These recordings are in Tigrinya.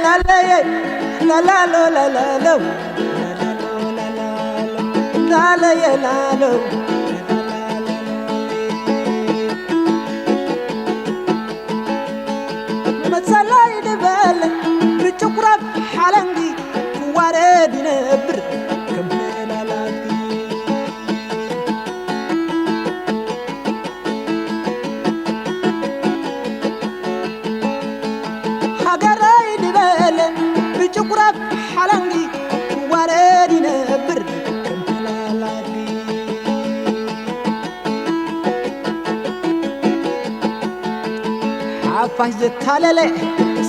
ላለየ ላላሎ ላላሎ ላለየ ላሎ መሰላይ ድበል ብጭቁራብ ሓለንጊ ክዋረድ ይነብር ከም ላላድጊ ሃገረይ ድበለ ብጭቁራብ ሓለንጊ ክዋረድ ይነብር ከም ላላድጊ ሓፋሽ ዘታለለ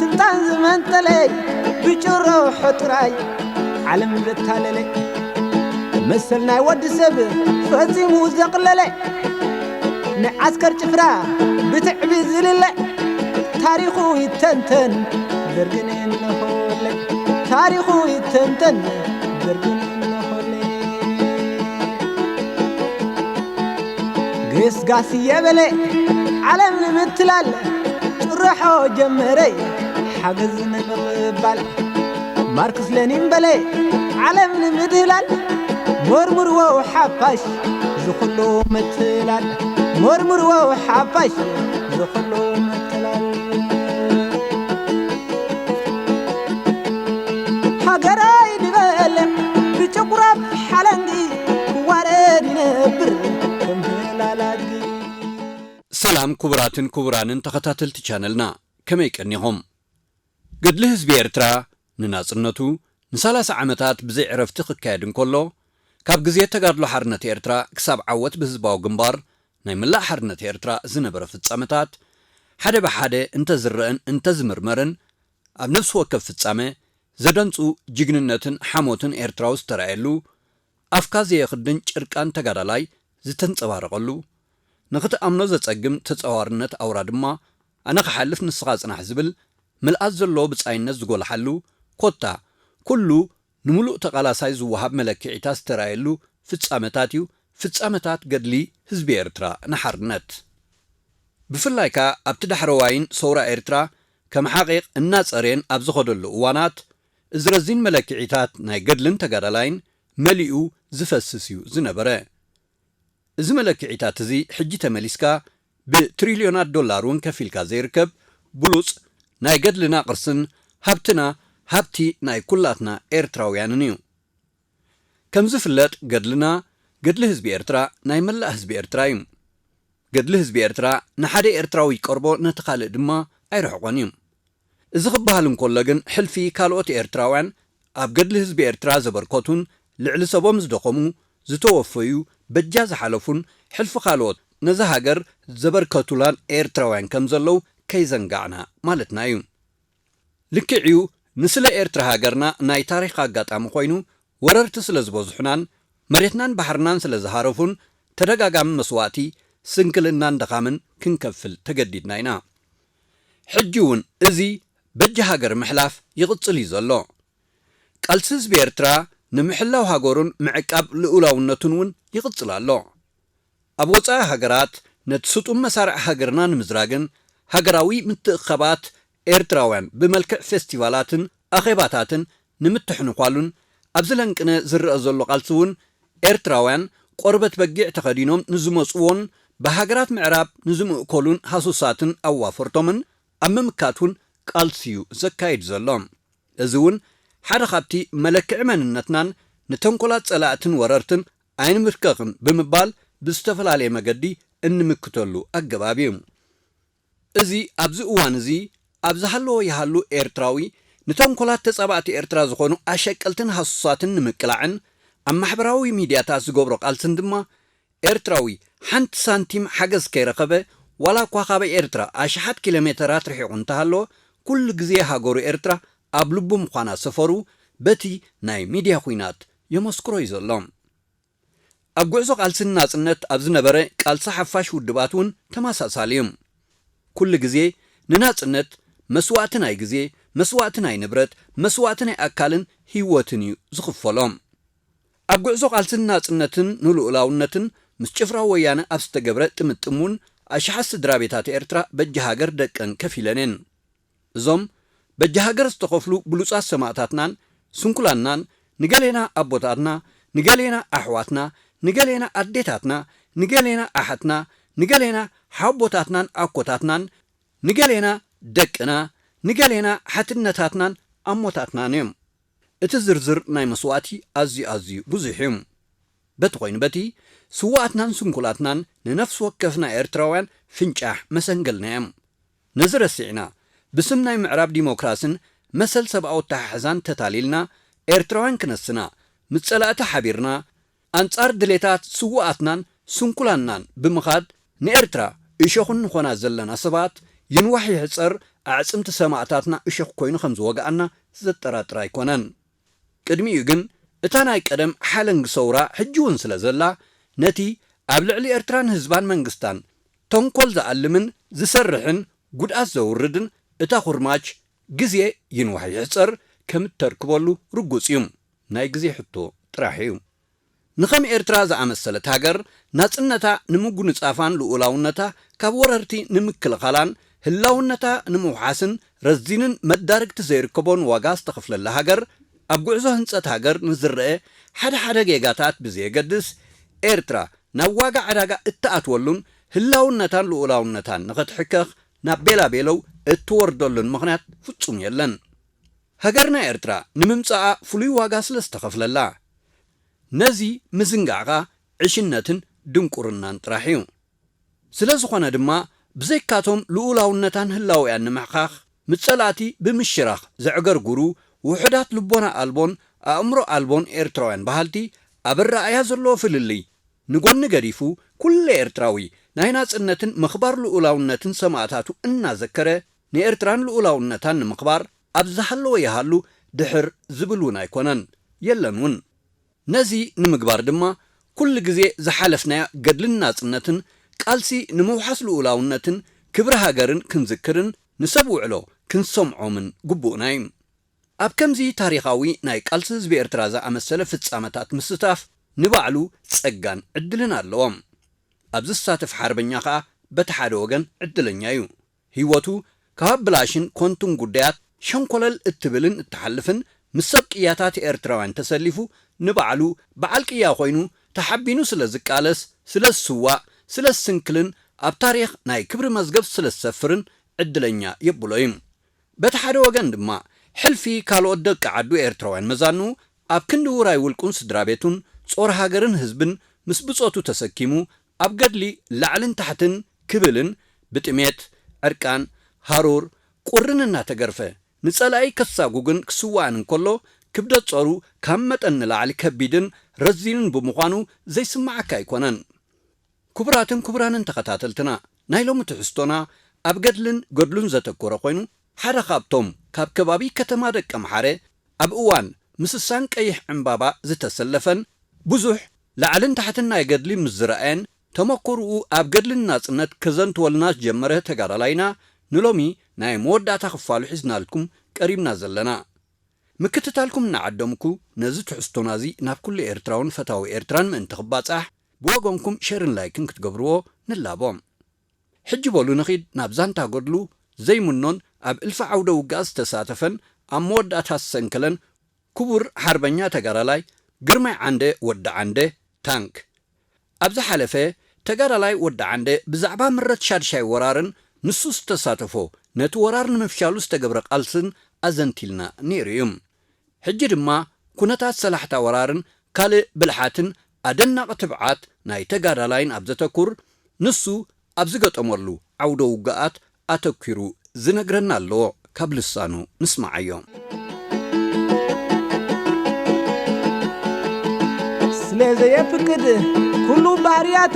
ስልጣን ዝመንጠለ ብጭሮ ሕጥራይ ዓለም ዘታለለ መሰል ናይ ወዲ ሰብ ፈጺሙ ዘቕለለ ንዓስከር ጭፍራ ብትዕቢ ዝልለ ታሪኹ ይተንተን ደርግን እነሆለ ታሪኹ ይተንተን ደርግን እነሆለ ገስጋስ እየበለ ዓለም ንምትላል ጭረሖ ጀመረ ሓገዝ ንምቕባል ማርክስ ለኒን በለ ዓለም ንምድላል መርምርዎ ሓፋሽ ዝኹሉ ምትላል መርምርዎ ሓፋሽ ዝኹሉ ምትላል ሃገራይ ድበለ ብጭጉራፍ ሓለንጊ ክዋረድ ይነብር ከም ህላል ኣድጊ። ሰላም ክቡራትን ክቡራንን ተኸታተልቲ ቻነልና፣ ከመይ ቀኒኹም? ገድሊ ህዝቢ ኤርትራ ንናጽነቱ ንሰላሳ ዓመታት ብዘይ ዕረፍቲ ክካየድ እንከሎ፣ ካብ ግዜ ተጋድሎ ሓርነት ኤርትራ ክሳብ ዓወት ብህዝባዊ ግንባር ናይ ምላእ ሓርነት ኤርትራ ዝነበረ ፍጻመታት፣ ሓደ ብሓደ እንተዝረእን እንተዝምርመርን፣ ኣብ ነፍሲ ወከፍ ፍጻመ ዘደንጹ ጅግንነትን ሓሞትን ኤርትራዊ ዝተራእየሉ፣ ኣፍካ ዘየኽድን ጭርቃን ተጋዳላይ ዝተንጸባረቐሉ፣ ንኽትኣምኖ ዘጸግም ተጻዋርነት ኣውራ ድማ፣ ኣነ ክሓልፍ ንስኻ ጽናሕ ዝብል ምልኣት ዘለዎ ብጻይነት ዝጎልሓሉ፣ ኮታ ኩሉ ንምሉእ ተቓላሳይ ዝወሃብ መለክዒታት ዝተራእየሉ ፍጻመታት እዩ፣ ፍጻመታት ገድሊ ህዝቢ ኤርትራ ንሓርነት። ብፍላይ ከኣ ኣብቲ ዳሕረዋይን ሰውራ ኤርትራ ከም ሓቒቕ እናጸረየን ኣብ ዝኸደሉ እዋናት፣ እዚ ረዚን መለክዒታት ናይ ገድልን ተጋዳላይን መሊኡ ዝፈስስ እዩ ዝነበረ። እዚ መለክዒታት እዚ ሕጂ ተመሊስካ ብትሪልዮናት ዶላር እውን ከፊልካ ዘይርከብ ብሉጽ ናይ ገድልና ቅርስን ሃብትና ሃብቲ ናይ ኩላትና ኤርትራውያንን እዩ። ከም ዝፍለጥ ገድልና፣ ገድሊ ህዝቢ ኤርትራ ናይ መላእ ህዝቢ ኤርትራ እዩ። ገድሊ ህዝቢ ኤርትራ ንሓደ ኤርትራዊ ይቀርቦ ነቲ ካልእ ድማ ኣይርሕቆን እዩ። እዚ ክበሃል እንከሎ ግን፣ ሕልፊ ካልኦት ኤርትራውያን ኣብ ገድሊ ህዝቢ ኤርትራ ዘበርከቱን ልዕሊ ሰቦም ዝደኸሙ፣ ዝተወፈዩ፣ በጃ ዝሓለፉን ሕልፊ ካልኦት ነዛ ሃገር ዘበርከቱላን ኤርትራውያን ከም ዘለዉ ከይዘንጋዕና ማለትና እዩ። ልክዕ እዩ፣ ንስለ ኤርትራ ሃገርና ናይ ታሪኽ ኣጋጣሚ ኮይኑ፣ ወረርቲ ስለ ዝበዝሑናን መሬትናን ባሕርናን ስለ ዝሃረፉን ተደጋጋሚ መስዋእቲ፣ ስንክልናን ድኻምን ክንከፍል ተገዲድና ኢና። ሕጂ እውን እዚ በጃ ሃገር ምሕላፍ ይቕጽል እዩ ዘሎ። ቃልሲ ህዝቢ ኤርትራ ንምሕላው ሃገሩን ምዕቃብ ልኡላውነቱን እውን ይቕጽል ኣሎ። ኣብ ወጻኢ ሃገራት ነቲ ስጡም መሳርዕ ሃገርና ንምዝራግን ሃገራዊ ምትእኽኻባት ኤርትራውያን ብመልክዕ ፌስቲቫላትን ኣኼባታትን ንምትሕንኳሉን ኣብዚ ለንቅነ ዝረአ ዘሎ ቃልሲ እውን ኤርትራውያን ቆርበት በጊዕ ተኸዲኖም ንዝመጽዎን ብሃገራት ምዕራብ ንዝምእከሉን ሃሱሳትን ኣዋፈርቶምን ኣብ ምምካት እውን ቃልሲ እዩ ዘካይድ ዘሎ። እዚ እውን ሓደ ካብቲ መለክዒ መንነትናን ንተንኮላት ጸላእትን ወረርትን ኣይንምርከኽን ብምባል ብዝተፈላለየ መገዲ እንምክተሉ ኣገባብ እዩ። እዚ ኣብዚ እዋን እዚ ኣብ ዝሃለዎ ይሃሉ ኤርትራዊ ንተንኮላት ተጻባእቲ ኤርትራ ዝኾኑ ኣሸቀልትን ሃሱሳትን ንምቅላዕን ኣብ ማሕበራዊ ሚድያታት ዝገብሮ ቃልስን ድማ ኤርትራዊ ሓንቲ ሳንቲም ሓገዝ ከይረኸበ ዋላ እኳ ካብ ኤርትራ ኣሽሓት ኪሎ ሜተራት ርሒቑ እንተሃለወ ኩሉ ግዜ ሃገሩ ኤርትራ ኣብ ልቡ ምዃና ሰፈሩ በቲ ናይ ሚድያ ኹናት የመስክሮ እዩ ዘሎ። ኣብ ጉዕዞ ቃልሲ ንናጽነት ኣብ ዝነበረ ቃልሲ ሓፋሽ ውድባት እውን ተመሳሳሊ እዩ። ኩሉ ግዜ ንናጽነት መስዋእቲ ናይ ግዜ፣ መስዋእቲ ናይ ንብረት፣ መስዋእቲ ናይ ኣካልን ህይወትን እዩ ዝኽፈሎ። ኣብ ጉዕዞ ቃልሲ ንናጽነትን ንልኡላውነትን ምስ ጭፍራ ወያነ ኣብ ዝተገብረ ጥምጥም እውን ኣሽሓት ስድራ ቤታት ኤርትራ በጃ ሃገር ደቀን ከፊለን እየን። እዞም በጃ ሃገር ዝተኸፍሉ ብሉጻት ሰማእታትናን ስንኩላንናን፣ ንገሌና ኣቦታትና፣ ንገሌና ኣሕዋትና፣ ንገሌና ኣዴታትና፣ ንገሌና ኣሓትና፣ ንገሌና ሓቦታትናን ኣኮታትናን፣ ንገሌና ደቅና፣ ንገሌና ሓትነታትናን ኣሞታትናን እዮም። እቲ ዝርዝር ናይ መስዋእቲ ኣዝዩ ኣዝዩ ብዙሕ እዩ። በቲ ኮይኑ በቲ፣ ስዉኣትናን ስንኩላትናን ንነፍሲ ወከፍና ኤርትራውያን ፍንጫሕ መሰንገልና እዮም። ነዚ ረሲዕና፣ ብስም ናይ ምዕራብ ዲሞክራስን መሰል ሰብኣዊ ኣተሓሕዛን ተታሊልና፣ ኤርትራውያን ክነስና፣ ምስ ጸላእቲ ሓቢርና፣ ኣንጻር ድሌታት ስዉኣትናን ስንኩላንናን ብምኻድ፣ ንኤርትራ እሾኽ እንኾና ዘለና ሰባት፣ ይንዋሕ ይሕጸር ኣዕጽምቲ ሰማእታትና እሾኽ ኮይኑ ከም ዝወግኣና ዘጠራጥር ኣይኮነን። ቅድሚኡ ግን፣ እታ ናይ ቀደም ሓለንጊ ሰውራ ሕጂ እውን ስለ ዘላ፣ ነቲ ኣብ ልዕሊ ኤርትራን ህዝባን መንግስታን ተንኮል ዝኣልምን ዝሰርሕን ጉድኣት ዘውርድን እታ ኩርማጅ ግዜ ይንዋሕ ይሕጸር ከም እተርክበሉ ርጉጽ እዩ። ናይ ግዜ ሕቶ ጥራሕ እዩ። ንኸም ኤርትራ ዝኣመሰለት ሃገር ናጽነታ ንምጉንጻፋን ልኡላውነታ ካብ ወረርቲ ንምክልኻላን ህላውነታ ንምውሓስን ረዚንን መዳርግቲ ዘይርከቦን ዋጋ ዝተኸፍለላ ሃገር፣ ኣብ ጉዕዞ ህንጸት ሃገር ንዝረአ ሓደ ሓደ ጌጋታት ብዘየገድስ፣ ኤርትራ ናብ ዋጋ ዕዳጋ እትኣትወሉን ህላውነታን ልኡላውነታን ንኸትሕከኽ ናብ ቤላቤለው እትወርደሉን ምኽንያት ፍጹም የለን። ሃገርና ኤርትራ ንምምጻኣ ፍሉይ ዋጋ ስለ ዝተኸፍለላ። ነዚ ምዝንጋዕኻ ዕሽነትን ድንቁርናን ጥራሕ እዩ። ስለ ዝኾነ ድማ፣ ብዘይካቶም ልኡላውነታን ህላውያን ንምሕኻኽ፣ ምስ ጸላእቲ ብምሽራኽ ዘዕገርጉሩ ውሑዳት ልቦና ኣልቦን ኣእምሮ ኣልቦን ኤርትራውያን በሃልቲ፣ ኣብ ኣረኣእያ ዘለዎ ፍልልይ ንጎኒ ገዲፉ፣ ኩሉ ኤርትራዊ ናይ ናጽነትን ምኽባር ልኡላውነትን ሰማእታቱ እናዘከረ፣ ንኤርትራን ልኡላውነታን ንምኽባር ኣብ ዝሃለወ ይሃሉ ድሕር ዝብል እውን ኣይኮነን፣ የለን እውን። ነዚ ንምግባር ድማ፣ ኩሉ ግዜ ዝሓለፍናዮ ገድልን ናጽነትን፣ ቃልሲ ንምውሓስ ልኡላውነትን ክብሪ ሃገርን ክንዝክርን ንሰብ ውዕሎ ክንሰምዖምን ግቡእና እዩ። ኣብ ከምዚ ታሪኻዊ ናይ ቃልሲ ህዝቢ ኤርትራ ዝኣመሰለ ፍጻመታት ምስታፍ ንባዕሉ ጸጋን ዕድልን ኣለዎ። ኣብ ዝሳተፍ ሓርበኛ ከኣ በቲ ሓደ ወገን ዕድለኛ እዩ። ህይወቱ ካብ ብላሽን ኮንቱን ጉዳያት ሸንኮለል እትብልን እትሓልፍን፣ ምስ ሰብ ቅያታት ኤርትራውያን ተሰሊፉ፣ ንባዕሉ በዓል ቅያ ኮይኑ ተሓቢኑ ስለ ዝቃለስ፣ ስለ ዝስዋእ፣ ስለ ዝስንክልን ኣብ ታሪኽ ናይ ክብሪ መዝገብ ስለ ዝሰፍርን ዕድለኛ የብሎ እዩ። በቲ ሓደ ወገን ድማ፣ ሕልፊ ካልኦት ደቂ ዓዱ ኤርትራውያን መዛኑ ኣብ ክንዲ ውራይ ውልቁን ስድራ ቤቱን ጾር ሃገርን ህዝብን ምስ ብጾቱ ተሰኪሙ ኣብ ገድሊ ላዕልን ታሕትን ክብልን ብጥሜት፣ ዕርቃን፣ ሃሩር፣ ቁርን እናተገርፈ ንጸላኢ ከሳጉግን ክስዋእን እንከሎ፣ ክብደት ጾሩ ካብ መጠን ንላዕሊ ከቢድን ረዚንን ብምዃኑ ዘይስምዓካ ኣይኮነን። ክቡራትን ክቡራንን ተኸታተልትና፣ ናይ ሎሚ ትሕዝቶና ኣብ ገድልን ገድሉን ዘተኮረ ኮይኑ፣ ሓደ ካብቶም ካብ ከባቢ ከተማ ደቀምሓረ ኣብ እዋን ምስሳን ቀይሕ ዕምባባ ዝተሰለፈን ብዙሕ ላዕልን ታሕትን ናይ ገድሊ ምስ ዝረኣየን ተመክሮኡ ኣብ ገድልን ናጽነት ከዘንትወልና ዝጀመረ ተጋዳላይና ንሎሚ ናይ መወዳእታ ክፋሉ ሒዝናልኩም ቀሪብና ዘለና። ምክትታልኩም እናዓደምኩ፣ ነዚ ትሕዝቶና እዚ ናብ ኩሉ ኤርትራውን ፈታዊ ኤርትራን ምእንቲ ክባጻሕ፣ ብወገንኩም ሸርን ላይክን ክትገብርዎ ንላቦ። ሕጂ በሉ ንኺድ ናብ ዛንታ ገድሉ ዘይምኖን ኣብ እልፊ ዓውደ ውግኣት ዝተሳተፈን ኣብ መወዳእታ ዝሰንከለን ክቡር ሓርበኛ ተጋዳላይ ግርማይ ዓንደ ወዲ ዓንደ ታንክ። ኣብ ዝሓለፈ፣ ተጋዳላይ ወዲ ዓንደ ብዛዕባ ምረት ሻድሻይ ወራርን ንሱ ዝተሳተፎ ነቲ ወራር ንምፍሻሉ ዝተገብረ ቃልስን ኣዘንቲልና ነይሩ እዩ። ሕጂ ድማ ኩነታት ሰላሕታ ወራርን ካልእ ብልሓትን ኣደናቒ ትብዓት ናይ ተጋዳላይን ኣብ ዘተኩር፣ ንሱ ኣብ ዝገጠመሉ ዓውደ ውግኣት ኣተኲሩ ዝነግረና ኣለዎ። ካብ ልሳኑ ንስምዓዮ። ስለ ዘየፍቅድ ኩሉ ባህርያቱ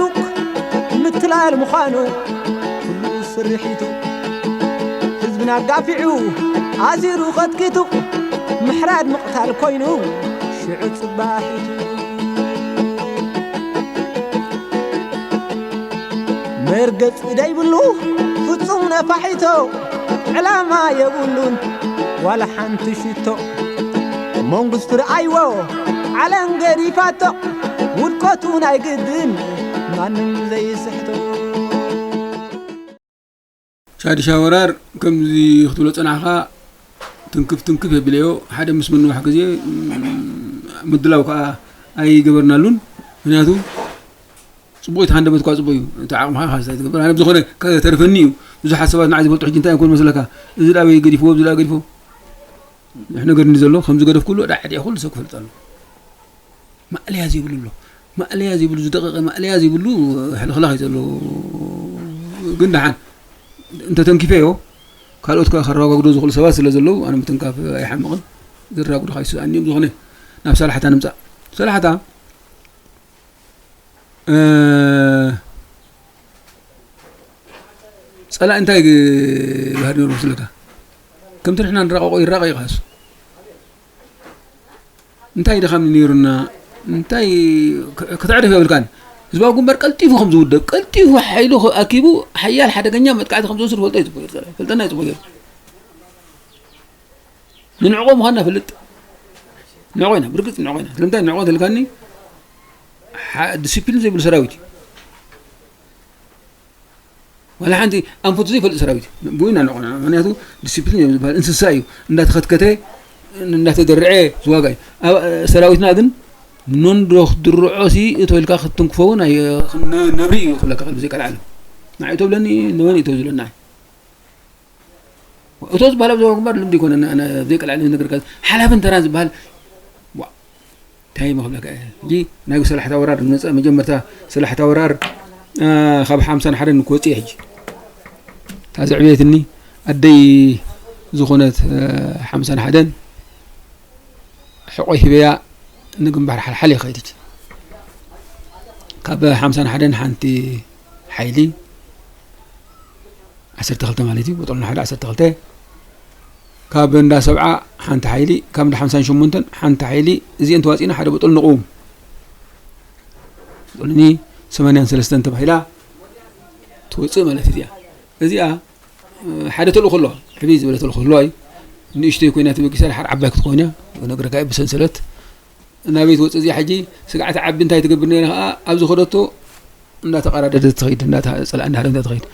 ምትላል ምዃኑ ኩሉ ስርሒቱ ህዝብና ኣጋፊዑ ኣዚሩ ቀጥቂጡ ምሕራድ ምቕታል ኮይኑ ሽዑ ጽባሒቱ መርገጽ ደይብሉ ፍጹም ነፋሒቶ ዕላማ የብሉን ዋላ ሓንቲ ሽቶ መንግስቱ ረኣይዎ ዓለም ገዲፋቶ ውድቀቱ ናይ ግድን ማንም ዘይስሕቶ። ሻድሻ ወራር ከምዚ ክትብሎ ጸናሕካ ትንክፍ ትንክፍ የብለዮ። ሓደ ምስ ምንዋሕ ግዜ ምድላው ከዓ ኣይገበርናሉን። ምክንያቱ ፅቡቅ እቲ ሃንደበት እኳ ፅቡቅ እዩ፣ እቲ ዓቕምኻ ኢኻ ትገብር። ኣነ ብዝኾነ ከተርፈኒ እዩ። ብዙሓት ሰባት ንዓይ ዝፈልጡ ሕጂ እንታይ ይኮን መስለካ? እዚ ዳ ኣበይ ገዲፍዎ፣ እዚ ዳ ገዲፎ። ንሕ ነገር እንዲ ዘሎ ከምዚ ገደፍ ኩሉ ዳ ዕድየ ኩሉ ሰብ ክፈልጥ ኣሎ። ማእለያ ዘይብሉ ኣሎ። ማእለያ ዘይብሉ ዝደቀቀ ማእለያ ዘይብሉ ሕልኽላኽ እዩ ዘሎ። ግን ደሓን እንተተንኪፈዮ ካልኦት ከ ከረጋግዶ ዝኽእሉ ሰባት ስለ ዘለዉ ኣነ ምትንካፍ ኣይሓምቕን። ዘራጉዱ ካይሱ ኣንዮም ዝኾነ ናብ ሰላሕታ ንምፃእ። ሰላሕታ ጸላኢ እንታይ ባህሪ ነሩ ስለካ? ከምቲ ንሕና ንራቐቆ ይራቐ ይቃሱ። እንታይ ድኻም ነይሩና? እንታይ ክ- ክትዕርፍ የብልካን። ህዝባዊ ግንባር ቀልጢፉ ከም ዝውደብ፣ ቀልጢፉ ሓይሉ ኣኪቡ ሓያል ሓደገኛ መጥቃዕቲ ከም ዝወስድ ፈልጦ ይጽበዮ። ፈልጠና ይጽበዮ። ንንዕቆ ምዃንና ፈልጥ። ንዕቆ ኢና፣ ብርግጽ ንዕቆ ኢና። ስለምንታይ ንዕቆ ተልካኒ? ሓ- ዲሲፕሊን ዘይብሉ ሰራዊት እዩ። ዋላ ሓንቲ ኣንፈቱ ዘይፈልጥ ሰራዊት እዩ። ብኡ ኢና ንዕቆ ንዕቆ። ምክንያቱ ዲሲፕሊን እዩ ዝበሃል እንስሳ እዩ። እንዳተኸትከተ እንዳተደርዐ ዝዋጋ እዩ። ኣብ- ሰራዊትና ግን ኖንዶ ክትድርዖ ሲ እቶ ኢልካ ክትንክፎ እውን ኣየ- ነ- ነብሪ እዩ ክብለካ ከሎ ዘይቃል ዓለም። ንዓይ እቶ ብለኒ ንመን እዩ እቶ ዝብለና? እቶ ዝበሃል ኣብ ዞባ ግንባር ልምዲ ይኮነ። ዘይቀልዓለ ነገር ሓላፍን ተራን ዝበሃል ዋ፣ እንታይ መክብለካ እየ። ሕጂ ናይ ሰላሕታ ወራር ንመፀ መጀመርታ ሰላሕታ ወራር ካብ ሓምሳን ሓደን ክወፅእ ሕጂ እታ ዘዕብየትኒ ኣደይ ዝኾነት ሓምሳን ሓደን ሕቆይ ሂበያ ንግንባር ሓልሓል ይኸይድ። ካብ ሓምሳን ሓደን ሓንቲ ሓይሊ ዓሰርተ ክልተ ማለት እዩ። ቦጦሎኒ ሓደ ዓሰርተ ክልተ ካብ እንዳ ሰብዓ ሓንቲ ሓይሊ፣ ካብ እንዳ ሓምሳን ሸሞንተን ሓንቲ ሓይሊ፣ እዚአን ተዋፂእና ሓደ ቦጦሎኒ ንቕውም። ቦጦሎኒ ሰማንያን ሰለስተን ተባሂላ ትወፅእ ማለት እዚኣ። እዚኣ ሓደ ተልእኮ ኣለዋ። ዕብይ ዝበለ ተልእኮ ኣለዋ እዩ። ንእሽተይ ኮይና ተበጊሳ ድሓር ዓባይ ክትኮን እያ። ነግረካ እየ ብሰንሰለት ናበይ ትወፅእ እዚኣ ሕጂ? ስግዓት ዓቢ እንታይ ትገብር ነይራ ከዓ ኣብዚ ከደቶ እንዳተቐራደደት ትኸይድ፣ እንዳተ- ፀላእ እንዳሃደመት ትኸይድ።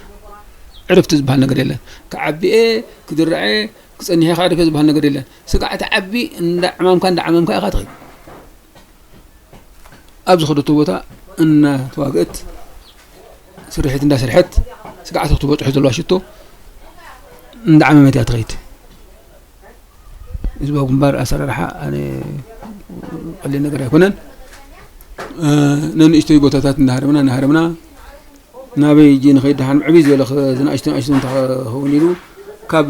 ዕረፍቲ ዝበሃል ነገር የለን። ክዓቢ እየ፣ ክድራዕ እየ፣ ክፀንሕ እየ፣ ክዕርፍ እየ ዝበሃል ነገር የለን። ስግዓት ዓቢ እንዳዕማምካ እንዳዓመምካ ኢኻ ትኸይድ። ኣብ ዝኸደቶ ቦታ እናተዋግአት ስርሒት እንዳሰርሐት ስግዓት ክትበፅሑ ዘለዋ ሽቶ እንዳዓመመት እያ ትኸይድ። ህዝባዊ ግንባር ኣሰራርሓ ኣነ ቀሊል ነገር ኣይኮነን። ነንእሽተይ ቦታታት እናሃረምና እናሃረምና ናበይ እጂ ንኸይድ ደሓን ዕብይ ዝበለ ዝናእሽቶ ናእሽቶ እንተኸውን ኢሉ ካብ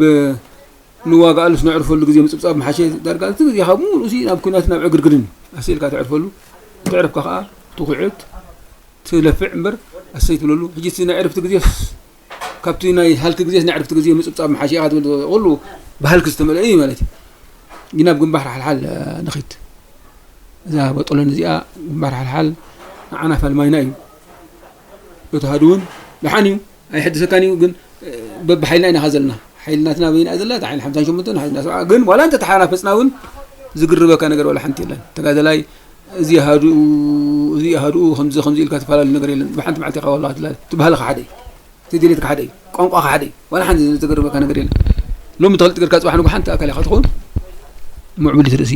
ንዋጋኣሉስ ነዕርፈሉ ግዜ ምፅብፃብ መሓሸ። ዳርጋ እቲ ግዜ ካብ ሙሉእ ሲ ናብ ኩናት ናብ ዕግርግርን ኣሰይ ኢልካ ተዕርፈሉ። ተዕርፍካ ከዓ ትኩዕት ትለፍዕ እምበር ኣሰይ ትብለሉ። ሕጂ እቲ ናይ ዕርፍቲ ግዜ ካብቲ ናይ ሃልኪ ግዜ ናይ ዕርፍቲ ግዜ ምፅብፃብ መሓሸ ኢኻ ትብል። ኩሉ ብሃልኪ ዝተመልአ እዩ ማለት እዩ። ግን ኣብ ግንባር ሓልሓል ንኺድ። እዛ በጦሎን እዚኣ ግንባር ሓልሓል ንዓና ፋልማይና እዩ። እቲ ሃዱ እውን ደሓን እዩ። ኣይሕድሰካን እዩ ግን በብሓይልና ኢና ኻ ዘለና። ሓይልናትና በይና እያ ዘላ። ሓይሊ ሓምሳን ሸሞንተን ሓይልና ሰብዓ ግን ዋላ እንተ ተሓናፈፅና እውን ዝግርበካ ነገር ዋላ ሓንቲ የለን። ተጋደላይ እዚ ሃዱኡ እዚ ሃዱኡ ከምዚ ከምዚ ኢልካ ትፈላለዩ ነገር የለን። ብሓንቲ መዓልቲ ኢኻ ዋላ ትላለ ትበሃልኻ ሓደ እዩ። እቲ ድሌትካ ሓደ እዩ። ቋንቋኻ ሓደ እዩ። ዋላ ሓንቲ ዝገርመካ ነገር የለን። ሎሚ ተኽልጥ ገርካ ፅባሕ ንጉ ሓንቲ ኣካል ኢኻ ትኸውን። ምዕቡሊት ርእሲ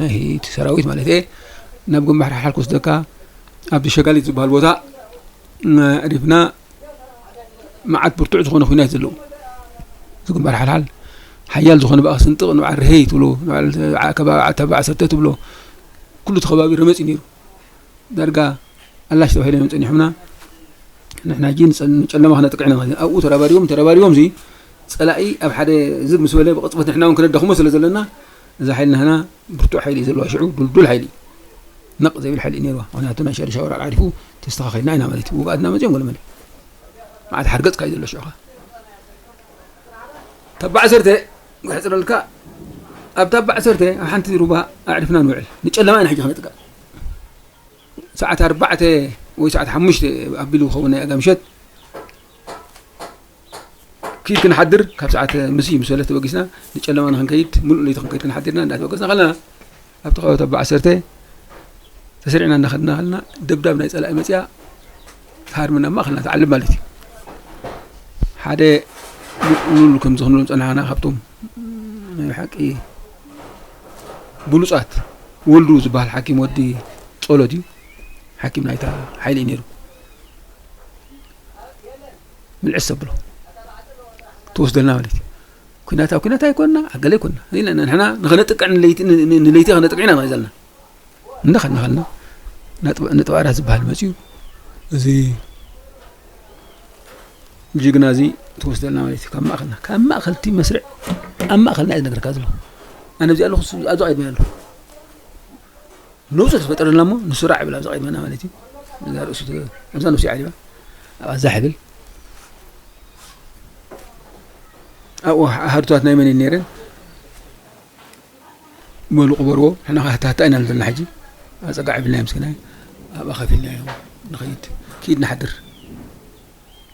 ናይ እቲ ሰራዊት ማለት እየ ናብ ግንባር ሓልሓል ክወስደካ ኣብቲ ሸጋሊት ዝበሃል ቦታ ኣዕሪፍና መዓት ብርቱዕ ዝኾነ ኩናት ዘለዉ እዚ ግንባር ሓልሓል ሓያል ዝኾነ ብኣ ስንጥቕ ንባዕ ርሄይ ትብሎ ከባቢ ዓሰርተ ትብሎ ኩሉ እቲ ከባቢ ረመፅ እዩ ነይሩ። ዳርጋ ኣላሽ ተባሂሎም እዮም ጸኒሖምና። ንሕና ሕጂ ንጸ- ንጨለማ ክነጥቅዕ ኢና ማለት እዩ። ኣብኡ ተረባሪቦም ተረባሪቦም እዚ ጸላኢ ኣብ ሓደ ዝግ ምስ በለ ብቕጽበት ንሕና እውን ክነዳኽሞ ስለ ዘለና እዛ ሓይሊ ናህና ብርቱዕ ሓይሊ እዩ ዘለዋ። ሽዑ ዱልዱል ሓይሊ እዩ። ነቕ ዘይብል ሓይሊ እዩ ነይርዋ። ምክንያቱ ናይ ሸርሻ ወራር ዓሪፉ ተስተኻኺልና ኢና ማለት እዩ። ውግኣትና መጺኦም ገለ መለ መዓት ሓርገጽካ እዩ ዘሎ ሽዑኻ። ተባ ዓሰርተ ክሕጽረልካ ኣብ ታባ ዓሰርተ ኣብ ሓንቲ ሩባ ኣዕሪፍና ንውዕል። ንጨለማ ኢና ሕጂ ክነጥቅዕ። ሰዓት ኣርባዕተ ወይ ሰዓት ሓሙሽተ ኣቢሉ ክኸውን ናይ ኣጋ ምሸት ኪድ ክንሓድር ካብ ሰዓት ምስ ምስ በለት ተበጊስና ንጨለማ ንክንከይድ ምሉእ ለይቲ ክንከይድ ክንሓዲርና እንዳተበገስና ከለና ኣብቲ ከባቢ ኣባ ዓሰርተ ተሰሪዕና እንዳኸድና ከለና ደብዳብ ናይ ጸላኢ መጽያ ትሃርምና ማእኸልና ትዓልብ ማለት እዩ። ሓደ ምቕሉል ከም ዝኽንሎም ጸናሕና ካብቶም ናይ ብሓቂ ብሉጻት ወልዱ ዝበሃል ሓኪም ወዲ ጸሎት እዩ። ሓኪም ናይታ ሓይሊ እዩ ነይሩ። ምልዕስ ዘብሎ ትወስደልና ማለት እዩ። ኲናት ኣብ ኲናት ኣይኮንና፣ ኣብ ገለ ኣይኮንና። ኢልና ንሕና ንኸነጥቅዕ ንለይቲ፣ ን-፣ ን-፣ ንለይቲ ኸነጥቅዕ ኢና ንርኢ ዘለና። እንዳኸድና ኸድና ነጥብ-፣ ነጥቢ ኣራት ዝበሃል መፅዩ። እዚ ጅግና እዚ ትወስደልና ማለት እዩ። ካብ ማእኸልና፣ ካብ ማእኸል እቲ መስርዕ፣ ኣብ ማእኸልና እዩ ዝነግረካ ዘሎ። ኣነ ኣብዚ ኣለኹ፣ እሱ ኣብዚ ቀይድመ ኣሎ። ነብሱ ተፈጠረልና እሞ ንሱ ራዕ ይብል ኣብዚ ቀይድመና ማለት እዩ። እዛ ርእሱ ተ-፣ ኣብዛ ነብሱ ይዓሊባ። ኣብዛ ሕብል። ኣብኡ ኣሃዱታት ናይ መን እየን ነይረን? በሉ ቅበርዎ፣ ንሕና ከ ሃታ ሃታ ኢና ዘለና ሕጂ። ኣጸጋዕ የብልናዮ ምስኪናይ። ኣብኣ ከፊልናዮ ንኸይድ። ኪድ ንሓድር።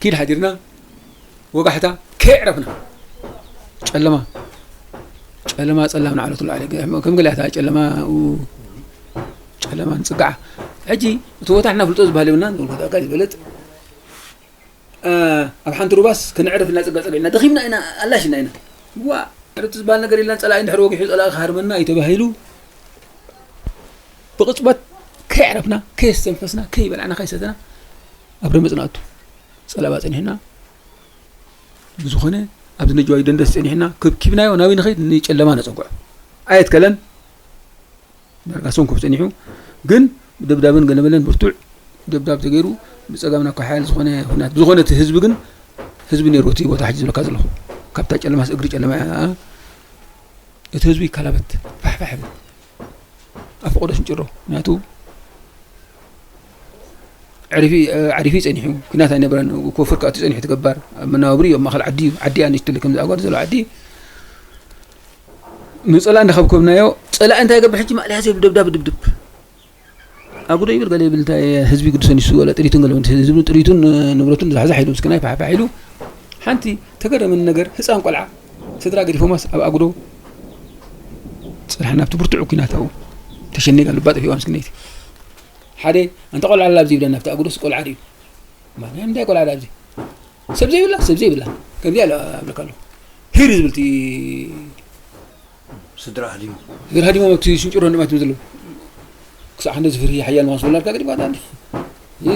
ኪድ ሓዲርና፣ ወጋሕታ ከየዕረፍና። ጨለማ፣ ጨለማ ጸላም ንዓለቱ ላዕሊ። ከም ገለ እታ ጨለማ፣ ኡ፣ ጨለማ ንጽጋዓ። ሕጂ እቲ ቦታ ንሕና ፍልጦ ዝበሃል የብልናን፣ ንፈልጦ ኣካል ይበለጥ። እ፣ ኣብ ሓንቲ ሩባስ ከነዕርፍ ኢልና ጸጋ ጸጊዕና፣ ደኺምና ኢና፣ ኣላሽና ኢና። ዋ፣ ዕረፍቲ ዝበሃል ነገር የለን፣ ጸላኢ እንድሕር ወጊሑ ጸላኢ ክሃርመና እዩ ተባሂሉ፣ ብቕጽበት ከየዕረፍና፣ ከየስተንፈስና፣ ከይበላዕና፣ ከይሰተና ኣብ ረመጽ ንኣቱ። ጸለባ ጸኒሕና፣ ብዝኾነ ኣብዚ ነጀዋይ ደንደስ ጸኒሕና፣ ከብኪብናዮ ናበይ ንኸይድ? ንጨለማ ነጸግዖ። ኣየትከለን። ዳርጋ ሰንኮፍ ጸኒሑ፣ ግን ብደብዳብን ገለመለን ብርቱዕ ደብዳብ ተገይሩ፣ ብጸጋምና እኳ ሓያል ዝኾነ ኩናት፣ ብዝኾነ እቲ ህዝቢ ግን፣ ህዝቢ ነይሩ እቲ ቦታ ሕጂ ዝብለካ ዘለኹ። ካብታ ጨለማስ እግሪ ጨለማ እያ። እቲ ህዝቢ ይከላበት፣ ፋሕፋሕ ይብል። ኣብ ፈቐዶ ስንጭሮ፣ ምኽንያቱ ዕሪፊ፣ ዕሪፊ ጸኒሑ፣ ኩናት ኣይነበረን፣ ኮፍር ከኣቱ ጸኒሑ፣ እቲ ገባር ኣብ መናብሪ እዩ፣ ኣብ ማእከል ዓዲ እዩ፣ ዓዲ እያ ንእሽቶ፣ ከምዚ ኣጓር ዘሎ ዓዲ እዩ። ንጸላኢ እንዳኸብከብናዮ፣ ጸላኢ እንታይ ይገብር ሕጂ? ማእለያ ዘይብሉ ደብዳብ ድብድብ። ኣጉዶ ይብል፣ ገለ ይብል፣ እንታይ ህዝቢ ግድሶ ንሱ፣ ወላ ጥሪቱን ገለ፣ ህዝቢ ጥሪቱን ንብረቱን ዛሕዛሕ ኢሉ፣ ምስኪናይ ፋሕፋሕ ኢሉ። ሓንቲ ተገረመኒ ነገር፣ ህጻን ቆልዓ፣ ስድራ ገዲፎማስ ኣብ ኣጉዶ፣ ጽንሓ ናብቲ ብርቱዕ ኲናት ኣብኡ ተሸኒጋ፣ ልባ ጠፊእዋ ምስኪነይቲ። ሓደ፣ ኣንታ ቆልዓ ኣላ ኣብዚ ይብለና፣ ኣብቲ ኣጉዶስ ቆልዓ ድዩ? ማ-፣ ናይ ምንታይ ቆልዓ ኣብዚ? ሰብ ዘይብላ፣ ሰብ ዘይብላ። ከምዚኣ ኢላ ኣብለካ ኣለኹ። ሂር ዝብል እቲ ስድራ ሃዲሙ። ስድራ ሃዲሞም ኣብቲ ስንጭሮ ንማት ዘለዉ። ክሳዕ ክንደዚ ፍርሂ ሓያል ምዃን ዝበላልካ ገዲፋታ እንዲ። እ፣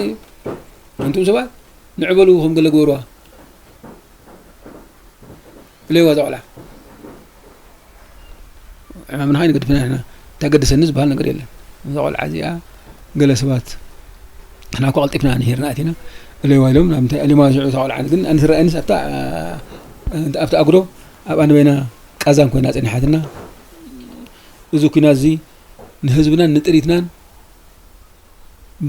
ኣንቱም ሰባት፣ ንዕበሉ ከም ገለ ግበርዋ። ኢለዋ እዛ ቆልዓ። ዕማምና ኸይንገድፍና ንሕና። እንታይ ገደሰኒ ዝበሃል ነገር የለን። እዛ ቆልዓ እዚኣ ገለ ሰባት፣ ንሕና እኮ ቀልጢፍና ንሂርና ኣቲና፣ እለይዋ ኢሎም፣ ናብ ምንታይ እለይዋ ዝዑ እታ ቆልዓ ግን ኣነ ትረኣየንስ ኣብታ፣ ኣብታ ኣጉዶ፣ ኣብኣ ንበይና ቃዛን ኮይና ጸኒሓትና። እዚ ኲናት እዚ ንህዝብናን ንጥሪትናን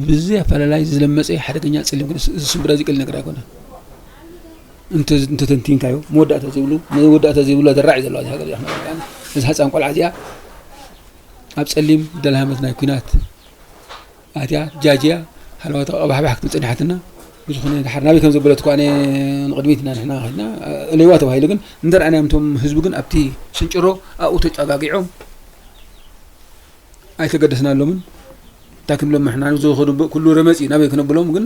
ብዘይ ኣፈላላይ ዝለመጸ ሓደገኛ ጸሊም ግን፣ እዚ ስምብራ እዚ ቀሊል ነገር ኣይኮነን። እንተ-፣ እንተተንቲንካዮ፣ መወዳእታ ዘይብሉ፣ መወዳእታ ዘይብሉ ኣደራዕ እዩ ዘለዋ እዛ ሃገር እዚኣ። እዚ ህጻን ቆልዓ እዚኣ ኣብ ጸሊም ደልሃመት ናይ ኲናት ኣትያ፣ ጃጅያ፣ ሃለዋታ ቀባሕባሕ ክትብል ጸኒሓትና። ብዝኾነ፣ ድሓር ናበይ ከም ዘበለት እኳ ኣነ ንቕድሚት ኢና ንሕና ኸድና፣ እለይዋ ተባሂሉ ግን፣ እንተ ረኣናዮም እቶም ህዝቢ ግን ኣብቲ ስንጭሮ ኣብኡ ተጫጋጊዖም፣ ኣይተገደስናሎምን። እንታይ ክንብሎም ንሕና፣ ዝኸዱ ብ-፣ ኩሉ ረመጽ እዩ፣ ናበይ ክነብሎም ግን፣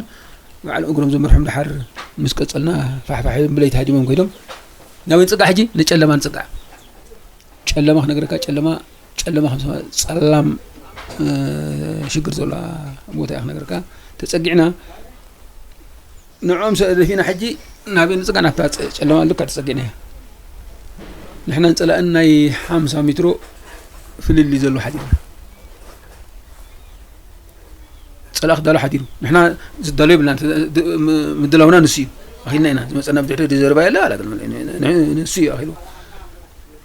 ባዕሉ እግሮም ዘምርሖም ድሓር ምስ ቀጸልና፣ ፋሕፋሕ ኢሎም ብለይቲ ሃዲሞም ከይዶም። ናበይ ንጽጋዕ ሕጂ? ንጨለማ ንጽጋዕ። ጨለማ ክነግረካ፣ ጨለማ፣ ጨለማ ከም ሰማ-፣ ጸላም፣ እ፣ ሽግር ዘላ ቦታ እያ ክነግረካ። ተጸጊዕና፣ ንዕኦም ሰ-፣ ደፊእና ሕጂ ናበይ ንጽጋዕ? ናብታ ጸ-፣ ጨለማ ልክዕ ተጸጊዕናያ። ንሕናን ጸላእን ናይ ሓምሳ ሜትሮ ፍልልይ ዘሎ ሓዲርና። ጸላኢ ክዳሎ ሓዲሩ። ንሕና ዝዳሎ የብልናን። ድ-፣ ም-፣ ምድላውና ንሱ እዩ። ኣኺልና ኢና። ዝመጸና ብድሕሪ ዘረባ የለ፣ ኣላ ግን ን-፣ ን-፣ ንሱ እዩ ኣኺሉ።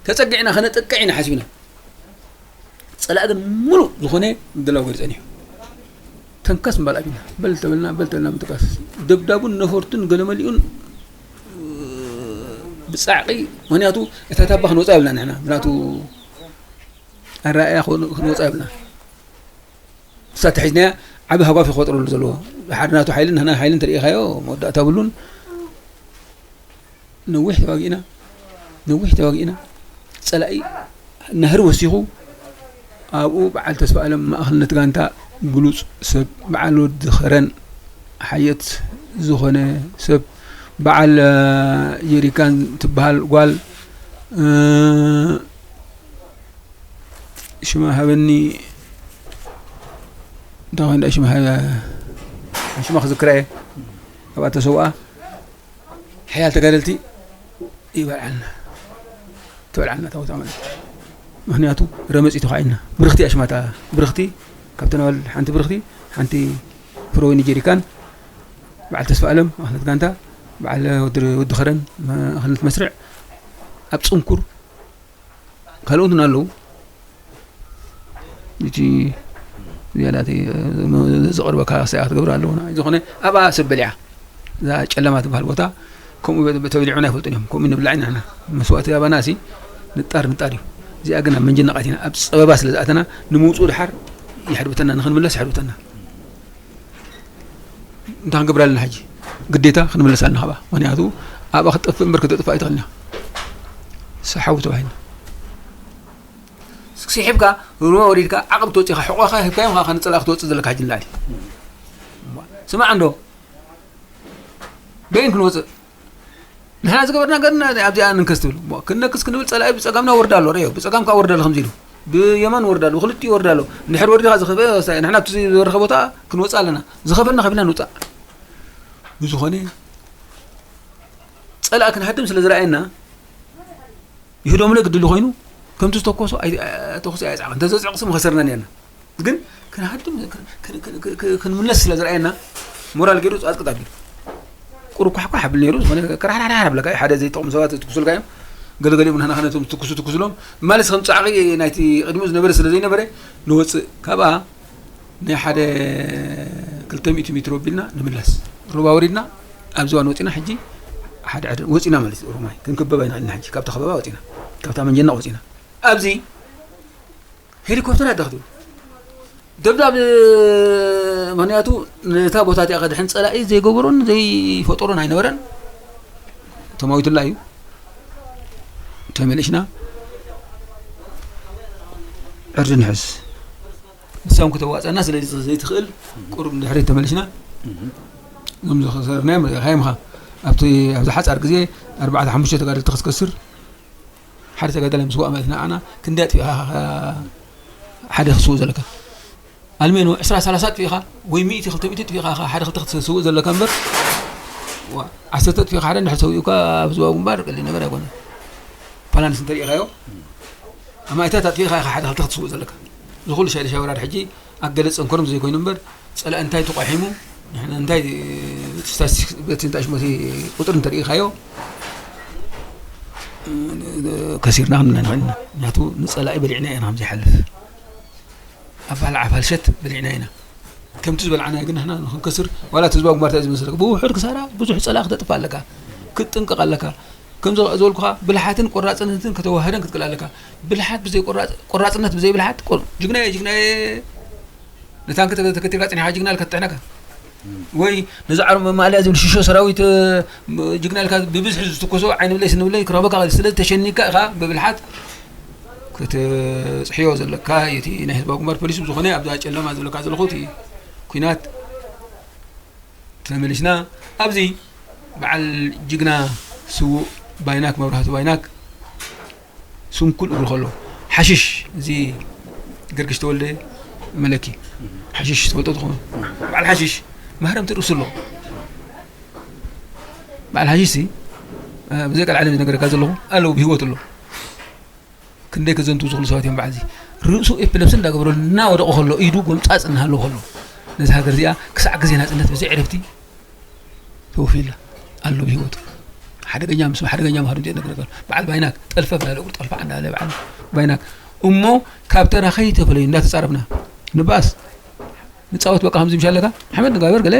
ተጸጊዕና ከነጥቅዕ ኢና ሓሲብና። ጸላኢ ግን ሙሉእ ዝኾነ ምድላው ገይሩ ጸኒሑ። ተንከስ ምባል ኣቢልና። በል ተበልና፣ በል ተበልና ምትንካስ። ደብዳቡን ነፈርቱን ገለመሊኡን ብጻዕቒ፣ ምኽንያቱ እታ ታባ ክንወጻ የብልና ንሕና። ምኽንያቱ ኣረኣእያ ክን-፣ ክንወጻ የብልና። ንሳ ተሒዝናያ ዓቢ ሃጓፍ እዩ ክፈጥረሉ ዘለዎ። ሓደ ናቱ ሓይልን ንሕና ሓይልን ተርእኻዮ መወዳእታ ብሉን። ነዊሕ ተዋጊእና፣ ነዊሕ ተዋጊእና። ጸላኢ ናህሪ ወሲኹ፣ ኣብኡ በዓል ተስፋ ኣለም ማእኸልነት ጋንታ ብሉጽ ሰብ፣ በዓል ወዲ ኸረን ሓየት ዝኾነ ሰብ፣ በዓል፣ እ፣ ጀሪካን ትበሃል ጓል፣ እ፣ ሽማ ሃበኒ። እንታይ እንዳ ሽማ ሃበ? ሽማ ክዝክራ እየ። ኣብኣ ተሰውኣ ሓያል ተጋደልቲ ይበልዓልና። ትበልዓልና ታቦት ማለት። ምኽንያቱ ረመጺ ተዃዒና። ብርኽቲ ኣሽማታ፣ ብርኽቲ ካብተን ኣዋልድ ሓንቲ ብርኽቲ፣ ሓንቲ ፍረወይኒ ጀሪካን፣ በዓል ተስፋ ኣለም ኣኽለት ጋንታ፣ በዓል ወዲ፣ ወዲ ኸረን ኣኽለት መስርዕ፣ ኣብ ጽንኩር ካልኦትን ኣለዉ። እቲ ዝያዳ እቲ፣ እ፣ ዘቕርበካ ሰኣ ክትገብር ኣለዎ። ዝኾነ ኣብኣ ሰብ በሊዓ። እዛ ጨለማ ትበሃል ቦታ ከምኡ በ-፣ ተበሊዑን ኣይፈልጡን እዮም። ከምኡ ንብላዕ ኢና ንሕና። መስዋእቲ ኣባና ሲ ንጣር ንጣር እዩ። እዚኣ ግን ኣብ መንጀነቓት ኢና። ኣብ ጸበባ ስለ ዝኣተና ንምውጽኡ ድሓር ይሕርብተና፣ ንኽንምለስ ይሕርብተና። እንታይ ክንገብር ኣለና ሕጂ? ግዴታ ክንምለስ ኣለና ካብኣ። ምኽንያቱ ኣብኣ ክትጠፍእ እምበር ክትጥፋእ ኣይትኽእልን እያ። ሰሓቡ ተባሂልና። ስሒብካ፣ ሩባ ወሪድካ፣ ዓቕብ ትወጺኻ፣ ሕቖኻ ሂብካዮም፣ ኸዓ ከነጸላእኻ ትወጽእ ዘለካ ሕጂ ንላዕሊ። ስማዕ እንዶ፣ በይን ክንወጽእ። ንሕና ዝገበርና ገርና ኣብዚኣ ንንከስ ትብል። እሞ ክንነክስ ክንብል ጸላኢ ብጸጋምና ወርዳ ኣሎ፣ ርእዮ። ብጸጋምካ ወርዳ ኣሎ ከምዚ ኢሉ። ብየማን ወርዳ ኣሎ፣ ብክልቲኡ ወርዳ ኣሎ። እንድሕር ወሪድካ ዝኸፈ-፣ ንሕና ኣብቲ ዝበረኸ ቦታ ክንወጽእ ኣለና። ዝኸፈልና ከፊልና ንውጻእ። ብዝኾነ፣ ጸላኢ ክንሃድም ስለ ዝረኣየና፣ ይህደሙለይ ግድሊ ኮይኑ፣ ከምቲ ዝተኮሶ ኣይ-፣ ተኹሲ ኣየጽዓቐን። እንተዘጽዕቕሲ ምኸሰርና ነርና። ግን ክንሃድም፣ ክን-፣ ክን-፣ ክን-፣ ክን-፣ ክንምለስ ስለ ዝረኣየና፣ ሞራል ገይሩ ጻጽቅጥ ኣቢሉ። ቁሩብ ኳሕኳሕ ኣብል ነይሩ፣ ዝኾነ ክራሕራሕራሕ ኣብለካ እዩ። ሓደ ዘይጠቕሙ ሰባት ዝትኩሱልካ እዮም። ገለገሊኦም ንሕና ኸ ነቶም ዝትኩሱ ትኩስሎም። ማለስ ከም ጻዕቒ ናይቲ ቅድሚኡ ዝነበረ ስለ ዘይነበረ፣ ንወጽእ። ካብኣ ናይ ሓደ ክልተ ሚእቲ ሜትሮ ኣቢልና ንምለስ። ሩባ ወሪድና፣ ኣብዚ እዋን ወጺና፣ ሕጂ ሓደ ዕድ-፣ ወጺና ማለት እዩ። ኦሮማይ ክንክበብ ኣይንኽእልን ሕጂ። ካብታ ከበባ ወጺና። ካብታ መንጀናቕ ወጺና። ኣብዚ ሄሊኮፕተር ኣዳኽቱ። ደብዳብ፣ ምኽንያቱ ነታ ቦታ እቲኣ ከድሕን ጸላኢ ዘይገበሮን ዘይፈጠሮን ኣይነበረን። ተማዊትላ እዩ። ተመሊሽና ዕርዲ ንሕዝ። ንሳም ክተዋጸና ስለ ዘይትኽእል ቁሩብ ንድሕሪት ተመሊሽና። እዞም ዝኸሰርናዮም ርኢኻዮም ኢኻ። ኣብቲ፣ ኣብዚ ሓጻር ግዜ ኣርባዕተ ሓሙሽተ ተጋደልቲ ክትከስር፣ ሓደ ተጋዳላይ ምስዋእ ማለት ንዓና ክንደይ ኣጥፊእኻ ኢኻ ሓደ ክትስውእ ዘለካ? ኣልሜኖ ዕስራ ሰላሳ ኣጥፊእኻ ወይ ሚእቲ ክልተ ሚእቲ ኣጥፊእኻ ኢኻ ሓደ ክልተ ክትስውእ ዘለካ እምበር፣ ዋ፣ ዓሰርተ ኣጥፊእኻ ሓደ እንድሕር ሰዊኡካ ኣብ ህዝባዊ ግንባር ቀሊል ነገር ኣይኮነን። ፋላንስ እንተሪኢኻዮ፣ ኣማኢታት ኣጥፊእኻ ኢኻ ሓደ ክልተ ክትስውእ ዘለካ። እዚ ኩሉ ሻይለ ሻወራር ሕጂ ኣገለ ጸንኮሮም ዘይኮይኑ እምበር፣ ጸላኢ እንታይ ተቋሒሙ፣ ንሕና እንታይ፣ እቲ ስታቲስቲክስ፣ በቲ እንታይ ሽሞቲ ቁጽሪ እንተሪኢኻዮ፣ ከሲርና ክንብላ ንኽእል ኢና። ምኽንያቱ ንጸላኢ በሊዕና ኢና ከም ዘይሓልፍ። ኣፋል ዓፋል ሸት በሊዕና ኢና። ከምቲ ዝበላዕናዮ ግን ንሕና ንኽንከስር፣ ዋላ እቲ ህዝባዊ ግንባር እንታይ ዝመስለካ? ብውሑድ ክሳራ ብዙሕ ጸላኢ ክተጥፍእ ኣለካ። ክትጥንቀቕ ኣለካ። ከም ዘ-፣ ዝበልኩኻ፣ ብልሓትን ቆራጽነትን ከተዋህደን ክትክእል ኣለካ። ብልሓት ብዘይ ቆራጽ-፣ ቆራጽነት ብዘይ ብልሓት፣ ቆር-፣ ጅግናየ፣ ጅግናየ፣ ንታንክ ተ-፣ ተከቲልካ ጸኒሕካ ጅግና ኢልካ ትጥሕነካ። ወይ ነዚ ዓርቢ መማእለያ ዝብል ሽሾ ሰራዊት፣ እ፣ ጅግና ኢልካ ብብዝሒ ዝትኮሶ ዓይኒ ብለይ ስኒ ብለይ ክረኽበካ ስለ ዝተሸኒካ ኢኻ ብብልሓት ክትጽሕዮ ዘለካ እዩ። እቲ ናይ ህዝባዊ ግንባር ፖሊሲ ብዝኾነ ኣብዛ ጨለማ ዝብለካ ዘለኹ እቲ ኲናት ተመሊስና ኣብዚ በዓል ጅግና ስዉእ ባይናክ፣ መብራህቱ ባይናክ፣ ስንኩል እግሩ ከሎ፣ ሓሽሽ፣ እዚ ገርግሽ ተወልደ መለኪ፣ ሓሽሽ ትፈልጦ ትኸውን። በዓል ሓሽሽ፣ ማህረምቲ ርእሱ ኣሎ። በዓል ሓሽሽ ሲ፣ እ፣ ብዘይ ቃል ዓለም ዝነገረካ ዘለኹ፣ ኣለዉ፣ ብህይወት ኣሎ። ክንደይ ከዘንቱ ዝኽእሉ ሰባት እዮም በዓል እዚ። ርእሱ ኤፕለፕሲ እንዳገበረሉ እናወደቐ ከሎ፣ ኢዱ ጎምጻጽ እናሃለዎ ከሎ፣ ነዚ ሃገር እዚኣ ክሳዕ ግዜ ናጽነት ብዘይ ዕረፍቲ ተወፊዩላ ኣሎ ብህይወቱ። ሓደገኛ ምስ ሓደገኛ ምዃኑ እንተ ነገረካ፣ በዓል ባይናክ ጠልፈፍ እንዳለ እግሩ ጠልፋዕ እንዳለ በዓል ባይናክ። እሞ ካብ ተራ ከይተፈለዩ እንዳተጻረፍና ንባኣስ ንጻወት በቃ ከምዚ ምሽ ኣለካ፣ ሓመድ ንጋበር ገለ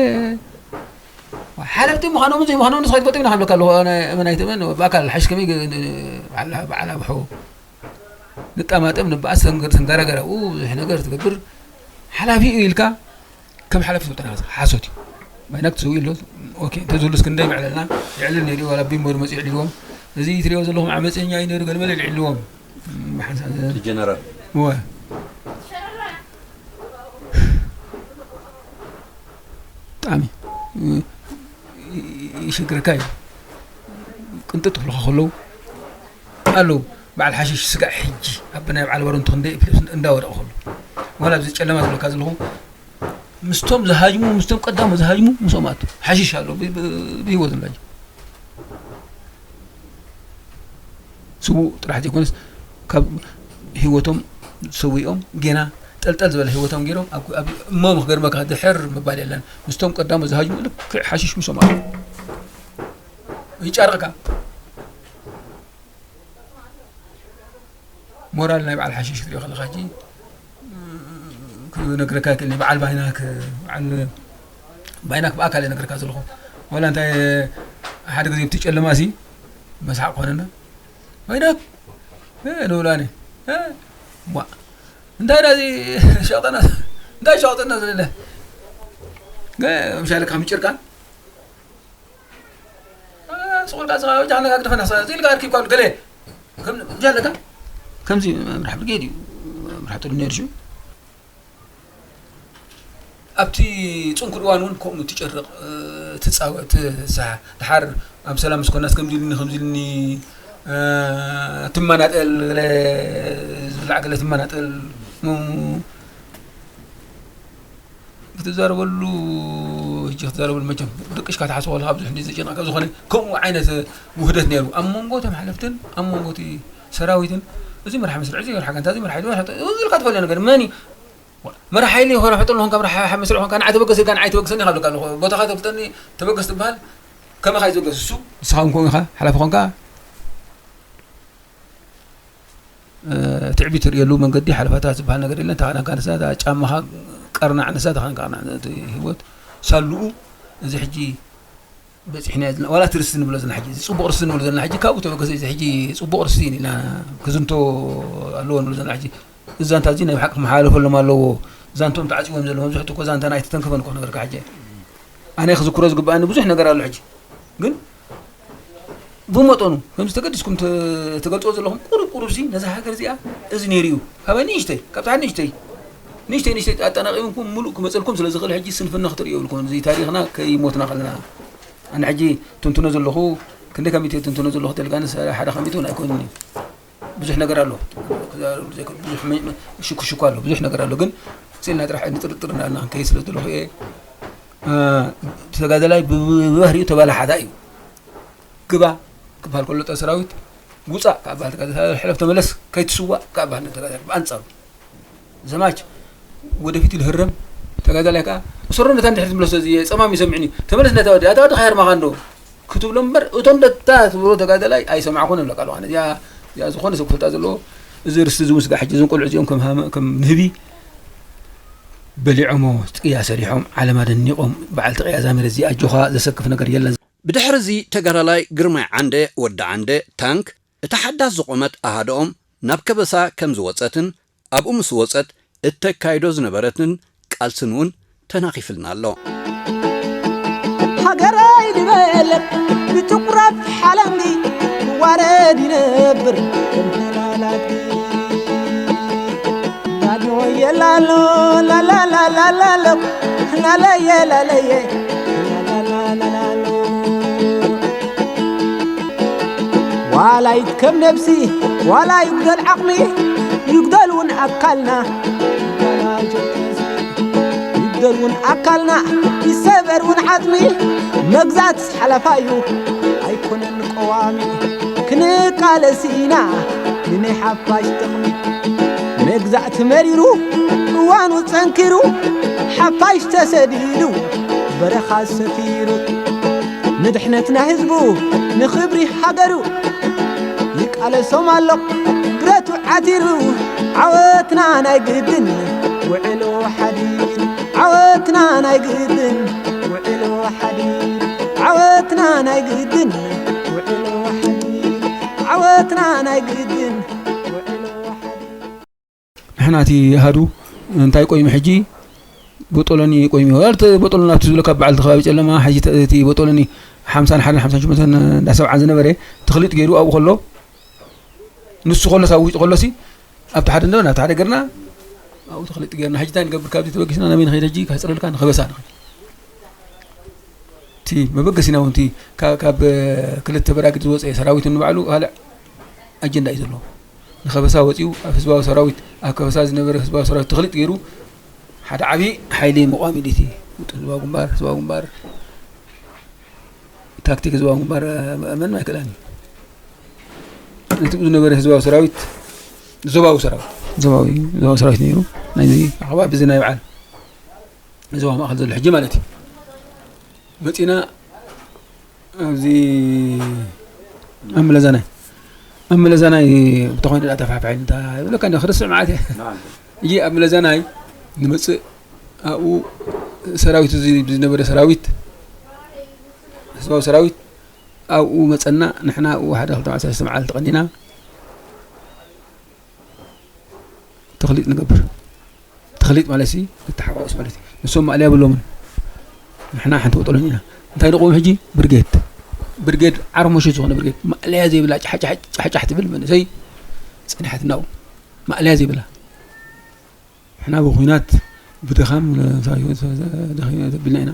ሓለፍቲ ምዃኖምን ዘይምዃኖምን ንስኻ ትፈልጥ ኢና ክንብለካ ኣለኹ። ኣነ እመን ኣይትእመን ብኣካል ሓይሽ ከመይ ግ-፣ ን-፣ በዓል፣ በዓል ኣብሖ ንጠማጠም ንባኣስ ሰንገ-፣ ሰንጋራገራ፣ ኡ፣ ብዙሕ ነገር ትገብር ሓላፊ እዩ ኢልካ ከም ሓላፊ ትፈልጠና ሓሶት እዩ። ማይናክ ትስውእ ኣሎ። ኦኬ፣ እንተዝህሉስ ክንደይ ምዕለልና፣ ይዕልል ነይሩ፣ ዋላ ቢምቦ መጺኡ ይዕልልዎም። እዚ ትሪኦ ዘለኹም ዓመፀኛ እዩ ነይሩ፣ ገለመለ ይዕልልዎም። እም፣ ሓንሳ-፣ እቲ ጀነራል። እወ። ብጣዕሚ፣ እ፣ ይ-፣ ይ-፣ ይሽግረካ እዩ። ቅንጥጥ ክብሉኻ ከለዉ ኣለዉ። በዓል ሓሽሽ ስጋዕ ሕጂ ኣብ ናይ በዓል ባሮንቱ ክንደይ ኤፒሌፕሲ እንዳወደቐ ከሎ፣ ዋላ ኣብዚ ጨለማ ዝብለካ ዘለኹ፣ ምስቶም ዝሃጅሙ፣ ምስቶም ቀዳሞ ዝሃጅሙ፣ ምስኦም ኣቱ ሓሽሽ ኣሎ ብ-፣ ብ-፣ ብህይወት ኣሎ። ስዉእ ጥራሕ ዘይኮነስ፣ ካብ ህይወቶም ሰዊኦም፣ ጌና ጠልጠል ዝበለ ህይወቶም ገይሮም፣ ኣብ፣ ኣብ፣ እሞ ክገርመካ፣ ድሕር ምባል የለን። ምስቶም ቀዳሞ ዝሃጅሙ ልክዕ ሓሽሽ ምስኦም ኣቱ ይጫርቕካ። ሞራል ናይ በዓል ሓሽሽ ክትሪኦ ከለኻ ሕጂ፣ ክነግረካ ይክእል፣ በዓል ባይናክ፣ በዓል ባይናክ ብኣካል እየ ነግረካ ዘለኹ። ዋላ እንታይ፣ ሓደ ግዜ ብቲ ጨለማ ሲ መስሓቅ ኮነና። "ባይናክ!" እ፣ ንብሎ ኣነ። እ፣ ዋ፣ እንታይ ዳ እዚ ሸቕጠና፣ እንታይ ሸቕጠና ዘለለ? እ፣ ምሻለ ካብ ምጭርቃን፣ እ፣ ስቑልካ ዝኻ፣ ወጃ ነጋ ግደፈና፣ ሳ-፣ እዚ ኢልካ ኣርኪብካ ገለ። ከም፣ ምሻለካ ከምዚ መምራሕ ብርጌድ እዩ፣ መምራሕ ጥሩ ነይሩ ሽዑ። ኣብቲ ጽንኩር እዋን እውን ከምኡ ትጨርቕ፣ እ፣ ትጻወ-፣ ትስሓ-፣ ድሓር ኣብ ሰላም ምስ ኮናስ ከምዚ ኢሉኒ፣ ከምዚ ኢሉኒ፣ እ፣ ትመናጠል፣ ገለ ዝብላዕ ገለ ትመናጠል፣ ሙ-፣ ክትዛረበሉ፣ ሕጂ ክትዛረበሉ መቸም ደቅሽካ ትሓስቦ ከለኻ ብዙሕ እንዲ ዘጨንቕ ካብ ዝኾነ ከምኡ ዓይነት ውህደት ነይሩ ኣብ መንጎ እቶም ሓለፍትን ኣብ መንጎ እቲ ሰራዊትን። እዚ መርሓ መስርዕ፣ እዚ መርሓ ጋንታ፣ እዚ መርሓ፣ እዚ መርሓ፣ እዚ ኢልካ ትፈልዮ ነገር መን እዩ? መራሒ ሓይሊ ይኾነ ሕጥል ንኾንካ፣ መራሒ ሓ-፣ መስርዕ ኾንካ፣ ንዓይ ተበገስ ኢልካ፣ ንዓይ ተበገሰኒ ካብ ልካ ኣለኹ። ቦታኻ ተፍልጠኒ፣ ተበገስ ትበሃል፣ ከመኻ እዩ ዝበገስ እሱ። ንስኻ እውን ከምኡ ኢኻ፣ ሓላፊ ኾንካ፣ እ፣ ትዕቢት ትርእየሉ መንገዲ ሓለፋታት ዝበሃል ነገር የለን። እታ ክዳንካ ንሳ፣ እታ ጫማኻ ቀርናዕ ንሳ፣ እታ ክዳንካ ቀርናዕ፣ እቲ ህይወት ሳሉኡ፣ እዚ ሕጂ በጺሕናዮ ዘለና፣ ዋላ እቲ ርስቲ ንብሎ ዘለና ሕጂ፣ እዚ ጽቡቕ ርስቲ ንብሎ ዘለና ሕጂ፣ ካብኡ ተበገሰ፣ እዚ ሕጂ ጽቡቕ ርስቲ ኢና ክዝንቶ ኣለዎ ንብሎ ዘለና ሕጂ። እዚ ዛንታ እዚ ናይ ብሓቂ ክመሓላለፈሎም ኣለዎ። ዛንቶም ተዓጽዎም ዘለዉ መብዛሕትኡ እኮ ዛንታና ኣይተተንከፈን እኮ ክነግረካ ሕጂ። ኣነ ክዝክሮ ዝግብኣኒ ብዙሕ ነገር ኣሎ ሕጂ። ግን ብመጠኑ ከምዚ ተገዲስኩም ተ-፣ ትገልጽዎ ዘለኹም ቁሩብ ቁሩብ ሲ ነዛ ሃገር እዚኣ እዚ ነይሩ እዩ። ካባይ ንእሽተይ፣ ካብታ ንእሽተይ፣ ንእሽተይ ንእሽተይ ኣጠናቒምኩም ምሉእ ክመጸልኩም ስለ ዝኽእል ሕጂ ስንፍና ክትርእዩ የብልኩምን። እዚ ታሪኽና ከይሞትና ከለና። ኣነ ሕጂ ትንትኖ ዘለኹ፣ ክንደይ ካብ ሚእቲ ትንትኖ ዘለኹ ተልካንስ ሓደ ካብ ሚእቲ እውን ኣይኮንን እዩ። ብዙሕ ነገር ኣሎ። ክዛረብ ዘይኮነ ብዙሕ መ-፣ መ-፣ ሽኩሽኩ ኣሎ። ብዙሕ ነገር ኣሎ። ግን ስኢልና ጥራሕ ንጥርጥር እንዳልና ክንከይድ ስለ ዘለኹ እየ። እ፣ ተጋዳላይ ብ-፣ ብ-፣ ብባህሪኡ ተባላሓታይ እዩ። ግባ ክበሃል ከሎ ጦር ሰራዊት፣ ውጻእ ካብ በሃል ተጋዳላይ፣ ሕለፍ ተመለስ፣ ከይትስዋእ ካብ በሃል ተጋዳላይ ብኣንጻሩ። ዘማች ወደፊት ይልህረም፣ ተጋዳላይ ከኣ እሰሮ ነታ እንድሕር ትምለሶ እዚ ጸማም ይሰምዕኒ፣ ተመለስ ነታ ወዲ፣ ኣታ ወዲ ከይሃርማኻ እንዶ ክትብሎ እምበር፣ እቶም ደታ ትብሎ ተጋዳላይ ኣይሰማዕኩን እብለካ ኣለኹ። ኣነ እዚኣ፣ እዚኣ ዝኾነ ሰብ ክፈልጣ ዘለዎ፣ እዚ ርስቲ እዚ ምስጋሕ ሕጂ እዞም ቆልዑ እዚኦም ከም ሃመ-፣ ከም ንህቢ በሊዖሞ፣ ጥቅያ ሰሪሖም፣ ዓለም ኣደኒቖም፣ በዓልቲ ቅያ ዛሚረ፣ እዚ ኣጆኻ ዘሰክፍ ነገር የለን። ብድሕሪ እዚ ተጋዳላይ ግርማይ ዓንደ፣ ወዲ ዓንደ፣ ታንክ፣ እታ ሓዳስ ዝቖመት ኣሃድኦም ናብ ከበሳ ከም ዝወጸትን ኣብኡ ምስ ወጸት እተካይዶ ዝነበረትን ቃልስን እውን ተናኺፍልና ኣሎ። ሃገረይ ድበለክ ብትኩራት ሓለንጊ ክዋረድ ይነብር ከም ተላላኪ። ላሎ የላሎ ላላላላላሎ ላለየ ላለየ ላላላላሎ። ዋላ ይድከም ነብሲ ዋላ ይጉደል ዓቕሚ ይጉደል እውን ኣካልና። ይጉደል እውን ኣካልና ይሰበር እውን ዓጽሚ መግዛእትስ ሓለፋ እዩ ኣይኮነን ቀዋሚ። ክንቃለስ ኢና ንናይ ሓፋሽ ጥቕሚ። መግዛእቲ መሪሩ እዋኑ ጸንኪሩ ሓፋሽ ተሰዲዱ በረኻ ሰፊሩ። ንድሕነት ናይ ህዝቡ ንኽብሪ ሃገሩ ይቃለሶም ኣሎ ብረቱ ዓቲሩ። ዓወትና ናይ ግድን ውዕሎ ሓዲር። ዓወትና ናይ ግድን ውዕሎ ሓዲር። ዓወትና ናይ ግድን ውዕሎ ሓዲር። ዓወትና ናይ ግድን ውዕሎ ሓዲር። ንሕና እቲ ኣሃዱ እንታይ ቆይሙ ሕጂ? ቦጦሎኒ ቆይሙ። ዋላ እቲ ቦጦሎኒ ኣብቲ ዝብለካ በዓል እቲ ከባቢ ጨለማ፣ ሕጂ እቲ፣ እቲ ቦጦሎኒ ሓምሳን ሓደን ሓምሳን ሸሞንተን እንዳ ሰብዓን ዝነበረ ተኽሊጥ ገይሩ ኣብኡ ከሎ፣ ንሱ ከሎስ ኣብ ውሽጢ ከሎሲ ኣብቲ ሓደ እንዶ ናብቲ ሓደ ገርና ኣብኡ ተኽሊጥ ገርና። ሕጂ እንታይ ንገብር? ካብዚ ተበጊስና ናበይ ንኸይድ ሕጂ? ከሕጽረልካ ንኸበሳ ንኸይድ። እቲ መበገሲና እውን እቲ ካ-፣ ካብ ክልተ በራጊድ ዝወፀ ሰራዊት ንባዕሉ ካልእ ኣጀንዳ እዩ ዘለዎ። ንኸበሳ ወፂኡ ኣብ ህዝባዊ ሰራዊት፣ ኣብ ከበሳ ዝነበረ ህዝባዊ ሰራዊት ተኽሊጥ ገይሩ ሓደ ዓብዪ ሓይሊ ምቋም ኢሉ እቲ ውጡን ህዝባዊ ግንባር፣ ህዝባዊ ግንባር ታክቲክ ህዝባዊ ግንባር መእመን ኣይክእላን እዩ። እቲ ዝነበረ ህዝባዊ ሰራዊት ዞባዊ ሰራዊት፣ ዞባዊ፣ ዞባዊ ሰራዊት ነይሩ። ናይዚ ኣኸባቢ እዚ ናይ በዓል ዞባ ማእኸል ዘሎ ሕጂ ማለት እዩ። መፂና ኣብዚ ኣብ መለዛናይ፣ ኣብ መለዛናይ ብተኾይኑ ዳ ተፋሕፍሐ እንታ ይብለካ እንደ ክርስዕ መዓት እየ። ሕጂ ኣብ መለዛናይ ንመፅእ ኣብኡ ሰራዊት እዚ ዝነበረ ሰራዊት፣ ህዝባዊ ሰራዊት ኣብኡ መፀና። ንሕና ኣብኡ ሓደ ክልተ መዓልቲ ሰለስተ መዓልቲ ቀኒና ተኽሊጥ ንገብር። ተኽሊጥ ማለት ሲ ንተሓዋወስ ማለት እዩ። ንሶም ማእለያ የብሎምን። ንሕና ሓንቲ ወጠሎን ኢና። እንታይ ንቆም ሕጂ? ብርጌድ። ብርጌድ ዓርሞሸት ዝኾነ ብርጌድ። ማእለያ ዘይብላ ጫሕጫሕ፣ ጫሕጫሕ ትብል መንእሰይ ጸኒሓትና ኣብኡ። ማእለያ ዘይብላ። ንሕና ብኹናት ብድኻም፣ ደኺመ ተቢልና ኢና።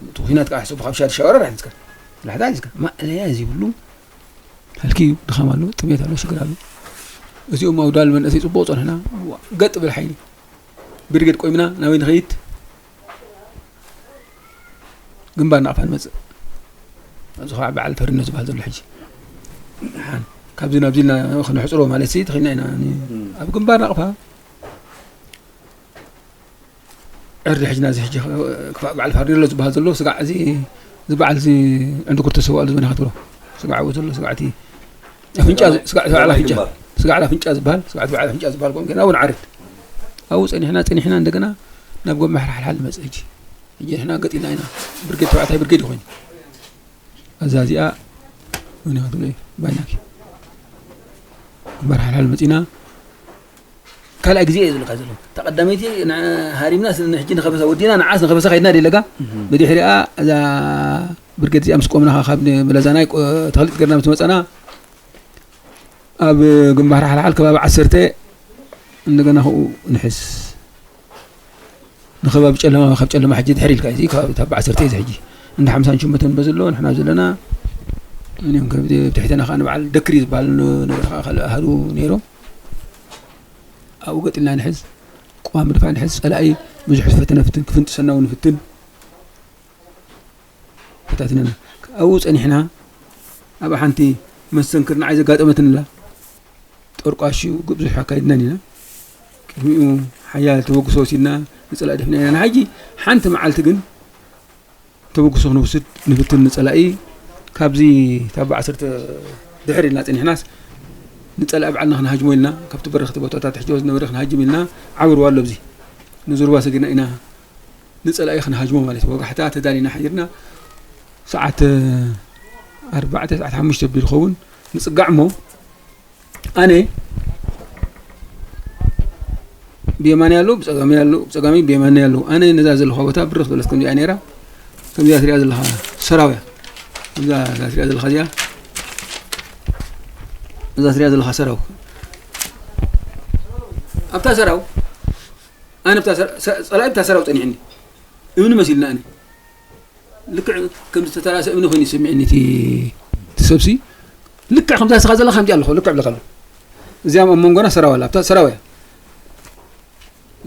እቲ ኹናት ከዓ ሕሰቡ ካብ ሻድ ሻወረር ኣይንስከር። ስላሕታ ኣይንስከር። ማእለያ ዘይብሉ ሃልኪ እዩ፣ ድኻም ኣሎ፣ ጥሜት ኣሎ፣ ሽግር ኣሎ። እዚኦም ኣውዳል መንእሰይ ጽቡቕ ጸንሕና፣ ዋ፣ ገጥ ብል ሓይሊ። ብርጌድ ቆይምና ናበይ ንኸይድ? ግንባር ናቕፋ ንመጽእ። ኣብዚ ኸዓ በዓል ፈሪኖ ዝበሃል ዘሎ ሕጂ። ሓን፣ ካብዚ ናብዚ ኢልና ክነሕጽሮ ማለት ሲ፣ ተኺልና ኢና። ን-፣ እም። ኣብ ግንባር ናቕፋ ዕርዲ ሕጂ ናዚ ሕጂ ክፋእ በዓል ፋርኔሎ ዝበሃል ዘሎ ስጋዕ እዚ፣ እዚ በዓል እዚ ዕንድጉር ተሰዋእሉ ዝበና ክትብሎ። ስጋዕ ኣብኡ ዘሎ ስጋዕ እቲ ኣፍንጫ፣ ስጋዕ፣ ስጋዕ በዓል ኣፍንጫ። ግንባር። ስጋዕ ኣፍንጫ ዝበሃል፣ ስጋዕ በዓል ኣፍንጫ ዝበሃል ከምኡ ገና እውን ዓርድ። ኣብኡ ጸኒሕና፣ ጸኒሕና እንደገና ናብ ጎማ ሓልሓል ንመጽእ ሕጂ። ሕጂ ንሕና ገጢና ኢና። ብርጌድ ተባዕታይ ብርጌድ ኮይኑ። እዛ እዚኣ ምን ክትብሎ እዩ? ባይናኪ። ግንባር ሓልሓል መጺና። ካልኣይ ግዜ እየ ዝብለካ ዘለኹ። እታ ቀዳመይቲ ን-፣ ሃሪምና ስ-፣ ንሕጂ ንኸበሳ ወዲና ንዓስ ንኸበሳ ከይድና ደለጋ። እህ። ብድሕሪኣ እዛ ብርጌድ እዚኣ ምስ ቆምና ካብ ን-፣ መለዛናይ ቆ-፣ ተኽሊጥ ገርና ምስ መጸና ኣብ ግንባር ሓልሓል ከባቢ ዓሰርተ እንደገና ኸኡ ንሕስ። ንኸባቢ ጨለማ፣ ካብ ጨለማ ሕጂ ድሕሪ ኢልካ እዚ ከባቢ እታ ዓሰርተ እዩ እዚ ሕጂ። እንዳ ሓምሳን ሸሞንተን በዚ ኣሎ፣ ንሕና ዘለና እኔም ከብዲ ብትሕተና ኸዓ ንበዓል ደክሪ ዝበሃል ነበረ ኸዓ ካልእ ኣሃዱ ነይሮም። ኣብኡ ገጢልና ንሕዝ፣ ቅዋም ምድፋዕ ንሕዝ፣ ጸላኢ ብዙሕ ፈተነ ፍትን፣ ክፍንጥሰና እውን ፍትን። ፈታቲነና። ኣብኡ ጸኒሕና፣ ኣብ ሓንቲ መስተንክር ንዓይ ዘጋጠመትንላ፣ ጠርቋሽ እዩ፣ ብዙሕ ኣካይድናን ኢና። ቅድሚኡ ሓያል ተበግሶ ወሲድና፣ ንጸላኢ ደፊና ኢና። ንሓጂ ሓንቲ መዓልቲ ግን ተበግሶ ክንወስድ ንፍትን ንጸላኢ። ካብዚ ካብ ዓሰርተ ድሕሪ ኢልና ጸኒሕናስ፣ ንጸላኢ ባዕልና ክንሃጅሞ ኢልና፣ ካብቲ በረኽቲ ቦታታት ሕጂ ዝነበረ ክንሃጅም ኢልና፣ ዓብርዋ ኣሎ ኣብዚ። ንዙርባ ሰጊርና ኢና ንጸላኢ ክንሃጅሞ ማለት እዩ። ወጋሕታ ተዳሊና ሓዲርና፣ ሰዓት ኣርባዕተ፣ ሰዓት ሓሙሽተ ቢሉ ይኸውን፣ ንጽጋዕ እሞ፣ ኣነ ብየማነይ ኣለዉ፣ ብጸጋመይ ኣለዉ፣ ብጸጋመይ ብየማነይ ኣለዉ። ኣነ ነዛ ዘለኹዋ ቦታ ብርኽ ዝበለት ከምዚኣ ነይራ። ከምዚኣ ትሪኣ ዘለኻ ሰራው እያ። ከምዛ፣ እዛ ትሪኣ ዘለኻ እዚኣ፣ እዛ ትሪኣ ዘለኻ ሰራው። ኣብታ ሰራው፣ ኣነ ኣብታ ሰራ-፣ ሰ-፣ ጸላኢ ኣብታ ሰራው ጸኒሕኒ። እምኒ መሲልና ኣነ። ልክዕ ከም ዝተተራሰ እምኒ ኮይኑ ይስምዐኒ እቲ፣ እቲ ሰብሲ። ልክዕ ከምዛ ስኻ ዘለኻ ከምዚኣ ኣለኹ፣ ልክዕ ብለካ ኣለኹ። እዚኣ ኣብ መንጎና ሰራው ኣላ፣ ኣብታ ሰራው እያ።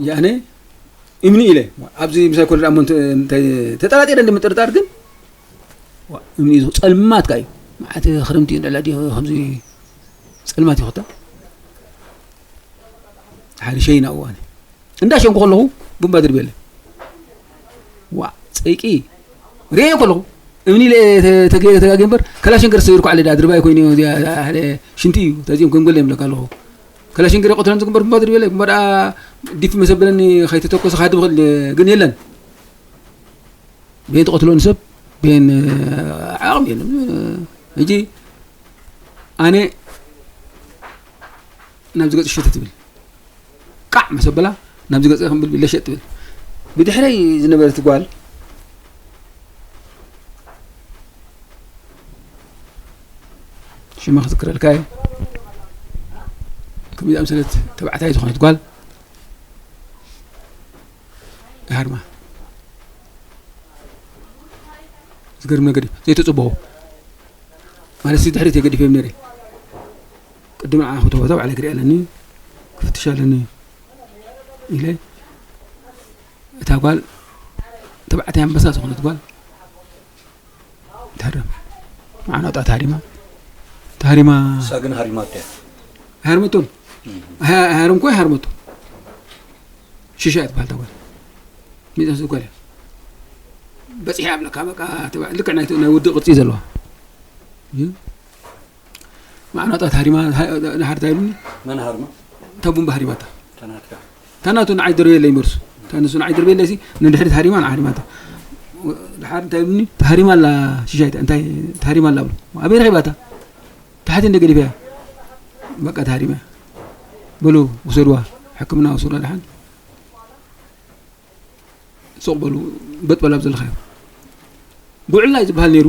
ያኔ እምኒ ኢለ፣ ኣብዚ ምሳይ ኮለድ ኣሞ እንተ-፣ እንታይ ተጠራጢረ እንደ ምጥርጣር ግን፣ ዋ፣ እምኒ እዩ፣ ጸልማት ከኣ እዩ። መዓት ክረምቲ እዩ፣ ንዕላ ድዮ ከምዚ ጸልማት እዩ ኸታ። ሓደ ሸይና እዋን። እንዳ ሸንኩ ከለኹ ግንባ ድርብ የለ። ዋ፣ ጸይቂ። ርእየ ከለኹ እምኒ ኢለ ተ-፣ ተገ-፣ ተጋግየ እምበር፣ ከላሽንከር ሰይርኩ ዓለ ዳ ድርባይ ኮይኑ እዚኣ ሓደ ሽንቲ እዩ። ተዚኦም ከም ገለ ይብለካ ኣለኹ። ከላሽንከር ይቐትለን ዝግበር ግንባ ድርብ የለ። ግንባ ደኣ ዲፍ መሰበለኒ ከይተተኮሰ ክሃድም ይኽእል ግን የለን። ቤን ትቐትሎ ንሰብ፣ ቤን ዓቕሚ የለን። ሕጂ ኣነ ናብዚ ገጽ ሸተ ትብል። ቃዕ መሰበላ ናብዚ ገጽ ከም ብል ለሸጥ ትብል። ብድሕረይ ዝነበረት ጓል ሽማ ክዝክረልካ እየ። ከምዚ ዝኣምሰለት ተባዕታይ ዝኾነት ጓል ይሃርማ። ዝገርም ነገር እዩ። ዘይተጸበኹ። ማለት፣ እዚ ድሕሪት እየ ገዲፈዮም ነይረ። ቅድሚ ንዓ ክተወታ ባዕለይ ክሪኣ ኣለኒ፣ ክፍትሽ ኣለኒ ኢለ፣ እታ ጓል ተባዕታይ ኣንበሳ ዝኾነት ጓል ትህረም። መዓናጣ ተሃሪማ፣ ተሃሪማ ንሳ ግን ሃሪማ እያ። ሃርመቶም። ሃርም ኮይ ሃርመቶ። ሽሻ እያ ትበሃል እታ ጓል። ሚዛን ዝጓል እያ። በፂሐ ኣብለካ በቃ ተባ-፣ ልክዕ ናይ፣ ናይ ውዲ ቅርፂ ዘለዋ። ግን መዓናጣ ተሃሪማ፣ ንሓር እንታይ ኢሉኒ? መን ሃርማ? እታ ቡምባ ሃሪማታ። ተናትካ። እታ ናቱ ንዓይ ደርበየለይ መርሱ። እታ ንሱ ንዓይ ደርበየለይ ሲ፣ ንድሕሪት ሃሪማ ንዓ ሃሪማታ። ድሓር እንታይ ኢሉኒ? ተሃሪማ ኣላ ሽሻይታ፣ እንታይ ተሃሪማ ኣላ ብሎ። ኣበይ ረኺባታ? ታሕቲ እንደ ገዲፈያ። በቃ ተሃሪማ። በሉ ውሰድዋ፣ ሕክምና ውሰድዋ ድሓን። ሱቕ በሉ፣ በጥ በል ኣብ ዘለኻዮ። ጉዕላ እዩ ዝበሃል ነይሩ።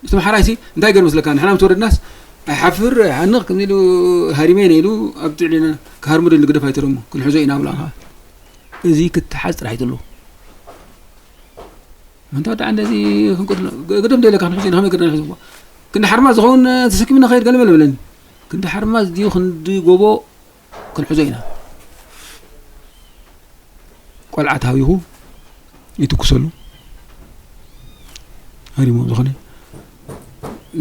እቲ መሓራይሲ እንታይ ገይሩ መስለካ? ንሕና ምስ ወረድናስ ኣይሓፍር፣ ኣይሓንቕ፣ ከምዚ ኢሉ ሃሪመ ኢሉ ኣብ ትዕሊና ክሃርሙ ደሊ ግደፍ ኣይተረሞ፣ ክንሕዞ ኢና ብላ ኸዓ። እዚ ክትሓዝ ጥራሕ እዩ ዘለዎ። ምንታ ወዲ ዓንደ እዚ ክንቅድ-፣ ግደም ደለካ ክንሕዞ ኢና፣ ከመይ ገርና ንሕዞ? ክንዲ ሓርማዝ ዝኸውን ተሰኪምና ኸይድ ገለመለ በለኒ። ክንዲ ሓርማዝ ድዩ ክንዲ ጎቦ ክንሕዞ ኢና። ቆልዓ ተሃዊኹ ይትኩሰሉ። ሃሪሞ ዝኾነ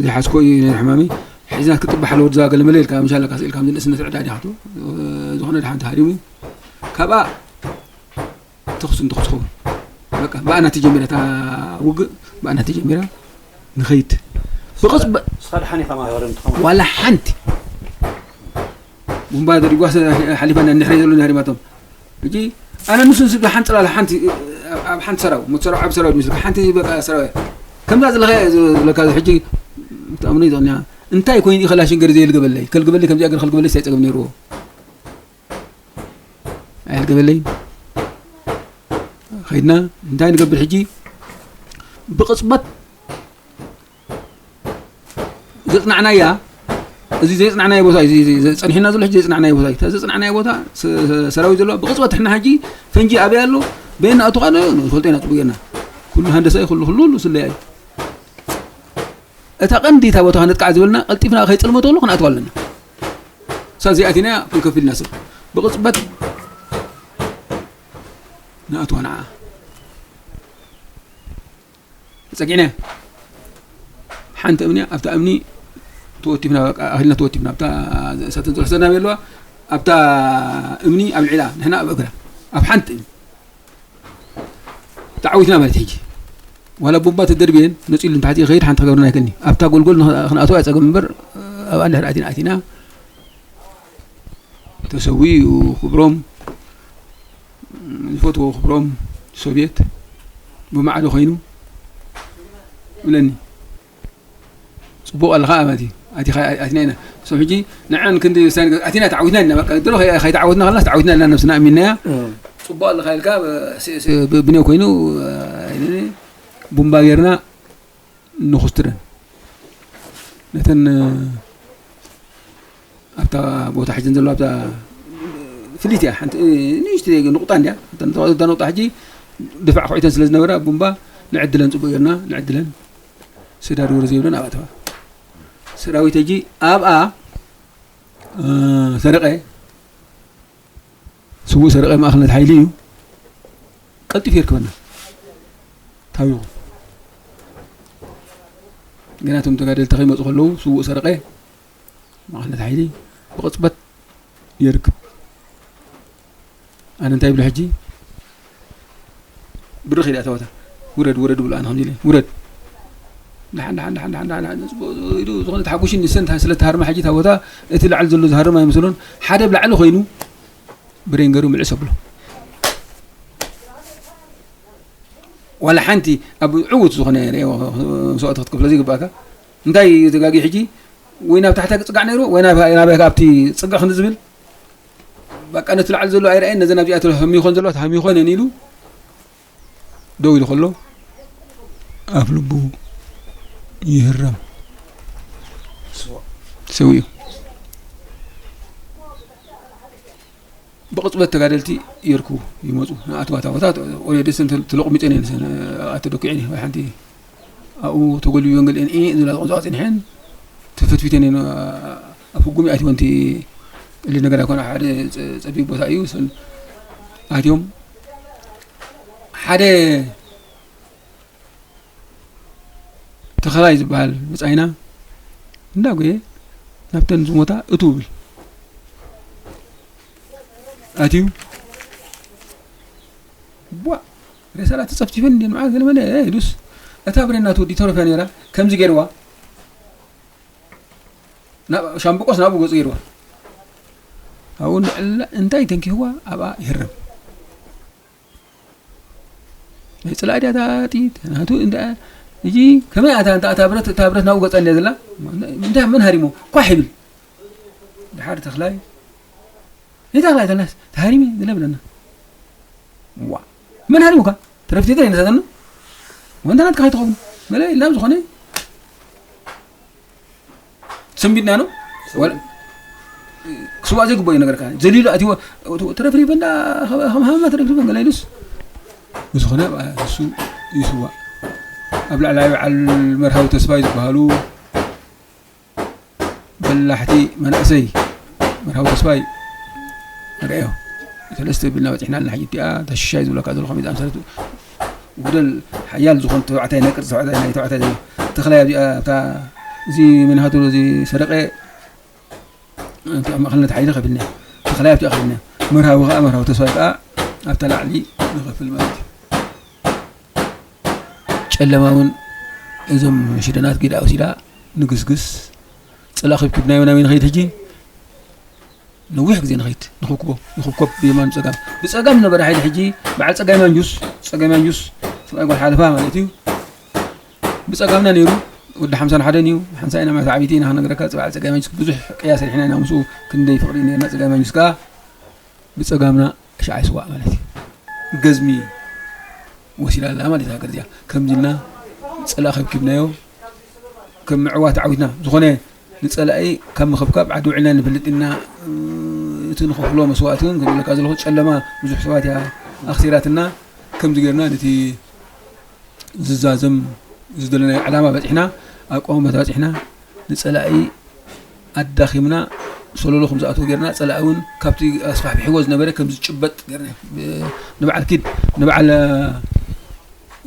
ዘይሓዝኮ እዩ ናይ ሕማመይ። ሒዝና ክትጥባሕ ኣለዎ፣ እዛ ገለመለ ኢልካ፣ ምሻ ኣለካ ስኢልካ፣ ምዝልእስነት ዕዳ ዲኻ ትብሎ። ዝኾነ ድሓን ተሃሪሙ። ካብኣ ተኹስ እንተኹስ ኸውን። በቃ፣ ብኣና ተጀሚራ እታ ውግእ፣ ብኣና ተጀሚራ ንኸይድ። ብቕጽ-፣ በ-፣ ንስኻ ድሓን ኢኻ ማህበርን ትኸውን። ዋላ ሓንቲ። ቡምባ ደሪጓ ሓሊፋና እንድሕሪ ዘሎ ናሪማቶም። ሕጂ ኣነ ንሱ ንሱ ሓንቲ ጽላል ሓንቲ ኣብ፣ ኣብ ሓንቲ ሰራው፣ ሞት ሰራው፣ ዓቢ ሰራው ይመስል። ሓንቲ በቃ ሰራው እያ። ከምዛ ዘለኻ እያ ዘለካ ሕጂ ትኣምኖ ይዘቕንያ። እንታይ ኮይኑ እዩ ከላሽን ገር ዘይልገበለይ? ከልግበለይ ከምዚኣ ገር ከልግበለይ እንታይ ጸገም ነይርዎ? ኣየልገበለይ። ኸይድና እንታይ ንገብር ሕጂ? ብቕጽበት ዘጽናዕናያ፣ እዚ ዘይጽናዕናዮ ቦታ እዩ፣ እዚ፣ እዚ ጸኒሕና ዘሎ ሕጂ ዘይጽናዕናዮ ቦታ እዩ። እታ ዘጽናዕናዮ ቦታ ስ-፣ ስ-፣ ሰራዊት ዘለዋ ብቕጽበት ሕና ሕጂ ፈንጂ ኣበይ ኣሎ? በየና ኣቱ ኸኣ ንፈልጦ ኢና ጽቡቕ ጌርና። ኩሉ ሃንደሳ እዩ፣ ኩሉ፣ ኩሉ፣ ኩሉ ስለያ እዩ። እታ ቀንዲ እታ ቦታ ከነጥቅዓ ዝበልና ቀልጢፍና ከይጽልመቶ ከሎ ክንኣትዋ ኣለና። እሳ እዚኣቲና ክንከፍል ኢና ሰብ። ብቕጽበት ንኣትዋ ንዓ። ተጸጊዕና። ሓንቲ እምኒ ኣብታ እምኒ ተወቲፍና፣ በቃ ኣኺልና ተወቲፍና። ኣብታ እሳተን ዝሕሰና ዘለዋ ኣብታ እምኒ ኣብ ልዕላ፣ ንሕና ኣብ እግራ። ኣብ ሓንቲ እምኒ። ተዓዊትና ማለት ሕጂ። ዋላ ቡምባ ተደርብየን ነጺሉ ንታሕቲ ይኸይድ፣ ሓንቲ ክገብረና ኣይክእልኒ። ኣብታ ጎልጎል ንኽ-፣ ክንኣትዋ ጸገም እምበር፣ ኣብኣ እንድሕር ኣቲና ኣቲና። ተሰዊኡ ክብሮም፣ ዝፈትዎ ክብሮም ሶብየት ብማዕዶ ኮይኑ እብለኒ። ጽቡቕ ኣለኻ ኣባቲ። ኣቲኻ፣ ኣቲና ኢና። እሶም ሕጂ ንዐን ክንዲ ውሳኔ ኣቲና ተዓዊትና ኢና። በቃ፣ ድሮ ከይ-፣ ከይተዓወትና ከለናስ ተዓዊትና ኢልና ነብስና ኣሚንናያ። እም። ጽቡቕ ኣለኻ ኢልካ፣ ብ-፣ ስ-፣ ስ-፣ ብ-፣ ብኔው ኮይኑ፣ እ፣ ቡምባ ጌርና ንኹስትረን። ነተን፣ እ፣ ኣብታ ቦታ ሕጂ ዘለዋ ኣብታ ፍልይቲ እያ። ሓንቲ፣ እ፣ ንእሽተይ ንቑጣ እንድያ። እተን፣ እታ ንቑጣ ሕጂ ድፋዕ ኩዒተን ስለ ዝነበራ ቡምባ ንዕድለን ጽቡቕ ጌርና ንዕድለን። ስዳድ ወረ ዘይብለን ኣብኣ ተዋ። ሰራዊት ሕጂ ኣብኣ፣ እ፣ ሰረቐ፣ ስዉእ ሰረቐ ማእኸልነት ሓይሊ እዩ። ቀልጢፉ የርክበና። ታዊኹ። ገና እቶም ተጋደልቲ ከይመጹ ከለዉ ስዉእ ሰረቐ ማእኸልነት ሓይሊ ብቕጽበት የርክብ። ኣነ እንታይ ይብሎ ሕጂ? ብርኽ ኢለ ኣተወታ። ውረድ፣ ውረድ ብሎ ኣነ ከምዚ ኢለ፣ ውረድ። ደሓን፣ ደሓን፣ ደሓን፣ ደሓን፣ ደሓን፣ ደሓን፣ ጽቡቕ ኢሉ ዝኾነ ተሓጉሽን ንሰን ስለ ተሃርማ ሕጂ እታ ቦታ እቲ ላዕሊ ዘሎ ዝሃርም ኣይመስሎን። ሓደ ብላዕሊ ኮይኑ ብሬን ገሩ ምልስ ኣብሎ። ዋላ ሓንቲ ኣብ ዕዉት ዝኾነ መስዋእቲ ክትከፍሎ ዘይግባእካ። እንታይ እዩ ተጋጊ ሕጂ? ወይ ናብ ታሕታ ክጽጋዕ ነይሩ፣ ወይ ናብ፣ ናበይ ኣብቲ ጽግዕ ክንዲ ዝብል። በቃ ነቲ ላዕሊ ዘሎ ኣይረኣየን፣ ነዘን ኣብዚኣ ተሃሚኾን ዘለዋ ተሃሚኾን እየን ኢሉ ደው ኢሉ ከሎ፣ ኣፍ ልቡ ይህረም። ስዋ-፣ ሰው እዩ። ብቕጽበት ተጋደልቲ ይርክቡ፣ ይመጹ። ንኣተዋ እታ ቦታ፣ ኦሬዲ ሰን ተል-፣ ተለቑሚጸን እየን፣ ሰን ኣተደኲዐን እየን። ወይ ሓንቲ ኣብኡ ተጎልቢበን ገሊአን፣ ኤ፣ ዝብላ ዝቖንጽዋ ጸኒሐን፣ ተፈትፊተን እየን፣ ኣብ ህጉም ይኣትዎ። እንቲ ቀሊል ነገር ኣይኮነ። ሓደ ጸ-፣ ጸቢብ ቦታ እዩ። ስን-፣ ኣትዮም ሓደ ተኸላይ ዝበሃል ብጻይና እንዳጎየ ናብተን ዝሞታ እቱ ብል ኣትዩ። ቧ! ሬሳላ ተጸፍቲፈን እንዴ ንዓ ገለ መለ፣ እ፣ ኢሉስ እታ ብሬን ናቱ ወዲ ተረፍያ ነይራ። ከምዚ ገይርዋ። ናብ ሻምብቆስ ናብኡ ገጹ ገይርዋ። ኣብኡ እንድዕላ እንታይ ተንኪፍዋ ኣብኣ ይህረም። ናይ ጽላእ ድያ እታ ጥይት ናቱ እንዳ እጂ ከመይ ኣታ፣ እንታ እታ ብረት፣ እታ ብረት ናብኡ ገጻ እንድያ ዘላ። እንታይ መን ሃሪሞ? ኳሕ ይብል። ድሓር ተኽላይ፣ "እታ ተኽላይ ተናስ ተሃሪመ" ዝለብለና። ዋ! መን ሃሪሙካ? ተረፍቲተ ይነሳተና። ወንታ ናትካ ከይትኸውን። መለ ኢልና ብዝኾነ ሰንቢድና ነው። ወላ ክስዋእ ዘይግባእ እዩ ነገርካ። ዘሊሉ ኣትይዎ፣ ተረፍሪፈ እንዳ ከም ሃመማ ተረፍሪፈ ገለ ኢሉስ። ብዝኾነ እሱ ይስዋእ። ኣብ ላዕላይ በዓል መርሃዊ ተስፋይ ዝበሃሉ በላሕቲ መናእሰይ፣ መርሃዊ ተስፋይ፣ ንርእዮ። ሰለስተ ቢልና በጺሕና ኣለና። ሕጂ እቲኣ ተሽሻይ ዝብለካ ዘለኹ ከመይ ዝኣመሰለት ውደል ሓያል ዝኾነ ተባዕታይ፣ ናይ ቅርጺ ተባዕታይ፣ ናይ ተባዕታይ ዘሎ ተኽላይ ኣብዚኣ፣ ኣብታ፣ እዚ መን ሃቱ፣ እዚ ሰረቐ፣ ኣብቲ ኣብ ማእከልነት ሓይሊ ከፊልና፣ ተኽላይ ኣብቲኣ ከፊልና፣ መርሃዊ ከኣ፣ መርሃዊ ተስፋይ ከኣ ኣብታ ላዕሊ ንኸፍል ማለት እዩ። ጨለማ እውን እዞም ሽደናት ጌዳ ወሲዳ ንግስግስ። ጽላእ ከብኪብናዮ ናበይ ንኸይድ ሕጂ? ነዊሕ ግዜ ንኸይድ፣ ንኽብክቦ፣ ንኽብኮብ ብየማን ብጸጋም። ብጸጋም ዝነበረ ሓይሊ ሕጂ በዓል ጸጋይ ማንጁስ፣ ጸጋይ ማንጁስ፣ ሰብኣይ ጓል ሓለፋ ማለት እዩ። ብጸጋምና ነይሩ፣ ወዲ ሓምሳን ሓደን እዩ። ሓንሳእ ኢና ማለት ዓቢይቲ ኢና ክነግረካ፣ በዓል ጸጋይ ማንጁስ ብዙሕ ቅያ ሰሪሕና ኢና ምስኡ፣ ክንደይ ፍቕሪ ነይርና። ጸጋይ ማንጁስ ከኣ ብጸጋምና ሻዕ ይስዋእ ማለት እዩ። ገዝሚ ወሲዳ ኣላ ማለት እያ ሃገር እዚኣ። ከምዚ ኢልና ጸላኢ ከብኪብናዮ፣ ከም ምዕዋት ዓዊትና። ዝኾነ ንጸላኢ ካብ ምኽብካብ ዓዲ ውዒልና ንፈልጥ ኢና። እቲ ንኸፍሎ መስዋእቲ እውን፣ ከም ዝብለካ ዘለኹ፣ ጨለማ ብዙሕ ሰባት እያ ኣኽሲራትና። ከምዚ ጌርና ነቲ ዝዛዘም ዝደለናዮ ዕላማ በጺሕና፣ ኣቋውማ በጺሕና፣ ንጸላኢ ኣዳኺምና፣ ሰለሎ ከም ዝኣትዎ ጌርና፣ ጸላኢ እውን ካብቲ ኣስፋሕፊሕዎ ዝነበረ ከም ዝጭበጥ ጌርና። ብ-፣ ንበዓል ኪድ፣ ንበዓል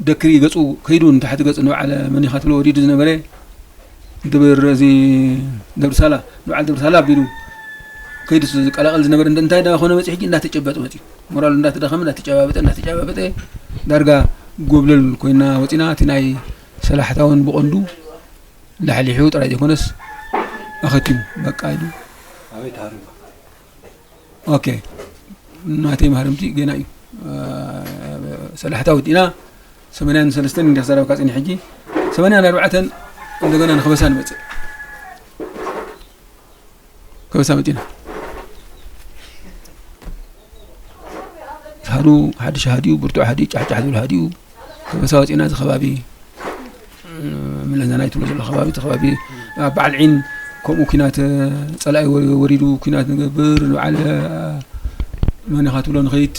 ደክሪ ገጹ ከይዱ ንታሕቲ ገጹ ንበዓል መኒኻ ትብሎ ወሪዱ ዝነበረ ደብር፣ እዚ ደብሪ ሳላ፣ ንበዓል ደብሪ ሳላ ኣቢሉ ከይዱ ዝቀላቐል ዝነበረ እንደ-፣ እንታይ እንዳኾነ መጺኡ ሕጂ እንዳተጨበጠ መጺኡ። ሞራሉ እንዳተዳኸመ፣ እንዳተጨባበጠ፣ እንዳተጨባበጠ፣ ዳርጋ ጎብለል ኮይና ወጺና። እቲ ናይ ሰላሕታ እውን ብቐንዱ ላሕሊሑ ጥራይ ዘይኮነስ ኣኸቲሙ፣ በቃ ኢሉ። ኣበይ ተሃሪሙ? ኦኬ፣ ናተይ መሃርምቲ ገና እዩ። እ፣ ሰላሕታ ወዲእና፣ ሰማንያን ሰለስተን እንዲያ ተዛረብካ ጸኒሕ። ሕጂ ሰማንያን ኣርባዕተን እንደገና ንኸበሳ ንመጽእ። ከበሳ መጺና። ሃዱ፣ ሓድሽ ሃዲኡ፣ ብርቱዕ ሃዲኡ፣ ጫሕጫሕ ዝብል ሃዲኡ፣ ከበሳ ወጺና። እዚ ከባቢ፣ እ፣ ምለዛናይ ትብሎ ዘሎ ከባቢ፣ እቲ ከባቢ ኣብ በዓል ዒን ከምኡ ኲናት፣ እ፣ ጸላኢ ወ-፣ ወሪዱ ኲናት ንገብር፣ ንበዓል፣ እ፣ መን ኢኻ ትብሎ ንኸይድ፣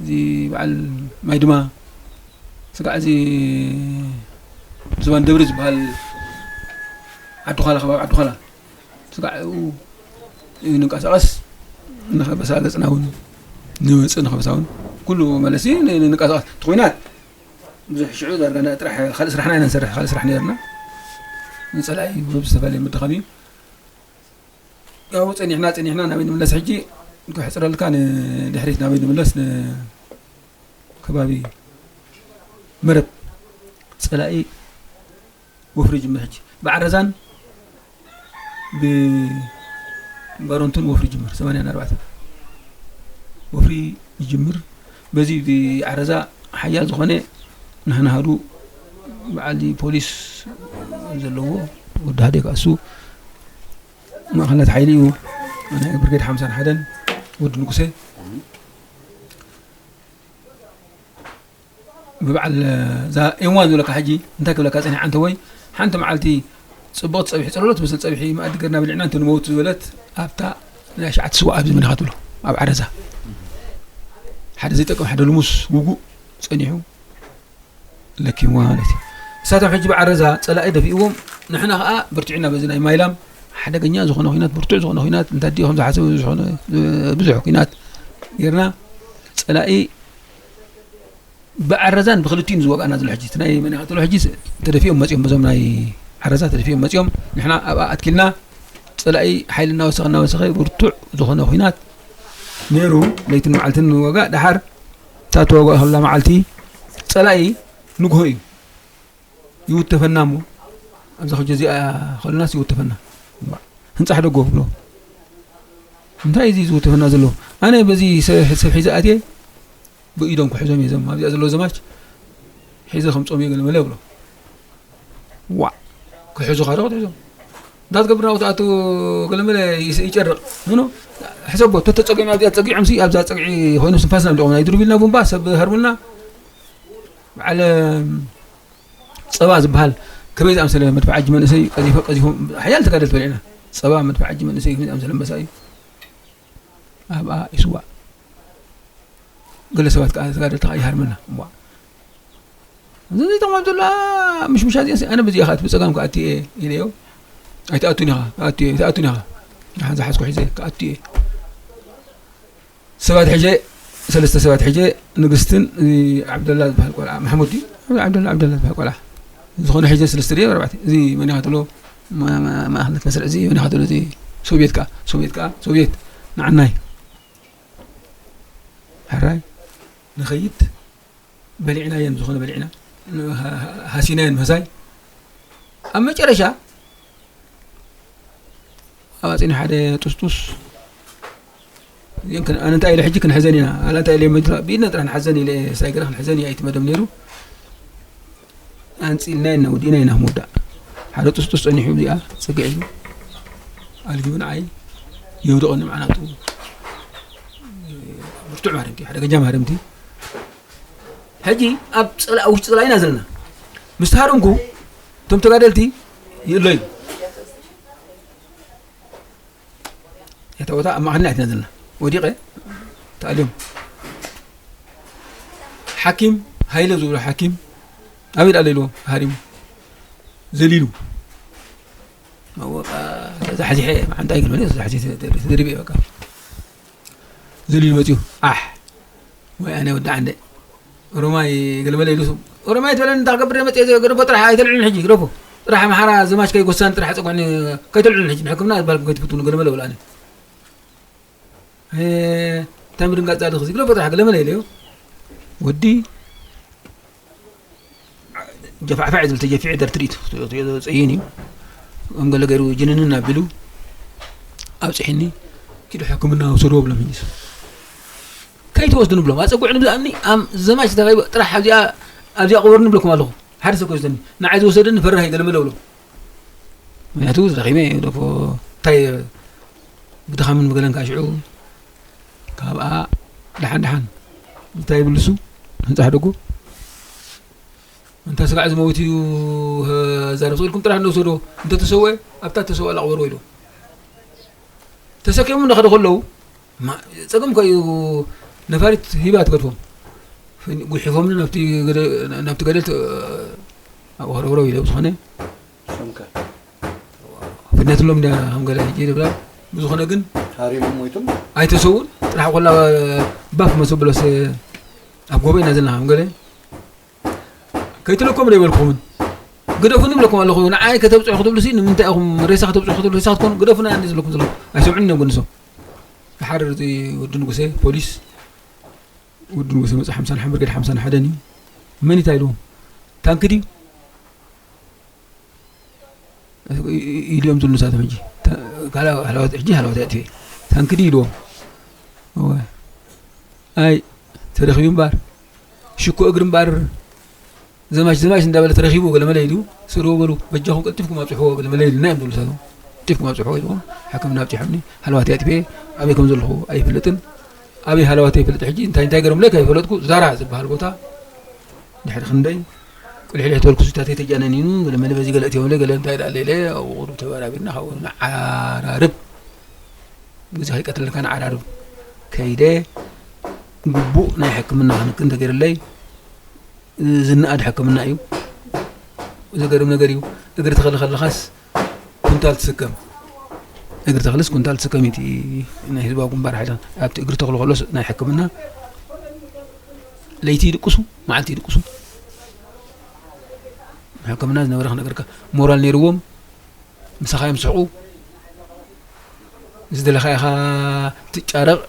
እዚ በዓል ማይ ድማ፣ ስጋዕ እዚ ዝባን ደብሪ ዝበሃል ዓዲ ዃላ፣ ከባቢ ዓዲ ዃላ፣ ስጋዕ ኣብኡ ንንቀሳቐስ፣ ንኸበሳ ገጽና እውን ንመጽእ፣ ንኸበሳ እውን ኩሉ መለሲ ን-፣ ን-፣ ንንቀሳቐስ። እቲ ኲናት ብዙሕ ሽዑ ዳርጋ ና-፣ ጥራሕ ካልእ ስራሕና ኢና ንሰርሕ፣ ካልእ ስራሕ ነይርና። ንጸላኢ ብዝተፈላለየ ምድኻም እዩ። ያው ጸኒሕና፣ ጸኒሕና ናበይ ንምለስ ሕጂ? ክሕጽረልካ ንድሕሪት ናበይ ንምለስ? ንከባቢ መረብ ጸላኢ ወፍሪ ይጅምር። ሕጂ ብዓረዛን ብባሮንቱን ወፍሪ ይጅምር። ሰማንያን ኣርባዕተን ወፍሪ ይጅምር። በዚ ብዓረዛ ሓያል ዝኾነ ናህና ሃዱ በዓል ፖሊስ ዘለዎ ወዲ ሃደ ከኣ እሱ ማእኸላት ሓይሊ እዩ። ናይ ብርጌድ ሓምሳን ሓደን ወዲ ንጉሰ ብበዓል እዛ ኤም ዋን ዝብለካ ሕጂ እንታይ ክብለካ ጸኒሐ ኣንተ ወይ ሓንቲ መዓልቲ ጽቡቕ ጸብሒ ጸለሎ ትመስል ጸብሒ መኣዲ ገርና በሊዕና እንተ ንመውት ዝበለት ኣብታ ናይ ሸዓተ ስዋ ኣብዚ ምንኻ ትብሎ ኣብ ዓረዛ ሓደ ዘይጠቅም ሓደ ልሙስ ውጉእ ጸኒሑ ለኪምዋ ማለት እዩ። ንሳቶም ሕጂ ብዓረዛ ጸላኢ ደፊእዎም፣ ንሕና ኸኣ በርቲዕና በዚ ናይ ማይላም ሓደገኛ ዝኾነ ኹናት፣ ብርቱዕ ዝኾነ ኹናት፣ እንተ ኣዲኡ ከም ዝሓሰቡ ዝኾነ፣ እ፣ ብዙሕ ኹናት ጌርና፣ ጸላኢ ብዓረዛን ብኽልቲኡን ዝወግኣና ዘሎ ሕጂ። እቲ ናይ መን ይቐትሎ ሕጂ ተደፊኦም መጺኦም፣ በዞም ናይ ዓረዛ ተደፊኦም መጺኦም፣ ንሕና ኣብኣ ኣትኪልና፣ ጸላኢ ሓይሊ እናወሰኸ፣ እናወሰኸ፣ ብርቱዕ ዝኾነ ኹናት ነይሩ። ለይትን መዓልትን ንወጋእ። ደሓር እታ ተወጋእ ከላ መዓልቲ ጸላኢ ንግሆ እዩ። ይውተፈና እሞ፣ ኣብዛ ኹጀ እዚኣ ከሎናስ ይውተፈና። እምባ፣ ህንጻሕ ደጎ ብሎ። እንታይ እዩ እዚ ዝውተፈና ዘሎ? ኣነ በዚ ሰ-፣ ሰብ ሒዘ ኣትየ፣ ብኢዶም ክሕዞም እየ፣ እዞም ኣብዚኣ ዘለዉ ዘማች ሒዘ ከምጾም እየ ገለ መለ ብሎ። ዋእ፣ ክሕዙኻ ዶ ክትሕዞም? እንዳ ትገብር ናብኡ ትኣቱ ገለ መለ ይስ-፣ ይጨርቕ። ኖ፣ ኖ፣ ሕሰቦ፣ ተተጸጊዖም ኣብዚኣ ጸጊዖምሲ፣ ኣብዛ ጸግዒ ኮይኖም ስንፋስና ኣምሊቖምና፣ ይድርቡ ኢልና ቡምባ፣ ሰብ ሃርሙልና። በዓል ጸባ ዝበሃል ከመይ ዝኣምሰለ መድፍዓጂ መንእሰይ ቀዚፎ-፣ ቀዚፎም፣ ሓያል ተጋደልቲ በሊዕና። ጸባ መድፍዓጂ መንእሰይ ከመይ ዝኣምሰለ ኣንበሳ እዩ። ኣብኣ ይስዋእ። ገለ ሰባት ከኣ ተጋደልቲ ከኣ ይሃርመና። እዋ። እዚ ዘይጠቕሞም ዘሎ ምሽምሻ እዚኣሲ፣ ኣነ በዚኣ ከኣ ብጸጋም ክኣቱ እየ ኢለዮ። ኣይትኣቱን ኢኻ፣ ክኣቱ እየ፣ ኣይትኣቱን ኢኻ። ደሓን ዝሓዝኩ ሒዘ ክኣቱ እየ። ሰባት ሒዘ፣ ሰለስተ ሰባት ሒዘ፣ ንግስትን፣ እዚ ዓብደላ ዝበሃል ቆልዓ፣ ማሕሙድ ድዩ? ዓብደላ፣ ዓብደላ ዝበሃል ቆልዓ። ዝኾነ ሒዘ ሰለስተ ድዩ? ኣርባዕተ። እዚ መን ኢኻ ትብሎ? ማ-፣ ማ-፣ ማእኸልነት መስርዕ እዚ መን ኢኻ ትብሎ? እዚ ሶብየት ከኣ፣ ሶብየት ከኣ፣ ሶብየት ንዓናይ። ሕራይ፣ ንኸይድ፣ በሊዕናየን፣ ዝኾነ በሊዕና፣ ን-፣ ሃ-፣ ሃ-፣ ሃሲናየን ምሕሳይ። ኣብ መጨረሻ፣ ኣብ ኣጽኒ ሓደ ጥስጡስ፣ እዚአን ክን-፣ ኣነ እንታይ ኢለ ሕጂ ክንሕዘን ኢና፣ ኣላ እንታይ ኢለ መድራ-፣ ብኢድና ጥራሕ ንሓዘን ኢለ፣ ሳይገለ ክንሕዘን እያ ኣይትመደም ነይሩ። ኣንጺልና ኢና፣ ወዲእና ኢና ምውዳእ። ሓደ ጥስጡስ ጸኒሑ እዚኣ ጽግዕ ኢሉ፣ ኣልጊቡ ንዓይ የውድቐኒ፣ መዓናጡ ብርቱዕ ማረምቲ፣ ሓደ ገጃ ማረምቲ። ሕጂ ኣብ ጽላ-፣ ኣብ ውሽጢ ጽላኢና ዘለና። ምስ ተሃረምኩ፣ እቶም ተጋደልቲ ይእለዩ። እታ ቦታ ኣብ ማእኸልና ኣትና ዘለና። ወዲቐ፣ ተኣልዮም። ሓኪም፣ ሃይለ ዝብሎ ሓኪም፣ ኣበይ ደኣ ኢልዎ፣ ሃሪሙ። ዘሊሉ። ኣወ፣ እዛ ሓዚሐ፣ መዓንጣ ይግልበኒ፣ እዛ ሓዚሐ ተደሪበ፣ በቃ። ዘሊሉ መጺኡ፣ ኣሕ፣ ወይ ኣነ ወዲ ዓንደ። ኦሮማይ ገለመለ ኢሉ፣ ኦሮማይ ትበለኒ እንታይ ክገብር እየ መጺአ፣ ግደፎ ጥራሕ ኣይተልዕሉኒ ሕጂ፣ ግደፎ። ጥራሕ ኣምሓራ ዘማች ከይጎሳኒ ጥራሕ ጸጉዕኒ፣ ከይተልዕሉኒ ሕጂ፣ ንሕክምና ዝበልኩም ከይትፍትኑ ገለመለ በሉ ኣነ። እ፣ እንታይ ምድንጋጽ ኣለኺ፣ ግደፎ ጥራሕ ገለመለ ኢለዮ። ወዲ ጀፋዕፋዕ ዝብል ተጀፊዐ ደር ትርኢት ጸይን እዩ። ከም ገለ ገይሩ ጅንንን ኣቢሉ ኣብጽሕኒ፣ ኪዱ ሕክምና ውሰድዎ ብሎም ሕጂ። ከይትወስዱ ንብሎም፣ ኣጸጉዕ ንብሎ ኣምኒ፣ ኣም-፣ ዘማች ተባሂሉ ጥራሕ ኣብዚኣ፣ ኣብዚኣ ቅበሩ ንብለኩም ኣለኹ። ሓደ ሰብ ከይወስደኒ፣ ንዓይ ዝወሰደኒ ፈራህ እዩ፣ ገለመለ ብሎ። ምክንያቱ ደኺመ እየ፣ ደፎ፣ እንታይ ብድኻምን ብገለን ከዓ ሽዑ ካብኣ ደሓን ደሓን እንታይ ይብልሱ፣ ህንጻሕ ደጉ፣ እንተ ስጋዕ ዝመውት እዩ፣ ዛረብ ስቕ ኢልኩም ጥራሕ እንዶ ውሰዶ፣ እንተ ተሰወ፣ ኣብታ ተሰወ ኣላቕበርዎ ኢሉ። ተሰኪሞም እንዳኸዱ ከለዉ፣ ማ-፣ ጸገም እኮ እዩ፣ ነፋሪት ሂባ ትገድፎም። ፈን-፣ ጉሒፎምኒ ናብቲ ገደ-፣ ናብቲ ገደል ተ-፣ ኣብኡ ከረውረው ኢለ ብዝኾነ። ሸምከ። ፍጥነትሎም እንድያ ከም ገለ ሕጂ ንብላ። ብዝኾነ ግን ሃሪሞም ሞይቶም? ኣይተሰውን። ጥራሕ ኮላ ባፍ መሰብሎስ ኣብ ጎቦ ኢና ዘለና ከም ገለ። ከይትለኮም ዶ ይበልኩምን? ግደፉኒ ይብለኩም ኣለኹ። ንዓይ ከተብጽሑ ክትብሉሲ ንምንታይ ኢኹም ሬሳ ከተብጽሑ ክትብሉ ሬሳ ክትኮኑ ግደፉና እንዲ ዝብለኩም ዘለኹ። ኣይሰምዑን እዮም ግን ንሶም። ድሓር እዚ ወዲ ንጉሴ ፖሊስ፣ ወዲ ንጉሴ መጽእ ሓምሳን ሓ-፣ ብርጌድ ሓምሳን ሓደን እዩ። መን እንታይ ኢልዎም? ታንኪ ድዩ? ኢ-፣ ኢ-፣ ኢልዮም ዝብሉ ንሳቶም ሕጂ። ታ-፣ ካላ-፣ ሃለዋት፣ ሕጂ ሃለዋት ኣጥፊኤ። ታንኪ ድዩ ኢልዎም? እወ። ኣይ፣ ተረኺቡ እምበር። ሽኮ እግሪ እምበር። ዘማች፣ ዘማች እንዳበለ ተረኺቡ ገለመለ ኢሉ፣ ስእልዎ በሉ፣ በጃኹም ቀልጢፍኩም ኣብጽሕዎ ገለመለ ኢሉና እዮም ዝብሉ ንሳቶም። ቀልጢፍኩም ኣብጽሕዎ ኢልዎም፣ ሕክምና ኣብጺሖምኒ፣ ሃለዋተይ ኣጥፊኤ፣ ኣበይ ከም ዘለኹ ኣይፍለጥን። ኣበይ ሃለዋተይ ይፍለጥ ሕጂ፣ እንታይ፣ እንታይ ገይሮምለይ ከይፈለጥኩ፣ ዛራ ዝበሃል ቦታ፣ ድሕሪ ክንደይ ቁልሕልሕ ተበልኩ፣ ሱታተይ ተጃነኒኑ፣ ገለመለ በዚ ገለ እትዮምለይ፣ ገለ እንታይ ደኣ ኢለ፣ ኣብኡ ቁሩብ ተበራቢርና፣ ካብኡ ንዓራርብ። ግዜ ከይቀትለልካ ንዓራርብ ከይደ፣ ግቡእ ናይ ሕክምና ክንክን ተገይርለይ፣ ዝነኣድ ሕክምና እዩ። ዘገርም ነገር እዩ። እግሪ ተኸሊ ከለኻስ ኩንታል ትስከም። እግሪ ተኽልስ ኩንታል ሰከሚቲ ናይ ህዝባዊ ግንባር ሓይልና ኣብቲ እግሪ ተኽሉ ከሎስ ናይ ሕክምና ለይቲ ይድቅሱ፣ መዓልቲ ይድቅሱ። ሕክምና ዝነበረ ክነገርካ ሞራል ነይርዎም፣ ምሳኻ እዮም ስሕቑ። ዝደለኻ ኢኻ ትጫረቕ።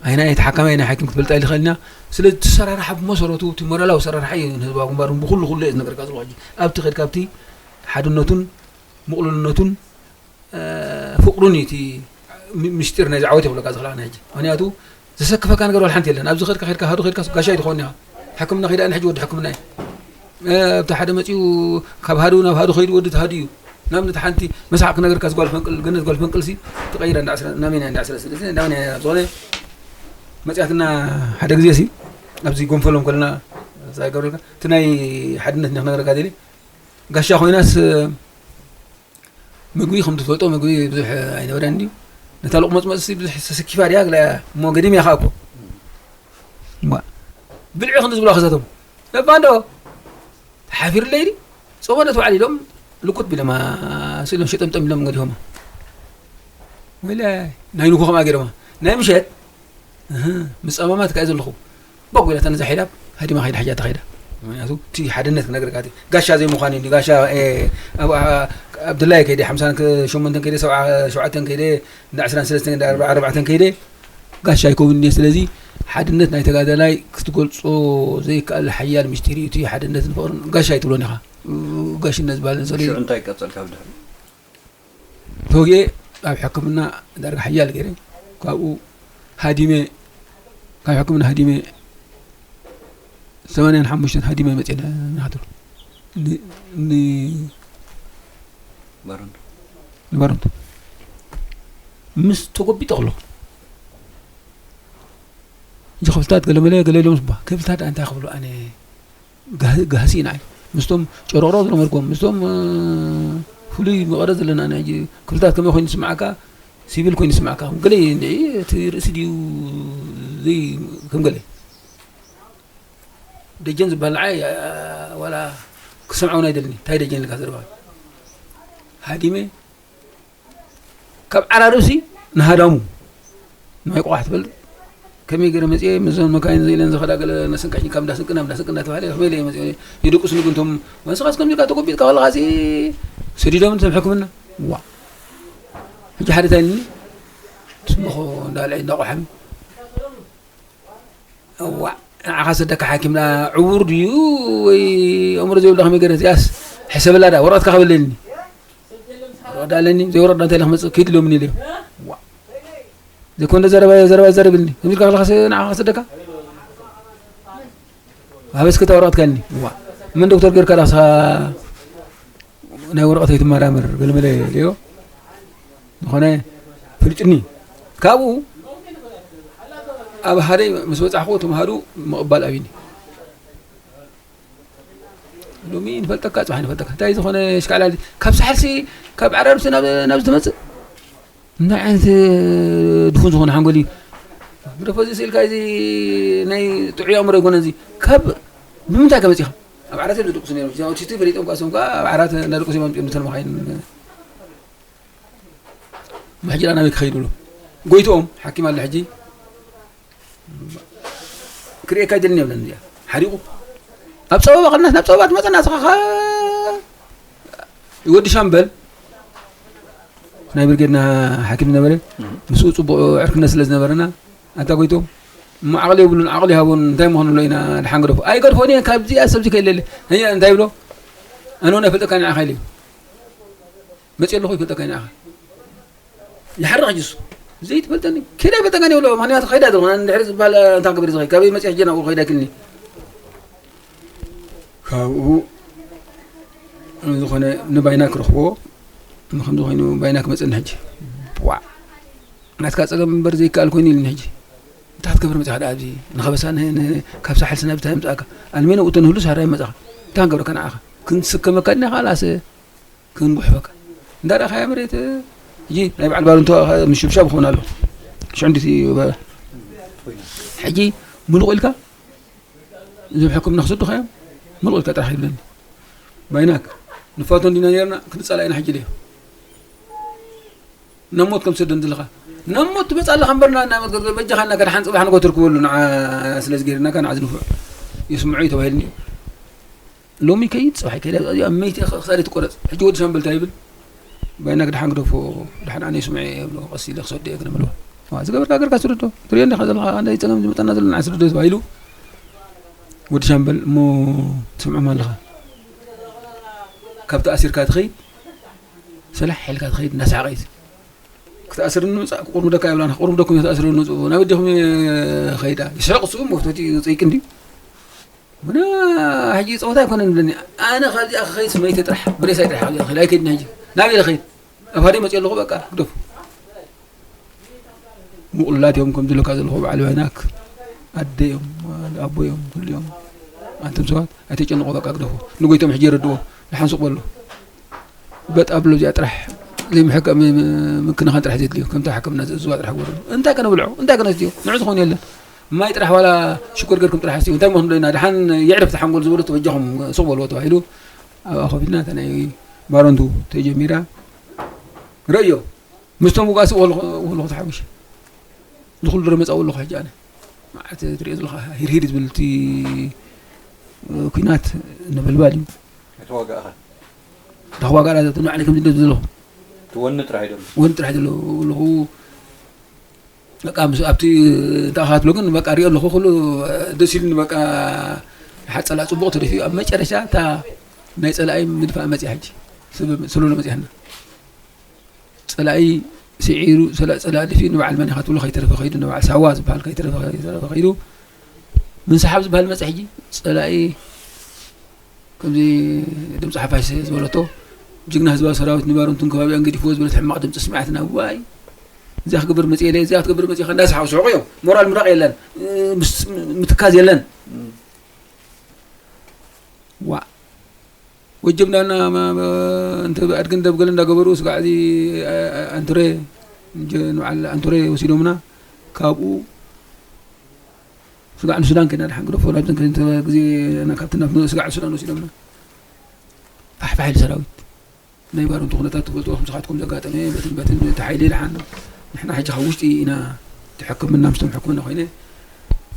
ኣይና ተሓካማይ ናይ ሓኪም ክትበልጣ ይልኸልና። ስለዚ እቲ ሰራርሓ ብመሰረቱ እቲ ሞራላዊ ሰራርሓ እዩ ንህዝባዊ ግንባር ብኩሉ ኩሉ እየ ዝነገርካ ዘለኹ። ሕጂ ኣብቲ ከድካ ኣብቲ ሓድነቱን ምቕሉልነቱን ፍቕሩን እዩ እቲ ምስጢር ናይ ዝዓወት ይብለካ ዝኽእል ኣነ ሕጂ። ምክንያቱ ዘሰክፈካ ነገር ዋላ ሓንቲ የለን። ኣብዚ ከድካ ከድካ ሃዱ ከድካ ጋሻ እዩ ትኸውን ኢኻ። ሕክምና ከይዳ ኣነ ሕጂ ወዲ ሕክምና እዩ። ኣብቲ ሓደ መፂኡ ካብ ሃዱ ናብ ሃዱ ከይዱ ወዲ ተሃዱ እዩ። ንኣብነት ሓንቲ መሳቕ ክነገርካ ዝጓል ፈንቅል ገነት ጓል ፈንቅልሲ ትቐይራ እንዳ ዕስራ ናመና እንዳ ዕስራ ስለዚ ናመና ዝኾነ መፅያትና ሓደ ግዜ ሲ ኣብዚ ጎንፈሎም ከለና ዛገርካ እቲ ናይ ሓድነት ክነገርካ ደሊ ጋሻ ኮይናስ ምግቢ ከም ትፈልጦ ምግቢ ብዙሕ ኣይነበረን ድዩ? ነታ ሎቕመጽመጽሲ ብዙሕ ተሰኪፋ ድያ? ገለ እሞ ገዲም እያ ከኣ እኮ። እሞ ብልዒ ክንዲ ዝብላ ክዛተሙ። ነባ እንዶ ተሓፊርለይ ድዩ? ጾመ ነቲ ባዕሉ ኢሎም ልኩት ቢሎማ ስኢሎም ሸጠምጠም ኢሎም ገዲፎማ። ወይለ ናይ ንግሆ ከምኣ ገይሮማ። ናይ ምሸት እህ፣ ምስ ጸማማት ከኣ ዘለኹ። በጉ ኢላታ ነዛ ሒዳብ ሃዲማ ከይዳ፣ ሕጂ ኣታ ከይዳ። ምኽንያቱ እቲ ሓድነት ክነግረካ እቲ ጋሻ ዘይምዃን እዩ። ጋሻ፣ ኤ፣ ኣብ፣ ኣ፣ ኣብድላይ ከይደ፣ ሓምሳን ክ-፣ ሸሞንተን ከይደ፣ ሰብዓ ሸውዓተን ከይደ፣ እንዳ ዕስራን ሰለስተን፣ እንዳ ኣርባዓ ኣርባዕተን ከይደ፣ ጋሻ ኣይከውንን እየ። ስለዚ ሓድነት ናይ ተጋዳላይ ክትገልጾ ዘይከኣል ሓያል ምስጢር እዩ። እቲ ሓድነትን ፍቕርን ጋሻ ኣይትብሎን ኢኻ። ጋሽነት ዝበሃል ዘሎ እዩ። ሽዑ እንታይ ቀጸልካ ብድሕሪ? ተወጊኤ ኣብ ሕክምና ዳርጋ ሓያል ገይረ። ካብኡ ሃዲመ፣ ካብ ሕክምና ሃዲመ ሰማንያን ሓሙሽተን ሃዲመ መፅኤ ናሃትሩ ን-፣ ን-፣ ባረንቱ። ንባረንቱ። ምስ ተጎቢጠ ከለኹ፣ እዚ ክፍልታት ገለመለ ገለ ኢሎም ስባ፣ ክፍልታት እንታይ ክብሉ ኣነ ጋህ-፣ ጋህሲ ኢና። ምስቶም ጨሮሮ ዝለመድኩም፣ ምስቶም፣ እ፣ ፍሉይ መቐረት ዘለና ናይ ሕጂ ክፍልታት ከመይ ኮይኑ ይስምዓካ? ሲቪል ኮይኑ ይስምዓካ? ገለ እንድዒ እቲ ርእሲ ድዩ ዘይ-፣ ከም ገለ ደጀን ዝበሃል ንዓይ፣ እ፣ ዋላ ክሰምዖ እውን ኣይደልኒ። እንታይ ደጀን ኢልካ ዘረባ? ሃዲመ ካብ ዓራርብሲ ንሃዳሙ ንማይ ቆቋሕ ትፈልጥ? ከመይ ገይረ መፅየ? ምስዞን መካይን ዘኢለን ዝኸዳ ገለ ነስንቃኝ ካብ እንዳስንቅና እንዳስንቅና ተባሃለ። ከመይ ኢለ መፅየ? ይድቅሱ ንግንቶም ወንስኻስ ከምዚ ኢልካ ተጎቢጥካ ከለኻሲ ሰዲዶም ንቶም ሕክምና። ዋ። ሕጂ ሓደ እንታይ ኢልኒ? ትስምኾ እንዳልዐ እንዳቆሓሚ። እዋእ፣ ንዓኻ ሰደካ ሓኪም ደኣ ዕዉር ድዩ ወይ ኣእምሮ ዘይብሉ ከመይ ገይረ? እዚኣስ ሕሰበላ ደኣ፣ ወረቐትካ ክበለኒ። ወረቐት ኣለኒ፣ ዘይወረቐት እንታይ ኢለ ክመጽእ? ኪድ ኢሎምኒ ኢለዮ። እዋእ። ዘይኮነ ዘረባ፣ ዘረባ ይዛረብ ኢልኒ። ከመይ ኢልካ ከለኻስ ንዓኻ ሰደካ? ሃበስኪ እታ ወረቐትካ ኢልኒ። እዋእ። መን ዶክተር ገይርካ ደኣ ንስኻ ናይ ወረቐት ኣይትመራመር፣ ገለመለ ኢለዮ። ዝኾነ ፍልጭኒ። ካብኡ ኣብ ሃደይ ምስ በጻሕኩ፣ እቶም ሃዱ ምቕባል ኣብዩኒ። ሎሚ ንፈልጠካ፣ ጽባሕ ንፈልጠካ። እንታይ ዝኾነ ሽካዕላል፣ ካብ ሳሕልሲ፣ ካብ ዓራርብሲ ናብ፣ ናብ ዝመጽእ? እንታይ ዓይነት ድፉን ዝኾነ ሓንጎል እዩ? ግደፎ፣ እዚ ስኢልካ፣ እዚ ናይ ጥዑይ ኣእምሮ ኣይኮነን እዚ። ካብ፣ ብምንታይ ከመጺኻ? ኣብ ዓራት እዮም ዝድቅሱ ነይሮም። እዚኣ ኦቲስቲ ፈሊጦም፣ ከኣ እሶም ከኣ ኣብ ዓራት እንዳደቀሱ እዮም ኣምጺኦም፣ ነተን መኻይን። ሕጂ ደኣ ናበይ ክኸይድ ብሎ? ጎይትኦም፣ ሓኪም ኣለ ሕጂ። ክርእየካ ኣይደልን እየ ብለኒ እዚኣ። ሓሪቑ። ኣብ ጸበባ ከለና፣ ናብ ጸበባ ትመጸና፣ ንስኻ ኸ-፣ ወዲ ሻምበል፣ ናይ ብርጌድና ሓኪም ዝነበረ፣ እም። ምስኡ ጽቡቕ ዕርክነት ስለ ዝነበረና፣ ኣንታ ጎይትኦም፣ እሞ ዓቕሊ የብሉን፣ ዓቕሊ ይሃቦን፣ እንታይ ምዃኑ ኣሎ ኢና ድሓን ገደፎ። ኣይገድፎን እየ፣ ካብዚኣ ሰብዚ ከይለለ። ህየ፣ እንታይ ይብሎ? ኣነ እውን ኣይፈልጠካን ንዓኻ ኢለዮ። መፅእ ኣለኹ ይፈልጠካ ኢና ኢኻ። ይሓርቕ ሕጂ እሱ። ዘይትፈልጠኒ። ከይዳ ይፈልጠካን ይብሎ። ምኽንያቱ ከይዳ ዘለኹ። ኣነ እንድሕር ዝበሃል እንታይ ክገብር ዝኸ-፣ ካበይ መፅእ ሕጂ ናብኡ ከይዳ ይክልኒ። ካብኡ ዝኾነ ንባይና ክረኽቦ። ከምዚ ኮይኑ ባይና ክመፅእኒ ሕጂ። ዋዕ። ናትካ ጸገም እምበር ዘይከኣል ኮይኑ ኢሉኒ ሕጂ። እንታይ ክትገብር መጺኻ ደኣ ኣብዚ ንኸበሳ ን-፣ ን-፣ ካብ ሳሕል ስናብ እንታይ ምጽኣካ? ኣልሜነ ውእቶ ንህሉ ሳራ ይመጻኻ። እንታይ ክንገብረካ ንዓኻ? ክንስከመካ ዲና ኻላስ ክንጉሕፈካ? እንዳ ረኣኻያ መሬት፣ ሕጂ ናይ በዓል ባርንቶ ምሽብሻብ ክኸውን ኣሎ። ሽዑ እንዲቲ በ-፣ ሕጂ ምሉቕ ኢልካ እዞም ሕክምና ክሰዱኻ እዮም። ምሉቕ ኢልካ ጥራሕ ይብለኒ። ባይናክ ንፋቶ እንዲና ነርና፣ ክንጻላእ ኢና ሕጂ ኢለዮ። ናብ ሞት ከም ትሰደን ዘለኻ ናብ ሞት ትመጽእ ኣለኻ እምበር፣ ናብ ሞት ገ-፣ በጃኻ እናከድሓን ጽባሕ ንጎ ትርክበሉ ንዓ ስለዚ ገይርናካ ንዓ ዝንፉዕ የስምዑ እዩ ተባሂልኒ እዩ። ሎሚ ከይድ፣ ጽባሕ ከይድ፣ ኣብ መይቲ ክሳደይ ትቆረጽ። ሕጂ ወዲ ሻምበል እንታይ ይብል? ባይና ክድሓን ግደፎ፣ ድሓን ኣነ ይስምዑ እየ ይብሎ፣ ቀስ ኢለ ክሰዶ እየ ክነምልዎ። ዋ፣ ዝገበርካ ገርካ ስደዶ። ትሪኦ እንዲኻ ዘለኻ፣ ኣንታይ ጸገም ዝመጸና ዘሎ ንዓ ስደዶ ተባሂሉ። ወዲ ሻምበል፣ እሞ ትሰምዖም ኣለኻ። ካብ ተኣሲርካ ትኸይድ፣ ሰላሕ ኢልካ ትኸይድ፣ እናሰሓቐ እዩ። ክትኣስርኒ ምጻእ፣ ክቁርምደካ ይብላን፣ ክቁርምደኩም እየ፣ ክትኣስርኒ ምጽኡ። ናብ ኣዴኹም እየ ኸይዳ። ይስሕቕ እሱ፣ መፍቶት እዩ፣ ይጽይቅ እንድዩ። ምና ሕጂ ጸወታ ኣይኮነን ብለኒ። ኣነ ካብዚኣ ክኸይድ ስመይተይ ጥራሕ፣ ብሬሳይ ጥራሕ ካብዚኣ ክኸይድ ኣይከይድን ሕጂ። ናበይ ኢለ ክኸይድ? ኣብ ሃደይ መጽእ ኣለኹ፣ በቃ፣ ግደፉ። ምቕሉላት እዮም፣ ከምዚ ኢለካ ዘለኹ በዓል ባይናክ፣ ኣደ እዮም፣ ኣቦ እዮም፣ ኩሉ እዮም። ኣንቱም ሰባት ኣይተጨንቑ፣ በቃ፣ ግደፉ። ንጎይቶም ሕጂ የረድዎ፣ ደሓን ሱቕ በሉ። በጥ ኣብሎ እዚኣ ጥራሕ ዘይምሕከም ም-፣ ምክንኻን ጥራሕ ዘድልዮ፣ ከምታ ሕክምና ዝእዝዋ ጥራሕ ግበሩ። እንታይ ከነብልዖ? እንታይ ከነስትዮ? ንዑ ዝኾን የለን። ማይ ጥራሕ ዋላ ሽኮር ገርኩም ጥራሕ ኣስትዩ። እንታይ ምኾን ደይና? ደሓን የዕርፍ ተሓንጎል ዝበሎ ተበጃኹም ሱቕ በልዎ ተባሂሉ። ኣብኣ ኮፍ ኢልና እታ ናይ ባረንቱ ተጀሚራ። ረእዮ። ምስቶም ውጋእ ስቕ ወልኹ፣ ወልኹ ተሓዊሽ። ዝኹሉ ድሮ መጻእ ወልኹ ሕጂ ኣነ። መዓት ትሪኦ ዘለኻ ሂርሂር ዝብል እቲ ኩናት ነበልባል እዩ። ኣይተዋጋእኻን? ተዋጋእና ንባዕለይ ከም ዝደሊ ዘለኹ። ትወኒ ጥራሕ እዩ ዘሎ። ወኒ ጥራሕ እዩ ዘሎ ኣለኹ። በቃ ምስ ኣብቲ እንተኣኻትሎ ግን በቃ ሪኦ ኣለኹ። ኩሉ ደስ ኢሉኒ። በቃ ሓጸላ ጽቡቕ ተደፊኡ። ኣብ መጨረሻ እታ ናይ ጸላኢ ምድፋእ መጽያ ሕጂ። ስለ-፣ ስለሎ መጽያና። ጸላኢ ስዒሩ፣ ጸላ-፣ ጸላኢ ድፊኡ ንበዓል መን ኢኻ ትብሎ ከይተረፈ ከይዱ፣ ንበዓል ሳዋ ዝበሃል ከይተረፈ፣ ከይተረፈ ከይዱ፣ ምንስሓብ ዝበሃል መጸ ሕጂ። ጸላኢ ከምዚ ድምፂ ሓፋሽ ዝበለቶ፣ ጅግና ህዝባዊ ሰራዊት ንባረንቱን ከባቢኣን ገዲፍዎ ዝበለት ሕማቕ ድምፂ ስሚዓትና። ዋይ፣ እዚኣ ክገብር መፂእ ኢለ፣ እዚኣ ክትገብር መፂእኻ እንዳሰሓቑ ስሕቑ እዮም። ሞራል ምራቕ የለን፣ ምስ-፣ ምትካዝ የለን። ዋእ። ወጀብ እንዳና፣ ማ-፣ ማ-፣ እንተ ኣድግን ደብገል እንዳገበሩ ስጋዕ እዚ፣ ኣ-፣ ኣ-፣ ኣንቱሬ፣ እንጀ-፣ ንበዓል ኣንቱሬ ወሲዶምና። ካብኡ ስጋዕ ንሱዳን ከይና ደሓን ግደፎ፣ ናብዘን ክልተ ግዜ ና-፣ ካብቲ ናብ ስጋዕ ሱዳን ወሲዶምና። ፋሕፋሕ ኢሉ ሰራዊት። ናይ ባረንቱ ኩነታት ትፈልጥዎ፣ ከምስኻትኩም ዘጋጠመ በትን በትን እቲ ሓይሊ ደሓን። ንሕና ሕጂ ካብ ውሽጢ ኢና፣ እቲ ሕክምና ምስቶም ሕክምና ኮይነ፣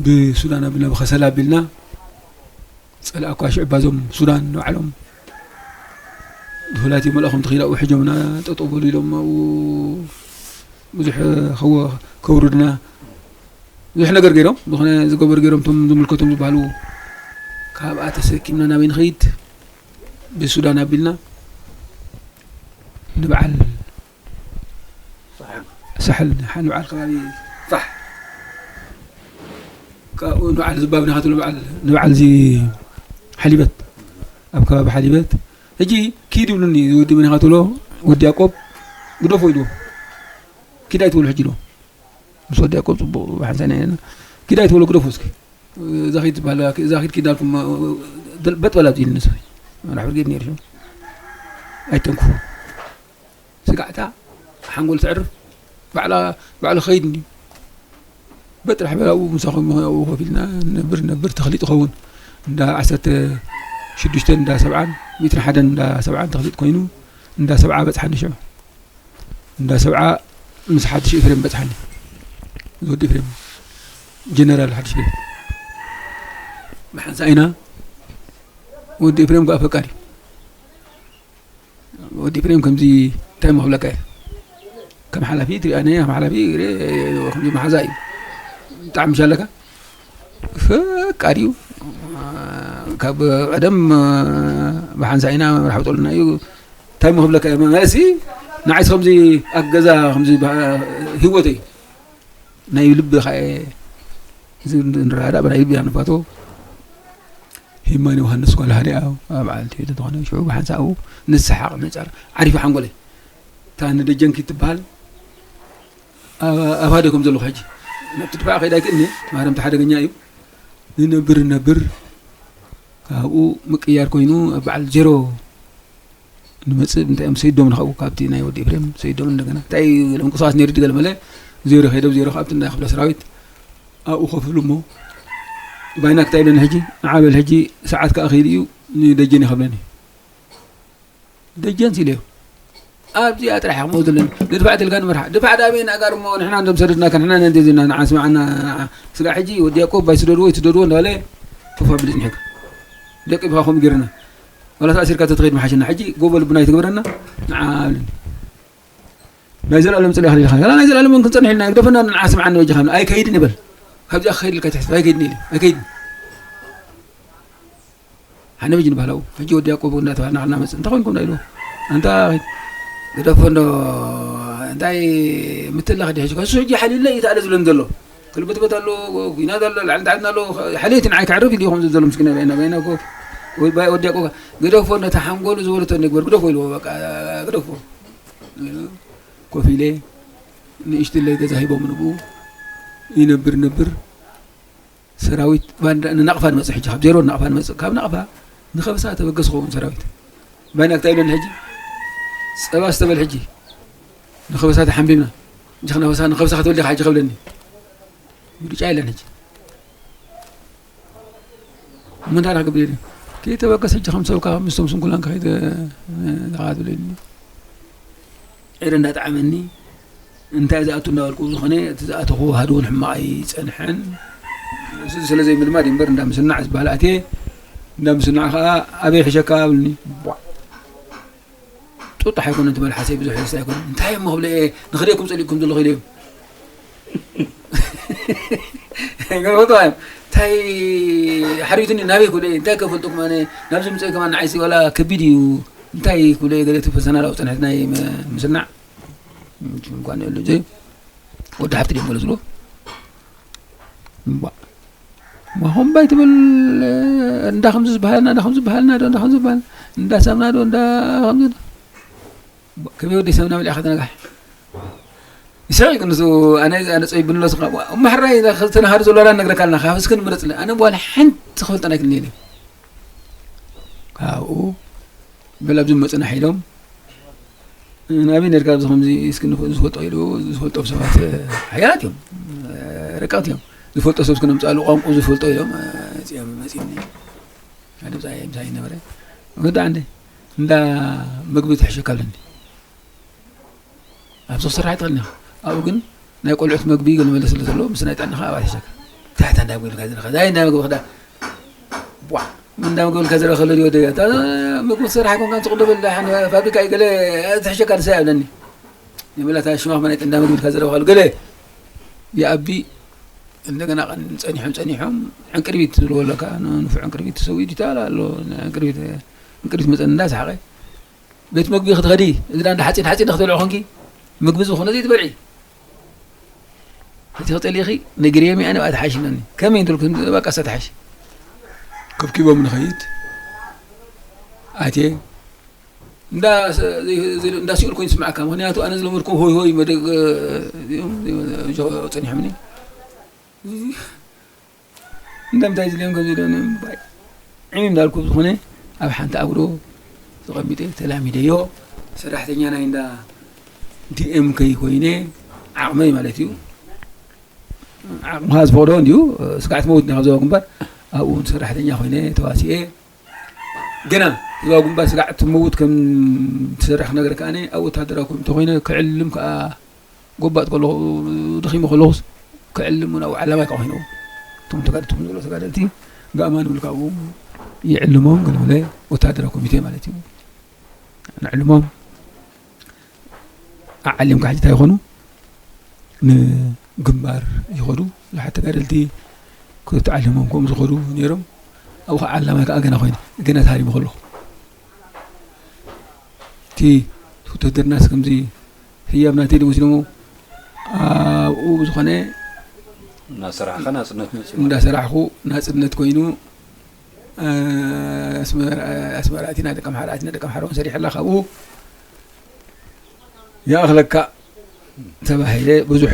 ብሱዳን ኣቢልና፣ ብኸሰላ ኣቢልና፣ ጸላእ እኳ ሽዑ ባዞም ሱዳን ንባዕሎም ድሁላት ይመልእኹም ትኽኢላ ኣብኡ ሕጆምና ጠጠው በሉ ኢሎም ኣብኡ ብዙሕ ከወ-፣ ከውርድና ብዙሕ ነገር ገይሮም። ዝኾነ ዝገበሩ ገይሮም እቶም ዝምልከቶም ዝበሃሉ። ካብኣ ተሰኪምና ናበይ ንኸይድ? ብሱዳን ኣቢልና ንበዓል ሳሕል፣ ንበዓል ከባቢ ፋሕ። ካብኡ ንበዓል ዝባብ ናኻትሉ በዓል፣ ንበዓል እዚ ሓሊበት፣ ኣብ ከባቢ ሓሊበት። ሕጂ ኪድ ይብሉኒ፣ እዚ ወዲ መን ኢኻ ትብሎ? ወዲ ያዕቆብ ግደፎ ኢልዎ። ኪድ ኣይትበሉ ሕጂ ኢልዎ። ምስ ወዲ ያዕቆብ ጽቡቕ ሓንሳእና ኢና። ኪድ ኣይትበሉ ግደፎ እስኪ። እዛ ኪድ ትበሃል፣ እዛ ኪድ ኪድ ኣልኩም፣ በጥ በላ ኣብዚ ኢልኒ ሰብ። መራሕ ብርጌድ ነይሩ ሽሙ። ኣይተንክፉ። ስጋዕታ ሓንጎል ተዕርፍ፣ ባዕላ፣ ባዕሉ ኸይድ እንድዩ። በጥራሕ በላኡ ምሳኹም ኣብኡ ኮፍ ኢልና ነብር፣ ነብር ተኽሊ ትኸውን። እንዳ ዓሰርተ ሽዱሽተ፣ እንዳ ሰብዓን፣ ሚእትን ሓደን እንዳ ሰብዓን ተኽሊጥ ኮይኑ፣ እንዳ ሰብዓ በጽሓኒ ሽዑ። እንዳ ሰብዓ ምስ ሓድሽ ኤፍሬም በጽሓኒ። እዚ ወዲ ኤፍሬም፣ ጀነራል ሓድሽ ኤፍሬም። ብሓንሳእ ኢና፣ ወዲ ኤፍሬም ከኣ ፈቃር እዩ። ወዲ ኤፍሬም ከምዚ እንታይ እሞ ክብለካ እየ። ከም ሓላፊ ትሪኣኒ፣ ከም ሓላፊ ርእ-፣ ከምዚ መሓዛ እዩ። ብጣዕሚ ምሽ ኣለካ። ፈቃር እዩ። ካብ ቀደም ብሓንሳእ ኢና መራሒ ጠሉና እዩ። እንታይ እሞ ክብለካ እየ። ማለትሲ ንዓይስ ከምዚ ኣብ ገዛ ከምዚ ብሃ-፣ ህይወተይ ናይ ልቢ ኸኣ እዚ ንረዳዳእ ብናይ ልቢ ኢና ንፋቶ። ሂማን ዮሃንስ ጓል ሃዲኣ ኣብ በዓል ቴዲ ዝኾነ ሽዑ ብሓንሳእ ኣብኡ ንሰሓቕ ንጻር። ዓሪፋ ሓንጎለይ። እታ ንደጀንኪ ትበሃል ኣብ፣ ኣብ ሃደ ከም ዘለኹ ሕጂ። ናብቲ ድፋዕ ከይዳ ኣይክእልኒ፣ ማረምቲ ሓደገኛ እዩ። ንነብር ንነብር ካብኡ ምቅያር ኮይኑ ኣብ በዓል ዜሮ ንመጽእ። እንታይ እዮም ሰይዶም ንኸው ካብቲ ናይ ወዲ ኤፍሬም ሰይዶም እንደገና እንታይ ገለ ምንቅስቃስ ነይሩ ድገለ መለ ዜሮ ከይደ ብ ዜሮ ካብቲ ናይ ክፍለ ሰራዊት ኣብኡ ኮፍ ይብሉ እሞ ባይናክ እንታይ ኢለኒ ሕጂ ንዓ በል ሕጂ ሰዓት ከኣ ከይዱ እዩ ንደጀን ይኸብለኒ። ደጀን ሲለዮ ኣብዚኣ ጥራሕ ኢኻ ክመውት ዘለኒ። ንድፋዕ ትልካ ንመርሓ። ድፋዕ ዳቤ ንኣጋር እሞ ንሕና እንዶም ሰደድናካ፣ ንሕና ነን ዜና ንዓ ስማዕና። ስጋዕ ሕጂ ወዲ ያዕቆብ ባይ ስደድዎ፣ ይትደድዎ እንዳበለ ኮፍ ኣቢሉ ጽኒሕካ። ደቂብኻ ከምኡ ጌርና። ዋላ ተኣሲርካ ተትኸይድ ምሓሸና። ሕጂ ጎቦ ልብና ይትግበረና። ንዓ ኣብለኒ። ናይ ዘላለም ጽልኢ ክልኢልካ። ያላ ናይ ዘላለም እውን ክንጸንሕ ኢልና። ግደፈና ንዓ ስምዓና በጃኻ። ኣይከይድን ይበል። ካብዚኣ ክኸይድ ኢልካ ትሕስብ። ኣይከይድን ኢለ። ኣይከይድን። ሓነ በጅ ንባህላው። ሕጂ ወዲ ያዕቆብ እንዳተባህልና ክናመጽእ። እንታይ ኮንኩም ዳ ኢልዎ? ኣንታ ግደፎ እንዶ፣ እንታይ ምትላኽ ድሕሽ? ከሱ ሕጂ ሓሊልና እዩ ተኣለ ዝብለን ዘሎ። ክልብትበት ኣሎ፣ ኲናት ኣሎ፣ ላዕሊ ታሕትና ኣሎ። ሓልየት ንዓይ ከዕርፍ ኢሉ እዩ ከምዚ ዘሎ ምስኪና በይና፣ በይና ኮፍ። ወይ ባይ ወዲ ያዕቆብ፣ ግደፎ እንዶ፣ ተሓንጎሉ ዝበለቶ ንግበር፣ ግደፎ ኢልዎ፣ በቃ፣ ግደፎ። ኮፍ ኢለ፣ ንእሽትለይ ገዛ ሂቦም ንብኡ። ይነብር ነብር። ሰራዊት ባንዳ ንናቕፋ ንመጽእ፣ ሕጂ ካብ ዜሮ ንናቕፋ ንመጽእ። ካብ ናቕፋ ንኸበሳ ተበገስ ክኸውን ሰራዊት። ባይና ክታይ ኢሎኒ ሕጂ? ጸባ ዝተበል ሕጂ። ንኸበሳ ተሓንቢብና። ሕጂ ንኸበሳ፣ ንኸበሳ ክትበል ዲኻ ሕጂ ከብለኒ። ምርጫ የለን ሕጂ። እሞ እንታይ ክገብር ኢለ? ከይተበገስ ሕጂ ከም ሰብካ ምስቶም ስንኩላን ከይደ-፣ ደኻ ትብለኒ። ዒረ እንዳጠዓመኒ፣ እንታይ ዝኣቱ እንዳበልኩ፣ ዝኾነ እቲ ዝኣተኹዎ ሃድውን ሕማቕ ኣይጸንሐን። እዚ ስለ ዘይምልማድ እዩ እምበር፣ እንዳ ምስናዕ ዝበሃል ኣትየ፣ እንዳ ምስናዕ ከኣ ኣበይ ሕሸካ ኣብልኒ። ቧዕ። ጡጥ ኣይኮነን እቲ መልሓሰይ፣ ብዙሕ ዘስተ ኣይኮነን። እንታይ እሞ ክብለ እየ፣ ንኽርእየኩም ጸሊእኩም ዘለኹ ኢለ እዮም። ገርሞቶ እዮም። እንታይ ሓሪቱኒ ናበይ ክብለ እየ፣ እንታይ ከፈልጡኩም ኣነ፣ ናብዚ ምጸእ ከማን ንዓይሲ ዋላ ከቢድ እዩ። እንታይ ክብለ እየ፣ ገለ እቲ ፈሰና ላው ጸንሐት ናይ መ-፣ ምስናዕ። እንኳን የሉ ዘይ ወዲ ሓብቲ ድዮም ገለ ዝብሎ። እምቧ። እሞ ሆምባይ ትብል፣ እንዳ ከምዚ ዝበሃልና፣ እንዳ ከምዚ ዝበሃልና ዶ፣ እንዳ ከምዚ ዝበሃልና፣ እንዳ ሳምና ዶ፣ እንዳ ከምዚ ዶ። እምቧ፣ ከመይ ወዲ ሳምና መሊእኻ ተነጋሕ። ይስሕቅ ንሱ፣ ኣነ፣ ኣነ ጸይብን ኣሎ ስኻ። እሞ ሕራይ ተናሃሩ ዘሎ ኣላ ነግረካ ኣለና፣ ካብ እስክን ምረጽለ። ኣነ ዋላ ሓንቲ ክፈልጠን ኣይክእልን እየ። ካብኡ በል ኣብዚ መጽናሕ ኢሎም፣ ናበይ ነርካ ኣብዚ ከምዚ እስኪ ንፍ-፣ ዝፈልጦ ኢሉ፣ ዝፈልጦም ሰባት፣ እ፣ ሓያላት እዮም። እ፣ ረቀቕቲ እዮም። ዝፈልጦ ሰብ እስኪ ነምጽኣሉ፣ ቋንቋ ዝፈልጦ ኢሎም፣ እ፣ እዚኦም መጺእኒ። ሓደ ብጻይ ምሳይ ነበረ። ወዲ ዓንደ፣ እንዳ ምግቢ ትሕሸካ ኣለኒ። ኣብዚ ክስራሕ ኣይትኽእልን ኢኻ። ኣብኡ ግን ናይ ቆልዑት መግቢ ገለ መለ ስለ ዘሎ፣ ምስ ናይ ጥዕናኻ ኣብኣ ትሕሸካ። እንታይ እታ እንዳ ምግቢ ኢልካ ዘለኻ? ዛይ እንዳ ምግቢ ክዳ-፣ ቧዕ! ምን እንዳ ምግቢ ኢልካ ዘለኻ ከሎ ድዮ ደጋ? እታ ምግቢ ትሰርሕ ኣይኮንካን፣ ስቕ ዶ በል፣ ደሓን ፋብሪካ እዩ ገለ ትሕሸካ ንሳ እያ ብለኒ። ይብላ፣ እታ ሽማ ከማን ናይ እንዳ ምግቢ ኢልካ ዘለኻ ከሎ ገለ ይኣቢ። እንደገና ቀን ጸኒሖም፣ ጸኒሖም፣ ዕንቅርቢት ዝብልዎ ኣለካ፣ ን-፣ ንፉዕ ዕንቅርቢት ተሰዊኡ ይተባል ኣሎ። ዕንቅርቢት፣ ዕንቅርቢት መጸን እንዳሰሓቐ፣ ቤት መግቢ ክትኸዲ፣ እግዳ እንዳ ሓጺን ሓጺን ክትበልዒ ኮንኪ፣ ምግቢ ዝኾነ ዘይትበልዒ። እቲ ክጸልኢኺ ነግርየሚ ኣነ ብኣ ትሓሽነኒ። ከመይ እንተልኩ፣ በቃ እሳ ትሓሽ። ከብኪቦም ንኸይድ ኣትየ፣ እንዳ ስ-፣ ዘይ-፣ ዘይ-፣ እንዳ ሲኦል ኮይኑ ይስምዓካ። ምኽንያቱ ኣነ ዝለመድኩ ሆይ ሆይ መደግ-፣ እዮም ጸኒሖምኒ። እንደምታይ ዝልዮም ከም ዝልዮም ባይ። ዕሚም እንዳልኩ ዝኾነ ኣብ ሓንቲ ኣጉዶ ተቐሚጠ ተላሚደዮ። ሰራሕተኛ ናይ እንዳ ዲ ኤም ከይ ኮይነ ዓቕመይ ማለት እዩ። ዓቕምኻ ዝፈቕዶ እንድዩ፣ ስጋዕ ትመውት እንዲኻ ኣብ ዞባ ግንባር። ኣብኡ እውን ሰራሕተኛ ኮይነ ተዋሲኤ። ገና ዞባ ግንባር ስጋዕ ትመውት ከም ትሰርሕ ክነግረካ ኣነ ኣብ ወታደራዊ ኮሚቴ ኮይነ ክዕልም ከኣ ጎባጥ ከለኹ፣ ደኺመ ከለኹስ ክዕልም እውን ኣብኡ ዓላማይ ከኣ ኮይነዎ። እቶም ተጋደልቲ፣ እቶም ዝብሎ ተጋደልቲ፣ ጋእማን ይብሉ ካብኡ ይዕልሞም፣ ገለመለ ወታደራዊ ኮሚቴ ማለት እዩ። ንዕልሞም፣ ኣዓሊምካ ሕጂ እንታይ ይኾኑ? ንግንባር ይኸዱ። ብዙሓት ተጋደልቲ ክትዓልሞም ከምኡ ዝኸዱ ነይሮም። ኣብኡ ከዓ ዓላማይ ከዓ ገና ኮይነ፣ ገና ተሃሪሙ ከለኹ። እቲ ውትህድርናስ ከምዚ ህያብ ናተይ ድዩ መሲሎሞ፣ ኣብኡ ብዝኾነ እናሰራሕካ ናጽነት መጺኡ ማለት እዩ። እንዳሰራሕኩ ናጽነት ኮይኑ፣ እ፣ ኣስመራ፣ ኣስመራ ኣቲና ደቀምሓረ፣ ኣቲና ደቀምሓረ እውን ሰሪሐላ። ካብኡ ይኣኽለካ ተባሂለ ብዙሕ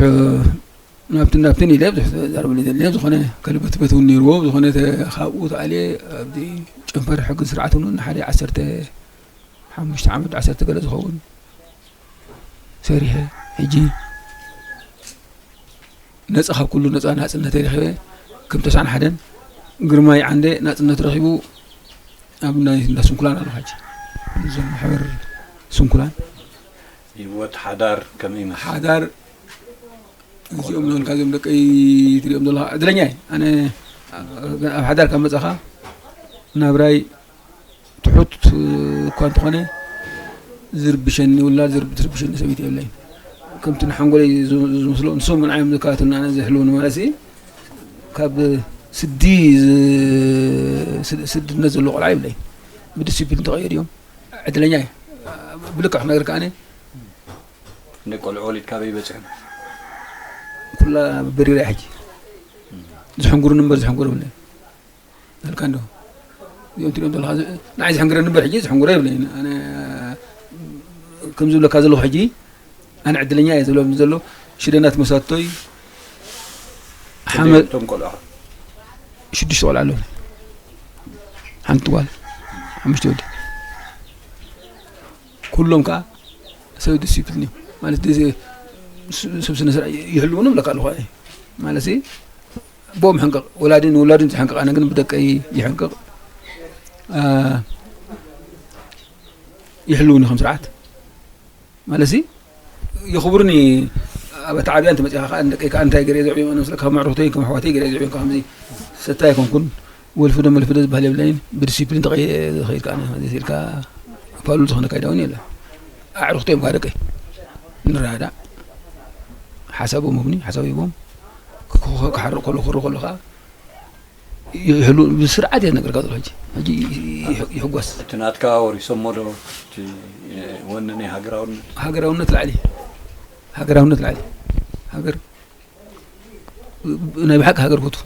ናብትን ናብትን ኢለ ብዙሕ ተዛረበሉ የለን። ዝኾነ ከልበትበት እውን ነይርዎ። ዝኾነ ተ-፣ ካብኡ ተኣልየ ኣብዚ ጨንፈር ሕግን ስርዓትን እውን ሓደ ዓሰርተ ሓሙሽተ ዓመት፣ ዓሰርተ ገለ ዝኸውን ሰሪሐ፣ ሕጂ ነጻ፣ ካብ ኩሉ ነጻ ናጽነተይ ረኺበ። ከም ተስዓን ሓደን ግርማይ ዓንደ ናጽነት ረኺቡ ኣብ ናይ እንዳ ስንኩላን ኣሎ ሕጂ። እዞም ማሕበር ስንኩላን ህይወት ሓዳር ከመይ ይመስል? ሓዳር እዚኦም ዞንካ እዚኦም ደቀይ ትሪኦም ዘለኻ ዕድለኛ እየ ኣነ። ኣብ ሓዳር ካብ መፃኻ ናብራይ ትሑት እኳ እንተኾነ ዝርብሸኒ ውላድ ዝርብ- ዝርብሸኒ ሰበይቲ የብለይን። ከምቲ ንሓንጎለይ ዝ- ዝመስሎ ንሶም ንዓዮም ዝከታተሉና ኣነ ዝሕልውኒ ማለት ሲ ካብ ስዲ ዝ- ስድ- ስድነት ዘለዎ ቆልዓ የብለይን። ብዲሲፕሊን ተቐየር እዮም። ዕድለኛ እየ። ብልክዕ ክነግርካ ኣነ እንደ ቆልዑ ወሊድ ካበይ በፂሑ? ኩላ በሪራ እያ ሕጂ። ዝሕንጉሩኒ እምበር ዝሕንጉሩ የብለይን። ኣልካ እንዶ እዚኦም ትሪኦም ዘለኻ ንዓይ ዝሕንግረኒ እምበር ሕጂ ዝሕንጉረ የብለይን። ኣነ ከም ዝብለካ ዘለኹ ሕጂ ኣነ ዕድለኛ እየ ዝብሎም ዘሎ ሽደናት መሳቶይ ሓመድ እቶም ቆልዑ ሽዱሽተ ቆልዓ ኣለዉ። ሓንቲ ጓል ሓሙሽተ ወዲ ኩሎም ከዓ ሰብ ዲሲፕሊን እዮም ማለት ሰብ ስነ ስርዓት ይህልውኑ ብለካ ኣለኹ ማለት ብኦም ሕንቅቕ ወላዲ ንውላዱ ዝሕንቅቕ ኣነ ግን ብደቀይ ይሕንቅቕ ይሕልውኒ ከም ስርዓት ማለት የኽብሩኒ። ኣብ ኣተዓብያ እንተመፂኻ ከዓ ንደቀይ ከዓ እንታይ ገይረ ዘዕብዮም ኣነ ምስለ ካብ ኣዕሩኽተይ ከም ኣሕዋተይ ገይረ ዘዕብዮም ከምዚ ሰታይ ኣይኮንኩን። ወልፍዶ መልፍዶ ዝበሃል የብለይን። ብዲሲፕሊን ተኸይድ ከዓ ኢልካ ፋሉል ዝኾነ ካይዳ እውን የለን። ኣዕሩኽተይ እዮም ከዓ ደቀይ ንረዳዳእ ሓሳቦም ሂቡኒ ሓሳብ ሂቦም ክሓርቕ ከሎ ክሩ ከሎ ከዓ ይሕሉ ብስርዓት እየ ነገርካ ዘሎ ሕጂ ሕጂ ይሕጎስ። እቲ ናትካ ወሪሶሞ ዶ እቲ ወነ ናይ ሃገራውነት? ሃገራውነት ላዕሊ ሃገራውነት ላዕሊ ሃገር ናይ ብሓቂ ሃገር ፈቱ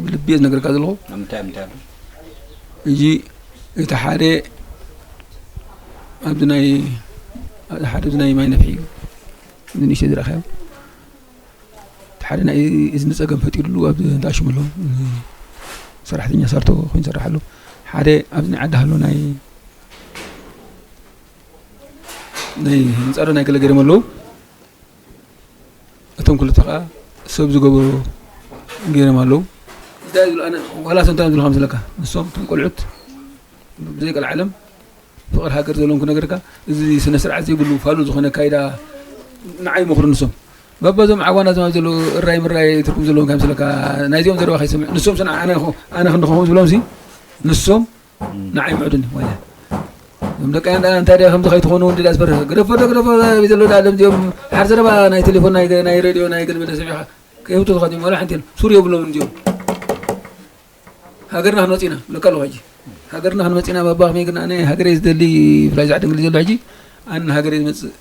ብልቢ እየ ዝነገርካ ዘለኹ። ምንታይ ምንታይ ኣሎ? ሕጂ እቲ ሓደ ኣብዚ ናይ ሓደ ኣብዚ ናይ ማይ ነፍሒ እዩ ንእሽተ ዝረኸብ ሓደ ናይ እዝኒ ጸገም ፈጢሩሉ ኣብ እንዳሽምሎ ሰራሕተኛ ሳርቶ ኮይኑ ይሰርሕ ኣሎ። ሓደ ኣብዚ ናይ ዓዲ ሃሎ ናይ ናይ ህንጻ ዶ ናይ ገለ ገይሮም ኣለዉ። እቶም ክልተ ከዓ ሰብ ዝገበሩ ገይሮም ኣለዉ። እንታይ ዝብሉ ኣነ ዋላ ሰንታ ዝብሉ ከም ስለካ ንሶም እቶም ቆልዑት ብዘይ ቀልዓለም ፍቕሪ ሃገር ዘለዎም ክነገርካ እዚ ስነ ስርዓት ዘይብሉ ፋሉ ዝኾነ ካይዳ ንዓይ መኽሩ ንሶም በበዞም ዓዋና ዞም ዘለዉ እራይ ምራይ ትርጉም ዘለዎም ከም ስለካ ናይዚኦም ዘረባ ከይሰምዕ ንሶም ስና ኣነ ኣነ ክንድኸሙ ዝብሎም ሲ ንሶም ንዓይ ምዕዱኒ ወያ እዞም ደቂ ኣንዳ እንታይ ደ ከምዚ ከይትኾኑ እንዲ ዳስበር ግደፎ ዶ ግደፎ ዘሎ ዳ ለም ዚኦም ሓር ዘረባ ናይ ቴሌፎን ናይ ናይ ሬድዮ ናይ ገልበለ ሰሚዕካ ከይህብቱ ዝኸዲ ወላ ሓንቲ ሱር የብሎም እንዲኦም ሃገርና ክንወፂና ለካ ኣለኹ ሕጂ ሃገርና ክንመፂና ባባ ከመይ ግን ኣነ ሃገረይ ዝደሊ ብላይ ዛዕደንግሊ ዘሎ ሕጂ ኣነ ሃገረይ ዝመፅእ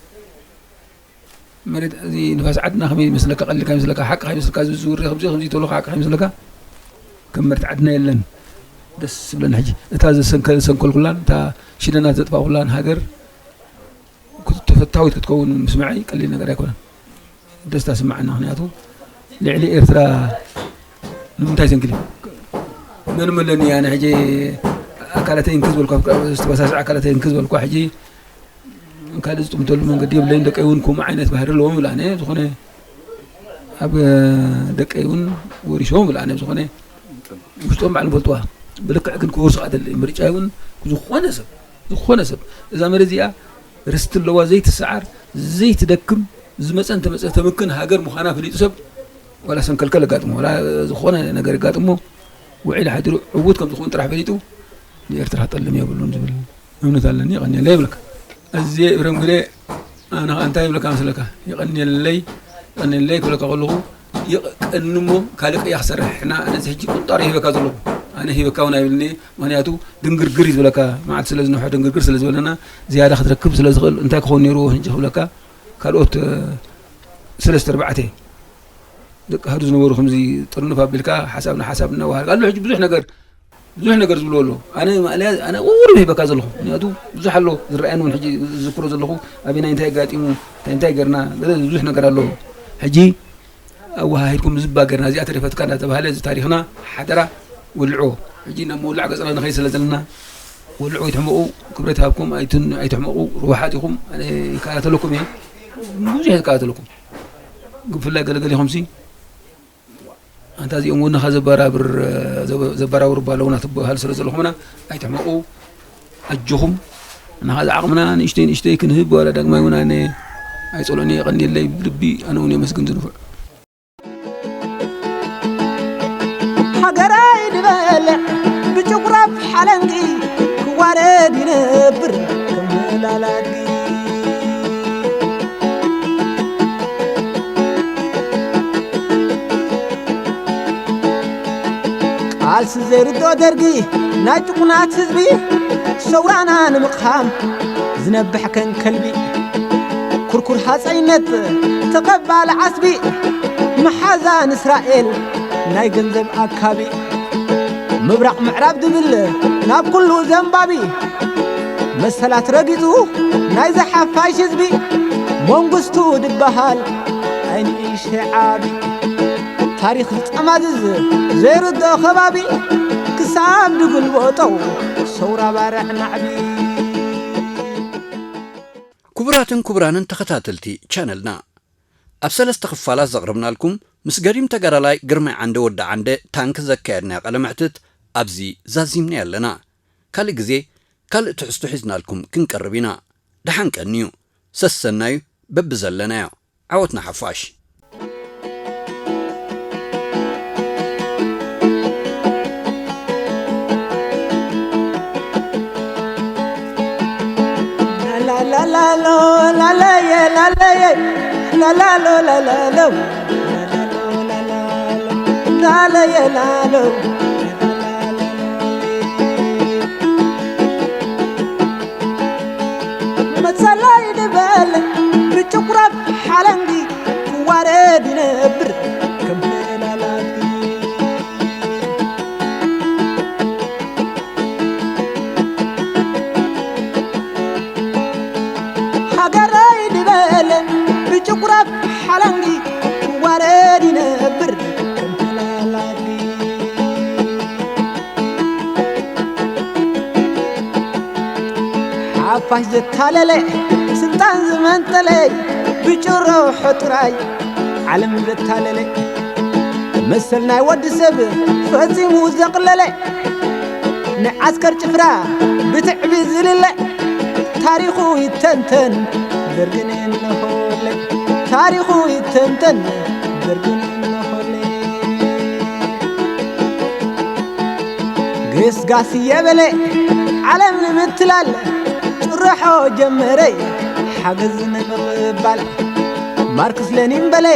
መሬት እዚ ንፋስ ዓድና ከመይ ይመስለካ ቀሊልካ ይመስለካ ሓቂ ከይመስለካ ዝዝውር ከምዚ ከምዚ ተብሎ ሓቂ ከይመስለካ ከም መሬት ዓድና የለን ደስ ዝብለኒ ሕጂ እታ ዝሰንከልኩላን እታ ሽደናት ዘጥፋእኩላን ሃገር ተፈታዊት ክትከውን ምስማዐይ ቀሊል ነገር ኣይኮነን ደስታ ስማዓና ምክንያቱ ልዕሊ ኤርትራ ንምንታይ ዘንግል መን መለኒ ኣነ ሕጂ ኣካላተይ እንክ ዝበልኳ ዝተበሳስዐ ኣካላተይ እንክ ዝበልኳ ሕጂ ካልእ ዝጥምተሉ መንገዲ የብለይን ደቀይ እውን ከምኡ ዓይነት ባህሪ ኣለዎም ይብላ ኣነ ዝኾነ ኣብ ደቀይ እውን ወሪሶም ይብላ ኣነ ዝኾነ ውሽጦም ባዕሎም ፈልጥዋ ብልክዕ ግን ክወርሱ ኣደሊ ምርጫ እውን ዝኾነ ሰብ ዝኾነ ሰብ እዛ መሬት እዚኣ ርስቲ ኣለዋ ዘይትሰዓር ዘይትደክም ዝመፀ እንተመፀ ተምክን ሃገር ምዃና ፈሊጡ ሰብ ዋላ ሰንከልከል ኣጋጥሞ ዋላ ዝኾነ ነገር ኣጋጥሞ ውዒል ሓዲሩ ዕዉት ከም ዝኾን ጥራሕ ፈሊጡ ንኤርትራ ክጠልም የብሉን ዝብል እምነት ኣለኒ ይቐንየለ ይብለካ ኣዝየ እብረም ግደ ኣነ ከዓ እንታይ ይብለካ መስለካ ይቐንየለይ ይቐንየለይ ክብለካ ከለኹ ይቐንሞ ካልእ ቅያ ክሰርሕ ሕና ኣነ እዚ ሕጂ ቁንጣሮ ሂበካ ዘለኹ ኣነ ሂበካ እውን ኣይብልኒ ምክንያቱ ድንግርግር እዩ ዝብለካ መዓልቲ ስለ ዝነሖ ድንግርግር ስለ ዝበለና ዝያዳ ክትረክብ ስለ ዝኽእል እንታይ ክኸውን ነይርዎ ሕጂ ክብለካ ካልኦት ሰለስተ ኣርባዕተ ደቂ ሃዱ ዝነበሩ ከምዚ ጥርንፍ ኣቢልካ ሓሳብ ንሓሳብ እናዋሃልካ ኣሎ ሕጂ ብዙሕ ነገር ብዙሕ ነገር ዝብልዎ ኣሎ ኣነ ማእለያ ኣነ ቁሩብ ሂበካ ዘለኹ ምክንያቱ ብዙሕ ኣሎ ዝረኣየኒ እውን ሕጂ ዝዝክሮ ዘለኹ ኣበይ ናይ እንታይ ኣጋጢሙ እንታይ እንታይ ገርና ገለ ብዙሕ ነገር ኣሎ ሕጂ ኣወሃሂድኩም ዝባ ገርና እዚኣ ተሪፈትካ እናተባሃለ እዚ ታሪኽና ሓደራ ወልዕዎ ሕጂ ናብ መውላዕ ገፅና ንኸይድ ስለ ዘለና ወልዕዎ ይትሕመቑ ክብረት ይሃብኩም ኣይትን- ኣይትሕመቑ ርዋሓት ኢኹም ኣነ ይከታተለኩም እየ ብዙሕ ይከታተለኩም ብፍላይ ገለገሊኹም ሲ ኣንታ እዚኦም ወንኻ ዘበራብር ዘበራብሩ ባለውና ትበሃሉ ስለ ዘለኹምና ኣይትሕመቑ ኣጆኹም ንኻ ዝዓቕምና ንእሽተይ ንእሽተይ ክንህብ ዋላ ዳግማይ እውን ኣነ ኣይጸሎኒ የቐንየለይ ብልቢ ኣነ እውን የመስግን ዝንፉዕ። ሃገረይ ድበልዕ ብጭጉራፍ ሓለንጊ ክዋረድ ይነብር ከም ላላድጊ። ቃልሲ ዘይርድኦ ደርጊ ናይ ጭቁናት ህዝቢ ሰውራና ንምቕሃም ዝነብሕ ከን ከልቢ። ኩርኩር ሃፀይነት ተቐባሊ ዓስቢ መሓዛ ንእስራኤል ናይ ገንዘብ ኣካቢ። ምብራቕ ምዕራብ ድብል ናብ ኩሉ ዘንባቢ መሰላት ረጊጹ ናይ ዝሓፋሽ ህዝቢ መንግስቱ ድበሃል ኣይንእሽተይ ዓቢ። ታሪኽ ዝጠማዝዝ ዘይርድኦ ከባቢ ክሳብ ድግልበጦ ሰውራ ባርዕ ናዕቢ። ክቡራትን ክቡራንን ተኸታተልቲ ቻነልና፣ ኣብ ሰለስተ ክፋላት ዘቕረብናልኩም ምስ ገዲም ተጋዳላይ ግርማይ ዓንደ ወዲ ዓንደ ታንክ ዘካየድናዮ ቃለ መሕትት ኣብዚ ዛዚምናዮ ኣለና። ካልእ ግዜ ካልእ ትሕዝቶ ሒዝናልኩም ክንቀርብ ኢና። ደሓን ቀንዩ። ሰሰናዩ በብዘለናዮ። ዓወት ንሓፋሽ። መጸለይ ድበል ብጭጉራፍ ሓለንጊ ክዋረድ ይነብር ከም ፈላላቲ። ሃገረይ ድበል ብጭጉራፍ ሓለንጊ ክዋረድ ይነብር ከም ፈላላቲ። ሓፋሽ ዘታለለ ስልጣን ዝመንጠለ ብጭሮ ሕጥራይ ዓለም ዘታለለ መሰል ናይ ወዲ ሰብ ፈጺሙ ዘቕለለ ንዓስከር ጭፍራ ብትዕቢ ዝልለ ታሪኹ ይተንተን ደርግን እንሆለ ታሪኹ ይተንተን ደርግን እንሆለ። ግስጋስ እየበለ ዓለም ንምትላል ጭርሖ ጀመረ ሓገዝ ንምቕባል። ማርክስ ሌኒን በለ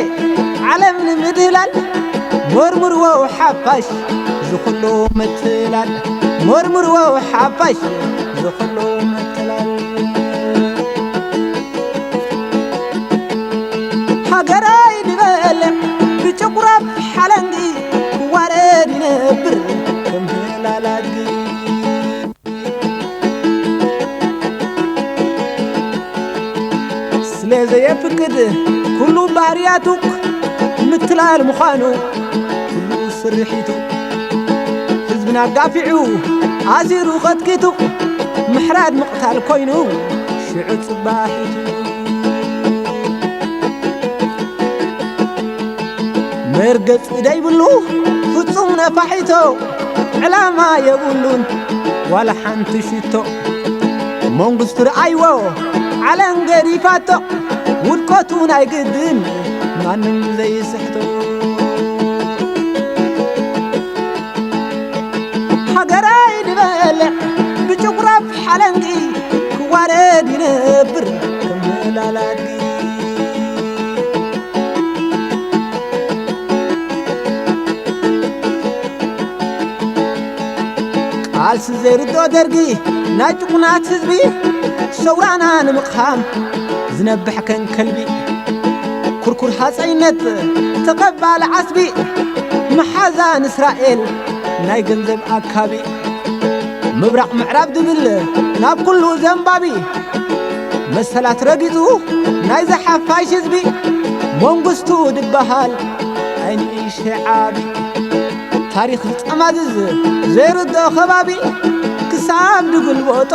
ዓለም ንምድህላል መርምርዎ ሓፋሽ ዝኹሉ ምትላል። መርምርዎ ሓፋሽ ዝኹሉ ምትላል። ሃገራይ ድበልዕ ብጭጉራፍ ሓለንጊ ክዋረድ ይነብር ከም ህላል ኣድጊ። ስለ ዘየፍቅድ ኩሉ ባህርያቱ ምትላል ምዃኑ ኩሉ ስርሒቱ ህዝብና ኣጋፊዑ ኣሲሩ ቀጥቂጡ ምሕራድ ምቕታል ኮይኑ ሽዑ ጽባሒቱ። መርገጺ ደይብሉ ፍጹም ነፋሒቶ ዕላማ የብሉን ዋላ ሓንቲ ሽቶ። መንግስቱ ረኣይዎ ዓለም ገዲፋቶ ውድቀቱ ናይ ግድን ማንም ዘይስሕቶ። ሃገራይ ድበልዕ ብጭጉራፍ ሓለንጊ ክዋረድ ይነብር ከም ህላል ኣድጊ። ቃልሲ ዘይርድኦ ደርጊ ናይ ጭቁናት ህዝቢ ሰውራና ንምቕሃም ዝነብሕ ከን ከልቢ። ኩርኩር ሃፀይነት ተቐባሊ ዓስቢ መሓዛ ንእስራኤል ናይ ገንዘብ ኣካቢ። ምብራቕ ምዕራብ ድብል ናብ ኩሉ ዘንባቢ መሰላት ረጊጹ ናይ ዝሓፋሽ ህዝቢ መንግስቱ ድበሃል ኣይንእሽተይ ዓቢ። ታሪኽ ዝጠማዝዝ ዘይርድኦ ከባቢ ክሳብ ድግልበጦ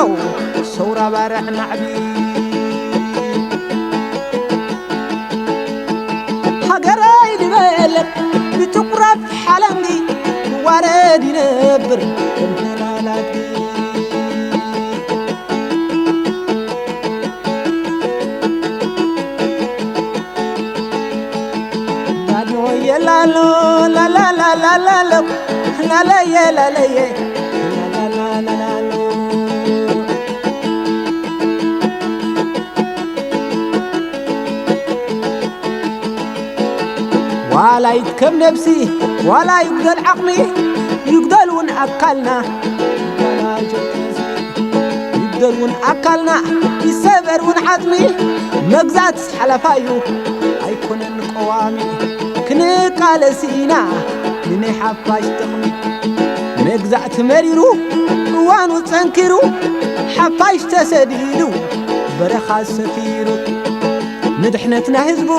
ሰውራ ባርዕ ናዕቢ። ሃገረይ ድበልዕ ብጭጉራፍ ሓለንጊ ክዋረድ ይነብር ከም ተላላኪ። ላሎ ላላላላላሎ ላለየ ላለየ ላላላላላሎ ዋላ ይድከም ነብሲ ዋላ ይጉደል ዓቕሚ ይጉደል እውን ኣካልና ይጉደል እውን ኣካልና ይሰበር እውን ዓጽሚ መግዛእትስ ሓለፋ እዩ ኣይኮነን ቀዋሚ ክንቃለስ ኢና ንናይ ሓፋሽ ጥቕሚ መግዛእቲ መሪሩ እዋኑ ጸንኪሩ ሓፋሽ ተሰዲዱ በረኻ ሰፊሩ ንድሕነትና ህዝቡ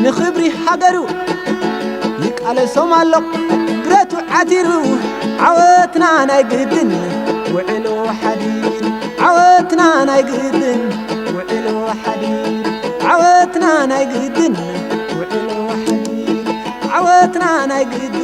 ንኽብሪ ሃገሩ ይቃለሶም ኣሎ ብረቱ ዓቲሩ ዓወትና ናይ ግድን ውዕሎ ሓዲር ዓወትና ናይ ግድን ውዕሎ ሓዲር ዓወትና ናይ ግድን ውዕሎ ሓዲር ዓወትና ናይ ግድን